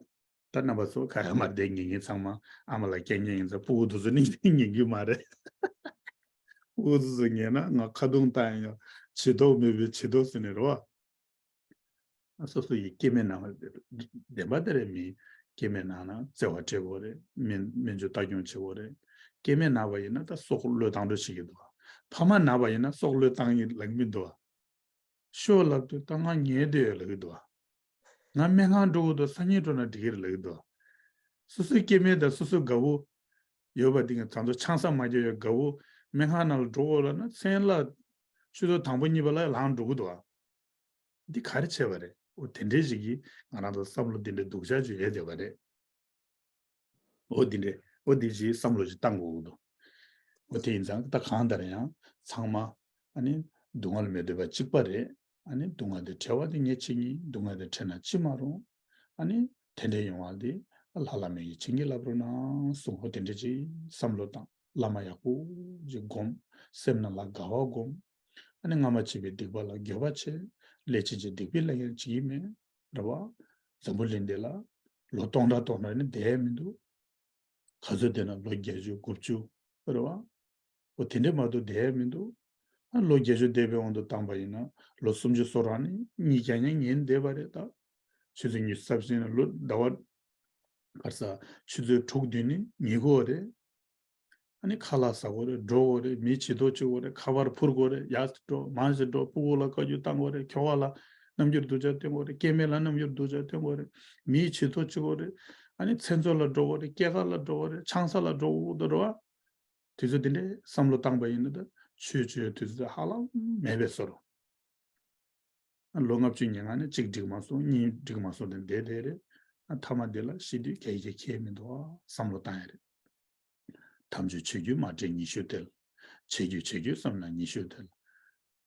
ད་རྣམ་པ་ཚོ་ག་ཡ་མ་བསྡད་མཁན་ཚང་མ་ཨ་མ་ལ་སྐྱེལ་མཁན་ཡིན་ཙང་། ཕྲུ་གུ་དེ་ཚོ་ནི་ཉན་གི་མ་རེད། ཕྲུ་གུ་དེ་ཚོ་ཉན་ན་ང་ཁ་རྡུང་བཏང་ཡ་ཡོད། བྱེད་ཐུབ་མེད་པའི་བྱེད་ཐུབ་ཟེར་ནས་རེད་བ། སོ་སོ་ཡི་སྐྱེ་དམན་ན་བ་དེ། བདེན་པ་དེ་རེད། མི་སྐྱེ་དམན་ན་ན་བརྩེ་བ་སྤྲད་དགོས་རེད། སྨན་སྨན་བཅོས་ལྟ་སྐྱོང་བྱེད་དགོས་རེད། སྐྱེ་དམན་ན་བ་ཡིན་ན་ད་སྲོག་བློས་བཏང་འགྲོ་བྱེད་ཀྱི་འདུག་ཕ་མ་ན་བ་ཡིན་ན་སྲོག་བློས་བཏང་ཡིན་ལབ་ཀྱི་མི་འདུག་ཤོག་ལབ་དུས་ད་ང་ཉལ་བསྡད་ཡོད་ལབ་ཀྱི་འདུག་ང་སྨན་ཁང་འགྲོ་གི་འདུག་སང་ཉིན་འགྲོ་ན་འགྲིག་གི་རེད་ལབ་ཀྱི་འདུག་སོ་སོའི་སྐྱེ་དམན་དང་སོ་སོའི་དགའ་བོ་ཡོད་པ་འདི་ག་ད་ཚོ་ཆང་ས་མ་རྒྱག་ཡ་དགའ་བོ་སྨན་ཁང་ནང་ལ་འགྲོ་དགོས་ལབ་ན། མཚན་ལ་ཆུ་ཚོད་དང་པོ་གཉིས་པ་ལ་ལངས་འགྲོ་གི་འདུག་འདི་ག་རེ་བྱས་པ་རེད། འོ་དེ་འདྲའི་ཞིག་གིས་ང་རང་ཚོ་བསམ་བློ་འདི་འདྲའི་སྡུག་ཅག་ཅིག་ཡོད་བསྡད་པ་རེད། འོ་འདི་འདྲའི་འོ་འདི་ཞིག་བསམ་བློ་ཞིག་བཏང་དགོས་ཀྱི་འདུག་འོ་དེ་ཡིན་ཙང་ད་གང་ལྟར་ཡང་ཚང་མ་ཨ་ནི་སྡུག་བསྔལ་མི་འདོད་པ་གཅིག་པ་རེད། ཨ་ནི་སྡུག་བསྔལ་དེ་བྲལ་བ་དེ་ངས་བྱེད་ཀྱི་ཡིན། སྡུག་བསྔལ་དེ་བྲལ་ན་ཅི་མ་རུང་། ཨ་ནི་དེ་འདྲའི་ཡོང་བ་དེ་ལྷ་བླ་མ་ཡིས་བྱིན་གྱིས་བརླབས་རོགས་གནང་གསུངས། འོ་དེ་འདྲ་ཅིག་བསམ་བློ་བཏང་། བླ་མ་ཡག་པོ་ཅིག་སྒོམ། སེམས་ནང་ལ་དགའ་བ་སྒོམ། ཨ་ནི་སྔ་མ་བྱས་པའི་སྡིག་པ་ལ་འགྱོད་པ་བྱེད། ལས་བྱས་བྱས་སྡིག་པའི་ལས་ངན་བྱེད་ཀྱི་མེད། རེད་བ། འཛམ་བུ་གླིང་འདི་ལ་ལོ་སྟོང་ཕྲག་སྟོང་ཕྲག་ནི་བསྡད་ཡ་མི་འདུག་ག་ཚོད་བསྡད་ན་ལོ་བརྒྱད་ཅུ་དགུ་བཅུ། རེད་བ། འོ་དེ་འདྲ་མ་གཏོགས་བསྡད་ཡ་མི་འདུག་ཨ་ལོ་བརྒྱད་ཅུ་བསྡད་པའི་དབང་དུ་བཏང་པ་ཡིན་ན་ལོ་སུམ་ཅུ་སོ་རང་ནི་གཉིད་ཀྱང་ཡང་ཉལ་བསྡད་པ་རེད་ད། ཆུ་ཚོད་ཉི་ཤུ་རྩ་བཞི་ནས་ལོ་ཟླ་བ་ག་རེ་ཟ། ཆུ་ཚོད་དྲུག་བདུན་ནི་ཉལ་དགོས་རེད། ཨ་ནི་ཁ་ལག་ཟ་དགོས་རེད། འགྲོ་དགོས་རེད། མིའི་བྱེད་ཐོག་བྱེད་དགོས་རེད། ཁ་པར་འཕུར་དགོས་རེད། ཡར་འགྲོ་མར་ཞིག་འགྲོ། སྤུ་གུ་ལ་བཀའ་བཀྱོན་བཏང་དགོས་རེད། ཁྱོ་ག་ལ་རྣམ་འགྱུར་སྡུག་ཅག་སྟོན་དགོས་རེད། སྐྱེ་དམན་ལ་རྣམ་འགྱུར་སྡུག་ཅག་སྟོན་དགོས་རེད། མིའི་བྱེད་ཐོག་བྱེད་དགོས་རེད། ཨ་ནི་མཚན་ཚོགས་ལ་འགྲོ་དགོས་རེད། སྐྱེས་སྐར་ལ་འགྲོ་དགོས་རེད། ཆང་ས་ལ་འགྲོ་དགོས་འདུག་རེད་བ། དུས་ཚོད་འདི་འདྲའི་བསམ་བློ་བཏང་པ་ཡིན་ན་ད་ཆོས་བྱེད་དུས་ཚོད་ཧ་ལམ་མེད་པའི་བཟོ་འདྲ། ལོ་ལྔ་བཅུ་ང་ལྔ་ནས་གཅིག་འགྲིག་མ་སོང་། གཉིས་འགྲིག་མ་སོང་དེ་བསྡད་བསྡད་རེད། ཨ་མཐའ་མ་དེ་ལ་ཤི་དུས་གལ་གྱི་ཁེལ་མི་འདུག་ཨ་བསམ་བློ་བཏང་ཡ་རེད། དམ་ཆོས་བྱེད་རྒྱུ་མ་དྲན་ཉི་ཤུ་དེ་ལ། བྱེད་རྒྱུ་བྱེད་རྒྱུ་བསམ་ན་ཉི་ཤུ་དེ་ལ།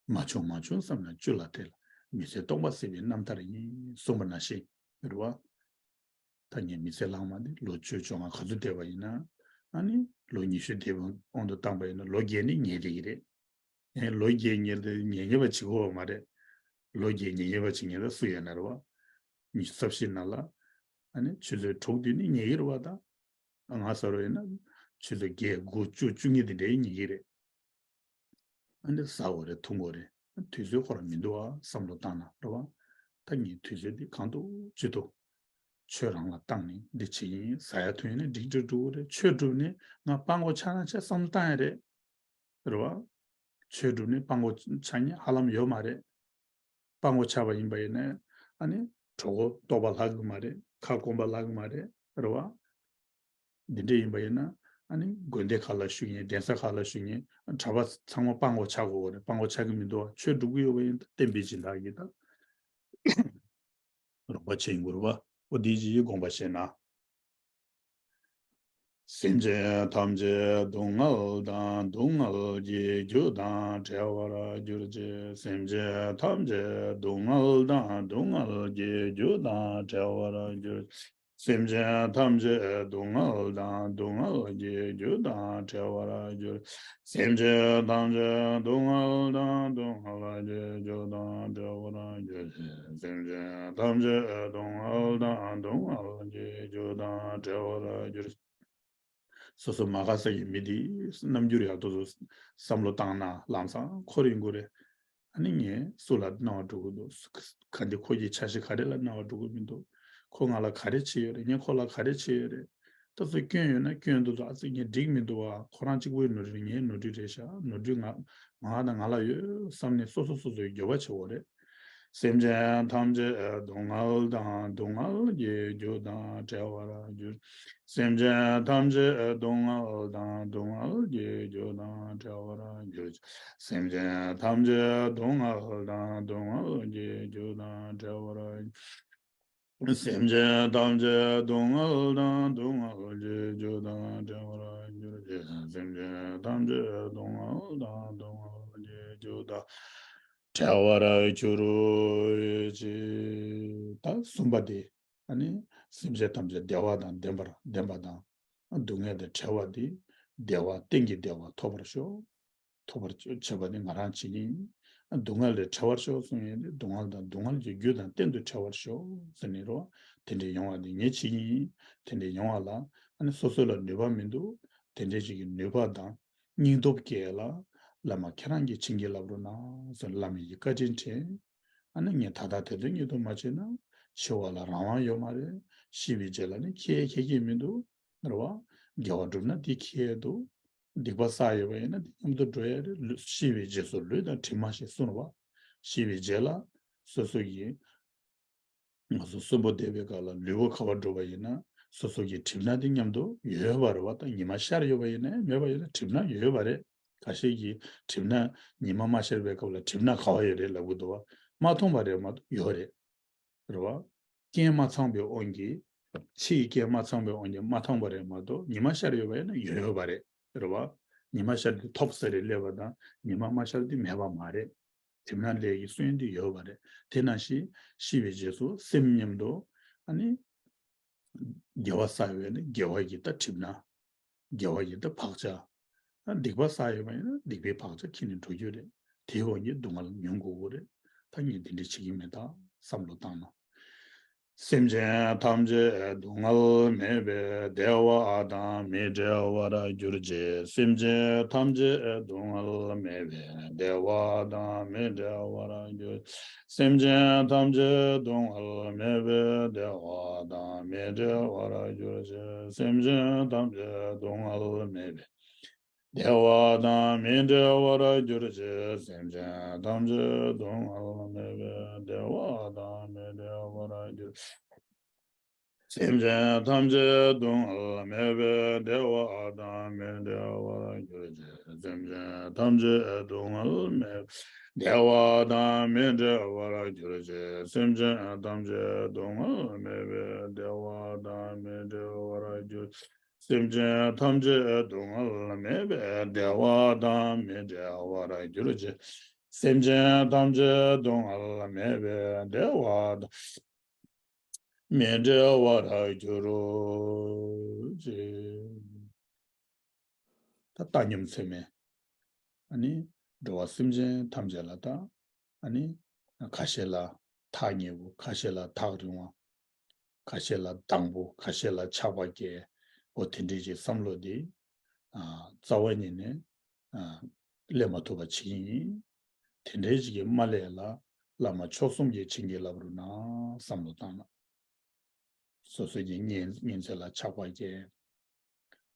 མ་བྱུང་མ་བྱུང་བསམ་ན་བཅུ་ལ་དེ་ལ། མི་ཚེ་སྟོང་པ་སྲིད་པའི་རྣམ་ཐར་ཡིན་གསུངས་པ་ནང་བཞིན་རེད་བ། ད་ངའི་མི་ཚེ་ལྷག་མ་དེ་ལོ་བཅུ་བཅོ་ལྔ་ག་ཚོད་བསྡད་པ་ཡིན་ན། ཨ་ནི་ལོ་ཉི་ཤུ་བསྡད་པའི་དབང་དུ་བཏང་པ་ཡིན་ན་ལོ་བརྒྱད་ནི་ཉལ་བསྡད་ཀྱི་རེད། ཨེ་ལོ་བརྒྱད་ཉལ་དེ་ཉལ་ཉལ་བ་བྱེད་དགོས་པ་མ་རེད། ལོ་བརྒྱད་ཉལ་ཉལ་བ་བྱེད་ཉལ་ད་སུ་ཡོད་ན་རེད་བ། ཉི་ཤུ་རྩ་བཞི་ནང་ལ་ཨ་ནི་ཆུ་ཚོད་དྲུག་བདུན་ནི་ཉལ་གི་རེད་བ་ད། ང་ཟེར་བ་ཡིན་ན་ཆུ་ཚོད་བརྒྱད་དགུ་བཅུ་བཅུ་གཉིས་དེ་འདྲའི་ཉལ་གི་རེད། ཨ་ནི་ཟ་དགོས་རེད། འཐུང་དགོས་རེད། དུས་ཚོད་ཁོ་རང་མི་འདུག་ཨ་བསམ་བློ་བཏང་ན་རེད་བ། ད་ངས་དུས་ཚོད་འདི་གང་ཐུབ་ཅི་ཐུབ་ཆོས་རང་ལ་བཏང་ནས་འདི་བྱེད་ཀྱི་ཡིན། ཟ་ཡ་འཐུང་ཡ་ནི་འགྲིག་འགྲིག་འགྲོ་གི་རེད། ཆོས་སྒྲུབ་ནས་ང་སྤྲང་པོ་ཆགས་ན་ཆགས་བསམ་བློ་བཏང་ཡ་རེད། རེད་བ། ཆོས་སྒྲུབ་ནས་སྤྲང་པོ་ཆགས་མཁན་ཧ་ལམ་ཡོད་མ་རེད། སྤྲང་པོ་ཆགས་པ་ཡིན་པ་ཡིན་ན་ཨ་ནི་གྲོད་ཁོག་ལྟོགས་པ་ལྷག་གི་མ་རེད། ཁ་སྐོམ་པ་ལྷག་གི་མ་རེད། རེད་བ། འདི་འདྲ་ཡིན་པ་ཡིན་ན་ཨ་ནི་དགོན་སྡེ་ཁག་ལ་བཞུགས་མཁན་གདན་ས་ཁག་ལ་བཞུགས་མཁན་གྲྭ་པ་ཚང་མ་སྤྲང་པོ་ཆགས་དགོས་པ་རེད། སྤྲང་པོ་ཆགས་ཀྱི་མི་འདུག་བ། ཆོས་སྒྲུབ་ཀྱི་ཡོད་པ་ཡིན་ད་བསྟན་པའི་སྦྱིན་བདག་གིས་ད། རོགས་པ་བྱེད་དགོས་རེད་པ། འོ་དེ་ཅིག་དགོངས་པ་བཞེས་ན། སེམས་ཅན་ཐམས་ཅད་སྡུག་བསྔལ་དང་སྡུག་བསྔལ་གྱི་རྒྱུ་དང་བྲལ་བར་གྱུར་ཅིག་སེམས་ཅན་ཐམས་ཅད་སྡུག་བསྔལ་དང་སྡུག་བསྔལ་གྱི་རྒྱུ་དང་བྲལ་བར་གྱུར་ཅིག་སེམས་ཅན་ཐམས་ཅད་སྡུག་བསྔལ་དང་སྡུག་བསྔལ་གྱི་རྒྱུ་དང་བྲལ་བར་གྱུར། སེམས་ཅན་ཐམས་ཅད་སྡུག་བསྔལ་དང་སྡུག་བསྔལ་གྱི་རྒྱུ་དང་བྲལ་བར་གྱུར་ཅིག་སེམས་ཅན་ཐམས་ཅད་སྡུག་བསྔལ་དང་སྡུག་བསྔལ་གྱི་རྒྱུ་དང་བྲལ་བར་གྱུར་ཅིག་སོ་སོ་མ་དགའ་ས་ཀྱི་མི་དེ་རྣམ་འགྱུར་ཡག་ཏུ་བསམ་བློ་བཏང་ན་ལམ་སང་འཁོར་ཡོང་གི་རེད། ཨ་ནི་ངས་སུ་ལ་སྣང་བ་འགྲོ་གི་འདུག་ག་འདི་ཁོ་གི་འཆར་གཞི་ག་རེ་ལ་སྣང་བ་འགྲོ་གི་མི་འདུག་ཁོ་ང་ལ་ག་རེ་བྱེད་ཡོད་རེད། ངས་ཁོ་ལ་ག་རེ་བྱེད་ཡོད་རེད། ད་གཟོད་སྐྱོན་ཡོད་ན་སྐྱོན་འདུག་ད་ཨ་ཙི་ངས་འགྲིག་མི་འདུག་བ། ཁོ་རང་གཅིག་པོའི་ནོར་འཁྲུལ་ངའི་ནོར་འཁྲུལ་རེད་ཤག་ནོར་འཁྲུལ་ང་ང་དང་ང་ལ་ཡོད་བསམ་ནས་སོ་སོ་སོ་སོའི་འགྱོད་པ་བྱེད་དགོས་རེད། སེམས་ཅན་ཐམས་ཅད་སྡུག་བསྔལ་དང་སྡུག་བསྔལ་གྱི་རྒྱུ་དང་བྲལ་བར་གྱུར། སེམས་ཅན་ཐམས་ཅད་སྡུག་བསྔལ་དང་སྡུག་བསྔལ་གྱི་རྒྱུ་དང་བྲལ་བར་གྱུར། སེམས་ཅན་ཐམས་ཅད་སྡུག་བསྔལ་དང་སྡུག་བསྔལ་གྱི་རྒྱུ་དང་བྲལ་བར་གྱུར། སེམས་ཅན་ཐམས་ཅད་སྡུག་བསྔལ་དང་སྡུག་བསྔལ་གྱི་རྒྱུ་དང་བྲལ་བར་གྱུར་ཅིག་སེམས་ཅན་ཐམས་ཅད་སྡུག་བསྔལ་དང་སྡུག་བསྔལ་གྱི་རྒྱུ་དང་བྲལ་བར་གྱུར་ཅིག་ད་གསུམ་པ་དེ། ཨ་ནི་སེམས་ཅན་ཐམས་ཅད་བདེ་བ་དང་ལྡན་པར་ལྡན་པ་དང་། སྡུག་བསྔལ་དང་བྲལ་བ་དེ་བདེ་བ་གཏན་གྱི་བདེ་བ་ཐོབ་པར་ཤོག་ཐོབ་པར་བྱེད་པ་ནི་ང་རང་བྱེད་ཀྱི་ཡིན། སྡུག་བསྔལ་ལས་བྲལ་བར་ཤོག་གསུངས་ཡོད་དེ། སྡུག་བསྔལ་དང་སྡུག་བསྔལ་གྱི་རྒྱུ་དང་གཏན་དུ་བྲལ་བར་ཤོག་ཟེར་ནས་རོ། དེ་འདྲའི་ཡོང་བ་ནི་ངས་བྱེད་ཀྱི་ཡིན། དེ་འདྲའི་ཡོང་བ་ལ་ཨ་ནི་སོ་སོ་ལ་ནུས་པ་མི་འདུག་དེ་འདྲའི་ཞིག་གི་ནུས་པ་དང་སྙིང་སྟོབས་སྐྱེ་ལ། བླ་མ་ཁྱེད་རང་གིས་བྱིན་གྱིས་བརླབ་རོགས་གནང་ཟེར་བླ་མ་ཡི་བཀའ་དྲིན་དྲན། ཨ་ནི་ངས་ད་ལྟ་དེ་དོན་གཉིས་དོན་མ་བྱས་ན་འཆི་བ་ལ་རང་དབང་ཡོད་མ་རེད། ཤི་བའི་རྗེས་ལ་ནི་ཁྱེད་ཁྱེད་ཀྱིས་མི་འདུག་རེད་བ། དགེ་བ་བསྒྲུབ་ན་དེ་ཁྱེད་འདུག་སྡིག་པ་བསགས་ཡོད་པ་ཡིན་ན་དེ་མཉམ་དུ་འགྲོ་ཡ་རེད། ལུས་ཤི་བའི་རྗེས་སུ་ལུས་དང་གྲིབ་མ་ཞེས་གསུངས་པ། ཤི་བའི་རྗེས་ལ་སོ་སོ་ཡི་ང་ཚོ་གསོན་པོ་བསྡད་པའི་སྐབས་ལ་ལུས་པོ་ག་པར་འགྲོ་བ་ཡིན་ན་སོ་སོ་གི་གྲིབ་ནག་དེ་མཉམ་དུ་ཡོད་པ་རེད་བ། ད་ཉི་མ་ཤར་ཡོད་པ་ཡིན་ན་མེད་པ་ཡིན་ན་གྲིབ་ནག་ཡོད་པ་རེད། ཁ་ཤས་ཀྱིས་གྲིབ་ནག་ཉི་མ་མ་ཤར་བའི་སྐབས་ལ་གྲིབ་ནག་ག་པར་ཡོད་རེད་ལབ་གི་འདུག་བ། མ་མཐོང་བ་རེད་མ་གཏོགས་ཡོད་རེད། རེད་བ། རྐྱེན་མ་ཚང་བའི་དབང་གིས། ཕྱི་ཡི་རྐྱེན་མ་ཚང་བའི་དབང་གིས་མ་མཐོང་བ་རེད་མ་གཏོགས་ཉི་མ་ཤར་ཡོད་པ་ཡིན་ན་ཡོད་ཡོད་པ་རེད། རེད་བ། ཉི་མ་ཤར་དུས་ཐོབ་ས་རེད་སླེབས་པ་དང་ཉི་མ་མ་ཤར་དུས་མེད་པ་མ་རེད། གྲིབ་ནག་ལས་ཀྱི་སོན་དུ་ཡོད་པ་རེད། དེ་ནང་བཞིན་ཤི་བའི་རྗེས་སུ་སེམས་མཉམ་དུ་ཨ་ནི་དགེ་བ་བསགས་ཡོད་ན་དགེ་བ་གི་ད་གྲིབ་ནག་དགེ་བ་གི་ད་བག་ཆགས། ཨ་སྡིག་པ་བསགས་ཡོད་པ་ཡིན་ན་སྡིག་པའི་བག་ཆགས་ཁྱེར་ནས་འགྲོ་རྒྱུ་རེད། དེའི་དབང་གིས་སྡུག་བསྔལ་མྱོང་དགོས་ཀྱི་རེད། ད་ངས་འདི་འདྲ་བྱེད་ཀྱི་མེད་ད་བསམ་བློ་བཏང་ན། སེམས་ཅན་ཐམས་ཅད་སྡུག་བསྔལ་མེད་པའི་བདེ་བ་དང་མི་འབྲལ་བར་གྱུར་ཅིག་སེམས་ཅན་ཐམས་ཅད་སྡུག་བསྔལ་མེད་པའི་བདེ་བ་དང་མི་འབྲལ་བར་གྱུར། སེམས་ཅན་ཐམས་ཅད་སྡུག་བསྔལ་མེད་པའི་བདེ་བ་དང་མི་འབྲལ་བར་གྱུར་ཅིག་སེམས་ཅན་ཐམས་ཅད་སྡུག་བསྔལ་མེད་པའི་བདེ་བ་དང་མི་འབྲལ་བར་གྱུར་ཅིག་སེམས་ཅན་ཐམས་ཅད་སྡུག་བསྔལ་མེད་པའི་བདེ་བ་དང་མི་འབྲལ་བར་གྱུར། སེམས་ཅན་ཐམས་ཅད་སྡུག་བསྔལ་མེད་པའི་བདེ་བ་དང་མི་འབྲལ་བར་གྱུར་ཅིག་སེམས་ཅན་ཐམས་ཅད་སྡུག་བསྔལ་མེད་པའི་བདེ་བ་དང་མི་འབྲལ་བར་གྱུར་ཅིག་སེམས་ཅན་ཐམས་ཅད་སྡུག་བསྔལ་མེད་པའི་བདེ་བ་དང་མི་འབྲལ་བར་གྱུར། སེམས་ཅན་ཐམས་ཅད་སྡུག་བསྔལ་མེད་པའི་བདེ་བ་དང་མི་འབྲལ་བར་གྱུར་ཅིག་སེམས་ཅན་ཐམས་ཅད་སྡུག་བསྔལ་མེད་པའི་བདེ་བ་དང་མི་འབྲལ་བར་གྱུར་ཅིག་ད་བཏང་སྙོམས་ཚད་མས། ཨ་ནི་འགྲོ་བ་སེམས་ཅན་ཐམས་ཅད་ལ་ད། ཨ་ནི་ཁ་ཤས་ལ་ཐག་ཉེ་བོ། ཁ་ཤས་ལ་ཐག་རིང་བ། ཁ་ཤས་ལ་སྡང་པོ། ཁ་ཤས་ལ་ཆགས་པ་སྐྱེ། འོ་དེ་འདྲའི་ཅིག་བསམ་བློ་འདི་ཨ་རྩ་བ་ཉིད་ནས་ཨ་སླེབས་མ་ཐུབ་པ་བྱེད་ཀྱི་ཡིན། དེ་འདྲའི་ཅིག་གི་མ་སླེབས་ལ་བླ་མ་མཆོག་གསུམ་གྱིས་བྱིན་གྱིས་བརླབ་རོགས་གནང་བསམ་བློ་བཏང་ན། སོ་སོ་གི་གཉེན་གཉེན་ཚན་ལ་ཆགས་པ་སྐྱེ།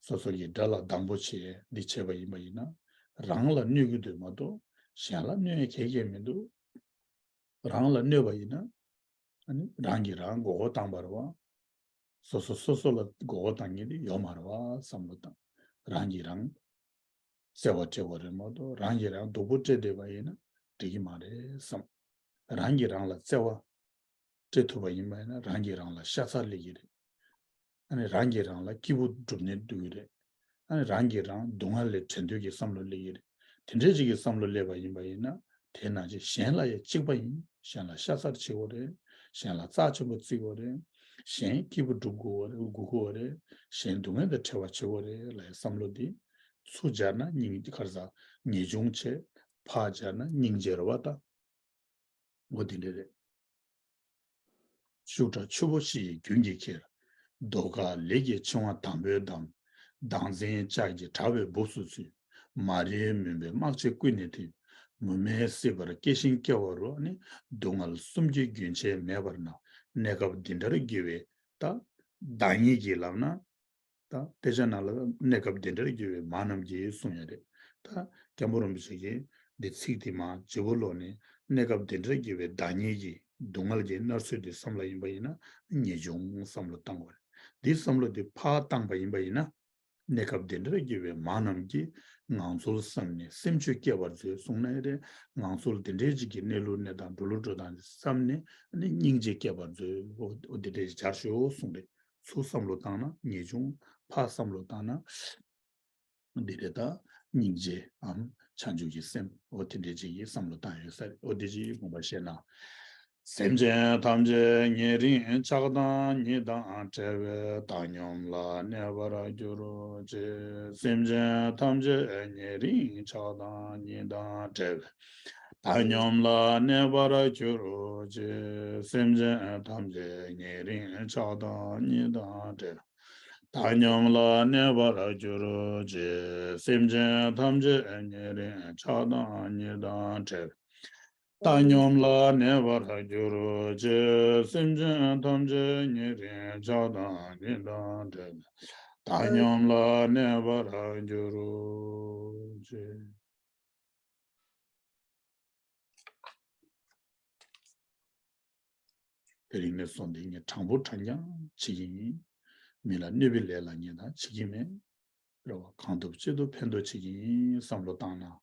སོ་སོ་གི་དགྲ་ལ་སྡང་པོ་བྱེད། འདི་བྱས་པ་ཡིན་པ་ཡིན་ན་རང་ལ་གནོད་ཀྱི་འདུག་མ་གཏོགས་གཞན་ལ་གནོད་ཡ་གང་ཡང་མི་འདུག་རང་ལ་གནོད་པ་ཡིན་ན་ཨ་ནི་རང་གིས་རང་མགོ་སྐོར་བཏང་བ་རེད་བ། སོ་སོ་སོ་སོ་ལ་མགོ་སྐོར་བཏང་མཁན་དེ་ཡོད་མ་རེད་བ་བསམ་བློ་བཏང་། རང་གིས་རང་བརྩེ་བ་སྤྲད་དགོས་རེད་མ་གཏོགས། རང་གིས་རང་སྡུག་པོ་སྤྲད་བསྡད་པ་ཡིན་ན་འགྲིག་གི་མ་རེད་བསམ། རང་གིས་རང་ལ་བརྩེ་བ་སྤྲད་ཐུབ་པ་ཡིན་པ་ཡིན་ན་རང་གིས་རང་ལ་ཤ་ཚ་སླེབས་ཀྱི་རེད། ཨ་ནི་རང་གིས་རང་ལ་སྐྱིད་པོ་སྒྲུབ་ནས་སྡོད་ཀྱི་རེད། ཨ་ནི་རང་གིས་རང་སྡུག་བསྔལ་ལས་བྲལ་འདོད་ཀྱི་བསམ་བློ་སླེབས་ཀྱི་རེད། དེ་འདྲའི་ཅིག་གི་བསམ་བློ་སླེབས་པ་ཡིན་པ་ཡིན་ན་དེ་ནང་བཞིན་གཞན་ལ་ཡང་གཅིག་པ་ཡིན། གཞན་ལ་ཤ་ཚ་བྱེད་དགོས་རེད། གཞན་ལ་རྩ་ཆེན་པོ་བརྩི་དགོས་རེད། གཞན་སྐྱིད་པོ་སྒྲུབ་དགོས་རེད། སྒུག་དགོས་རེད། གཞན་སྡུག་བསྔལ་དང་བྲལ་བ་བྱེད་དགོས་རེད་ལབ་ཡ་བསམ་བློ་འདི་ཚུར་སྦྱར་ན་སྙིང་ག་རེ་ཟ། ངེས་འབྱུང་བྱས། ཕར་སྦྱར་ན་སྙིང་རྗེ་རེད་བ་ད། འོ་དེ་འདྲ་རེད། ཤུགས་དྲག་ཆུ་བོ་ཞི་ཡི་རྒྱུན་གྱིས་ཁྱེར། རྡོ་དཀར་ལས་ཀྱི་འཆིང་བ་དང་པོའི་འདམ། བདག་འཛིན་ལྕགས་ཀྱུས་དྲ་བའི་སྦུབས་སུ་ཚུད། མ་རིག་མུན་པའི་དམག་ཕྱིས་ཀུན་ནས་ཐེབས། མུ་མེད་སྲིད་པར་སྐྱེ་ཞིང་སྐྱེ་བ་རུ། ཨ་ནི་སྡུག་བསྔལ་གསུམ་གྱི་རྒྱུན་ཆད་མེད་པར་སྣང་། གནས་སྐབས་འདི་འདྲར་གྱུར་པའི་ད། བདག་ཉིད་ཀྱིས་ལབ་ན། ད་དཔེ་ཆ་ནང་ལ་གནས་སྐབས་འདི་འདྲར་གྱུར་པའི་མ་རྣམས་ཀྱིས་གསུངས་ཡོད་རེད། ད་སྐྱབས་མགོན་རིན་པོ་ཆེ་གིས་འདི་ཚིག་དེ་མར་བརྗེ་པོ་ལོག་ནས་གནས་སྐབས་འདི་འདྲར་གྱུར་པའི་བདག་ཉིད་ཀྱིས་སྡུག་བསྔལ་གྱི་མནར་གསོ་འདི་བསམ་བློ་ཡིན་པ་ཡིན་ན་ངེས་འབྱུང་བསམ་བློ་བཏང་དགོས་རེད། འདི་བསམ་བློ་འདི་ཕར་བཏང་པ་ཡིན་པ་ཡིན་ན་གནས་སྐབས་འདི་འདྲར་གྱུར་པའི་མ་རྣམས་ཀྱིས་ངང་ཚུལ་བསམ་ནས་སེམས་ཆོས་སྐྱེད་པར་མཛོད་གསུངས་ན་ཡང་རེད། ངང་ཚུལ་འདི་འདྲའི་ཅིག་གི་གནས་ལུགས་གནས་སྟངས་འགྲོ་ལུགས་འགྲོ་སྟངས་འདི་བསམ་ནས་ནི་སྙིང་རྗེ་སྐྱེད་པར་མཛོད། འོ་འདི་འདྲའི་སྦྱར་ཤོག་གསུངས་རེད། ཚུར་བསམ་བློ་བཏང་ན་ངེས་འབྱུང་། ཕར་བསམ་བློ་བཏང་ན་འདི་རེད་ད། སྙིང་རྗེའམ་བྱང་ཆུབ་ཀྱི་སེམས། འོ་དེ་འདྲའི་ཅིག་གིས་བསམ་བློ་བཏང་ཡོད་ས་རེད། འོ་དེ་ཅིག་དགོངས་པ་བཞེས་ན། སེམས་ཅན་ཐམས་ཅད་ཉེ་རིང་ཆགས་སྡང་གཉིས་དང་བྲལ་བའི་བཏང་སྙོམས་ལ་གནས་པར་གྱུར་ཅིག་སེམས་ཅན་ཐམས་ཅད་ཉེ་རིང་ཆགས་སྡང་གཉིས་དང་བྲལ་བའི་བཏང་སྙོམས་ལ་གནས་པར་གྱུར་ཅིག་སེམས་ཅན་ཐམས་ཅད་ཉེ་རིང་ཆགས་སྡང་གཉིས་དང་བྲལ། བཏང་སྙོམས་ལ་གནས་པར་གྱུར་ཅིག་སེམས་ཅན་ཐམས་ཅད་ཉེ་རིང་ཆགས་སྡང་གཉིས་དང་བྲལ། བཏང་སྙོམས་ལ་གནས་པར་གྱུར་ཅིག་སེམས་ཅན་ཐམས་ཅད་ཉེ་རིང་ཆགས་སྡང་གཉིས་དང་བྲལ། བཏང་སྙོམས་ལ་གནས་པར་གྱུར་ཅིག་དེ་རིང་ནས་བཟུང་སྟེ་ངས་དྲང་པོ་དྲང་རྐྱང་བྱེད་ཀྱི་ཡིན། མི་ལ་གནོད་པའི་ལས་ལ་ངས་ད་བྱེད་ཀྱི་མེད། རེད་བ། གང་ཐུབ་ཅི་ཐུབ་ཕན་ཐོགས་བྱེད་ཀྱི་ཡིན་བསམ་བློ་བཏང་ན།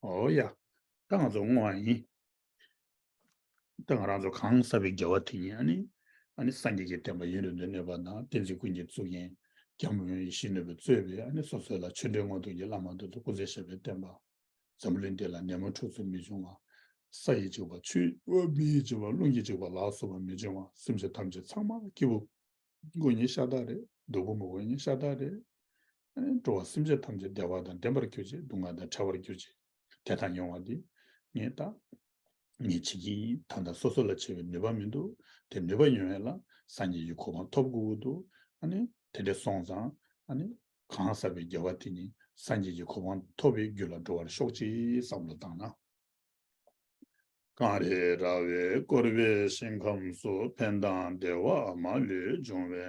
ཨོ་ཡ། ད་ང་ཚོ་བསྔོ་བ་ཡིན། ད་ང་རང་ཚོ་གང་ཟག་པའི་དགེ་བ་དེ་ཉིད་ཨ་ནི། ཨ་ནི་སངས་རྒྱས་ཀྱི་བསྟན་པ་ཡུན་རིང་དུ་གནས་པ་དང་བསྟན་འཛིན་ཀུན་གྱི་གཙུག་རྒྱན། སྐྱབས་མགོན་ཡིད་བཞིན་ནོར་བུས་གཙོས་པའི་ཨ་ནི་སོ་སོ་ལ་ཆོས་འབྲེལ་དངོས་གྲུབ་ཀྱི་བླ་མ་དེ་ཚོ་སྐུ་ཚེ་ཞབས་པད་བརྟན་པ། འཛམ་གླིང་འདི་ལ་ནད་མུག་འཁྲུག་རྩོད་མི་འབྱུང་བ། ས་ཡི་འཇིགས་པ་ཆུ་བོ་མེ་ཡི་འཇིགས་པ་རླུང་གི་འཇིགས་པ་ལ་སོགས་པ་མི་འབྱུང་བ། སེམས་ཅན་ཐམས་ཅད་ཚང་མ་སྐྱིད་པོ་དགོས་ཉིན་ཤ་སྟག་རེད། སྡུག་པོ་མི་དགོས་ཉིན་ཤ་སྟག་རེད། ཨ་ནི་འགྲོ་བ་སེམས་ཅན་ཐམས་ཅད་བདེ་བ་དང་ལྡན་པར་གྱུར་ཅིག་སྡུག་བསྔལ་དང་བྲལ་བར་གྱུར་ཅིག་དེ་ལྟར་ཡོང་བ་འདི་ངས་ད་ངས་བྱེད་ཀྱི་ཡིན། ད་ལྟ་སོ་སོ་ལ་བྱེད་པའི་ནུས་པ་མི་འདུག་དེ་ནུས་པ་ཡོང་ཡ་ལ་སངས་རྒྱས་ཀྱི་གོ་འཕང་ཐོབ་དགོས་ཀྱི་འདུག་ཨ་ནི་དེ་འདྲ་སོང་ཙང་ཨ་ནི་གང་ཟག་པའི་དགེ་བ་དེ་ཉིད་སངས་རྒྱས་ཀྱི་གོ་འཕང་ཐོབ་པའི་རྒྱུ་ལ་འགྲོ་བར་ཤོག་ཅིག་བསམ་བློ་བཏང་ན། གངས་རི་ར་བས་བསྐོར་བའི་ཞིང་ཁམས་སུ། ཕན་དང་བདེ་བ་མ་ལུས་འབྱུང་བའི་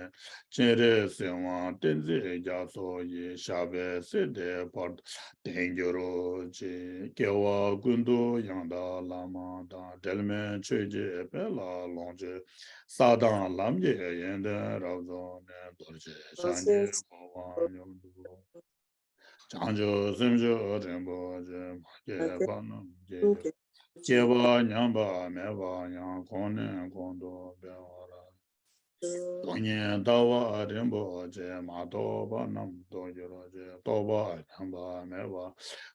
སྤྱན་རས་གཟིགས་དབང་བསྟན་འཛིན་རྒྱ་མཚོ་ཡི། ཞབས་པད་སྲིད་མཐའི་བར་དུ་བརྟན་གྱུར་ཅིག་སྐྱེ་བ་ཀུན་ཏུ་ཡང་དག་བླ་མ་དང་། འབྲལ་མེད་ཆོས་ཀྱི་དཔལ་ལ་ལོངས་སྤྱོད་ས་དང་ལམ་གྱི་ཡོན་ཏན་རབ་རྫོགས་ནས། རྡོ་རྗེ་འཆང་གི་གོ་འཕང་མྱུར་དུ། བྱང་ཆུབ་སེམས་མཆོག་རིན་པོ་ཆེ། མ་སྐྱེས་པ་རྣམས་སྐྱེ་གྱུར་ཅིག་སྐྱེས་པ་ཉམས་པ་མེད་པ་ཡང་། གོང་ནས་གོང་དུ་འཕེལ་བར། སྟོང་ཉིད་ལྟ་བ་རིན་པོ་ཆེ། མ་རྟོགས་པ་རྣམས་རྟོགས་གྱུར་ཅིག་རྟོགས་པ་ཉམས་པ་མེད་པ།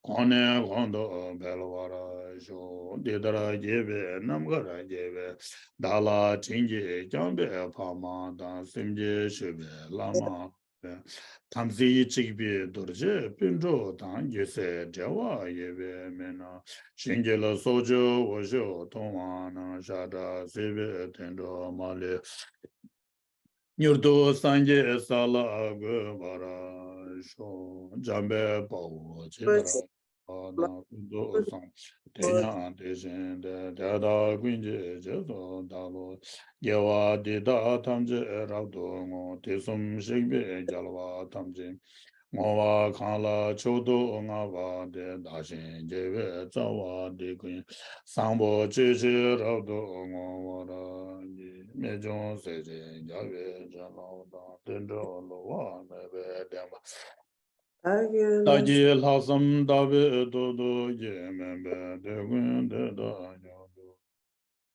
གོང་ནས་གོང་དུ་འཕེལ་བར་ཤོག་འདི་ལྟར་དགྱེས་པའི་རྣམ་དཀར་རྒྱལ་བའི་བདག་ལ། དྲིན་གྱིས་བསྐྱངས་པའི་ཕ་མ་དང་། སེམས་ཀྱིས་ཞུས་པའི་བླ་མ། དམ་ཚིག་གཅིག་པའི་རྡོ་རྗེ་སྤུན་གྲོགས་དང་། རྒྱུད་སྲིད་འབྲེལ་བ་ཡོད་པའི་མི་རྣམས། གཤིན་རྗེ་ལ་སོགས་ཀྱི་འོ་ཤོད་འཐུང་བ་རྣམས། ཤ་ཁྲག་གསོད་པའི་དུད་འགྲོ་མ་ལུས། མྱུར་དུ་སངས་རྒྱས་ས་ལ་འགོད་པར་ཤོག་འཇམ་དཔལ་དཔའ་བོས་ཇི་ལྟར། ཀུན་ཏུ་བཟང་། དེ་ཡང་དེ་བཞིན་ཏེ། དེ་དག་ཀུན་གྱི་རྗེས་སུ་བདག་སློབ། དགེ་བ་འདི་དག་ཐམས་ཅད་རབ་ཏུ་བསྔོ། དུས་གསུམ་གཤེགས་པའི་རྒྱལ་བ་ཐམས་ཅད། བསྔོ་བ་གང་ལ་མཆོག་ཏུ་བསྔགས་པ་དེ། བདག་གཞན་དགེ་བའི་རྩ་བ་འདི་ཀུན། བཟང་པོ་སྤྱོད་ཕྱིར་རབ་ཏུ་བསྔོ་བར་བགྱི། རྨད་བྱུང་སྲས་བཅས་རྒྱལ་བའི་བྱིན་རླབས་དང་། བསྟན་འགྲོར་བསླུ་བ་མེད་པའི་བདེན་པ། བདག་གིས་ལྷག་བསམ་དག་པའི་ཐོག་ཏུ་བགྱི། སྨོན་པའི་དོན་ཀུན་དེ་ལྟར་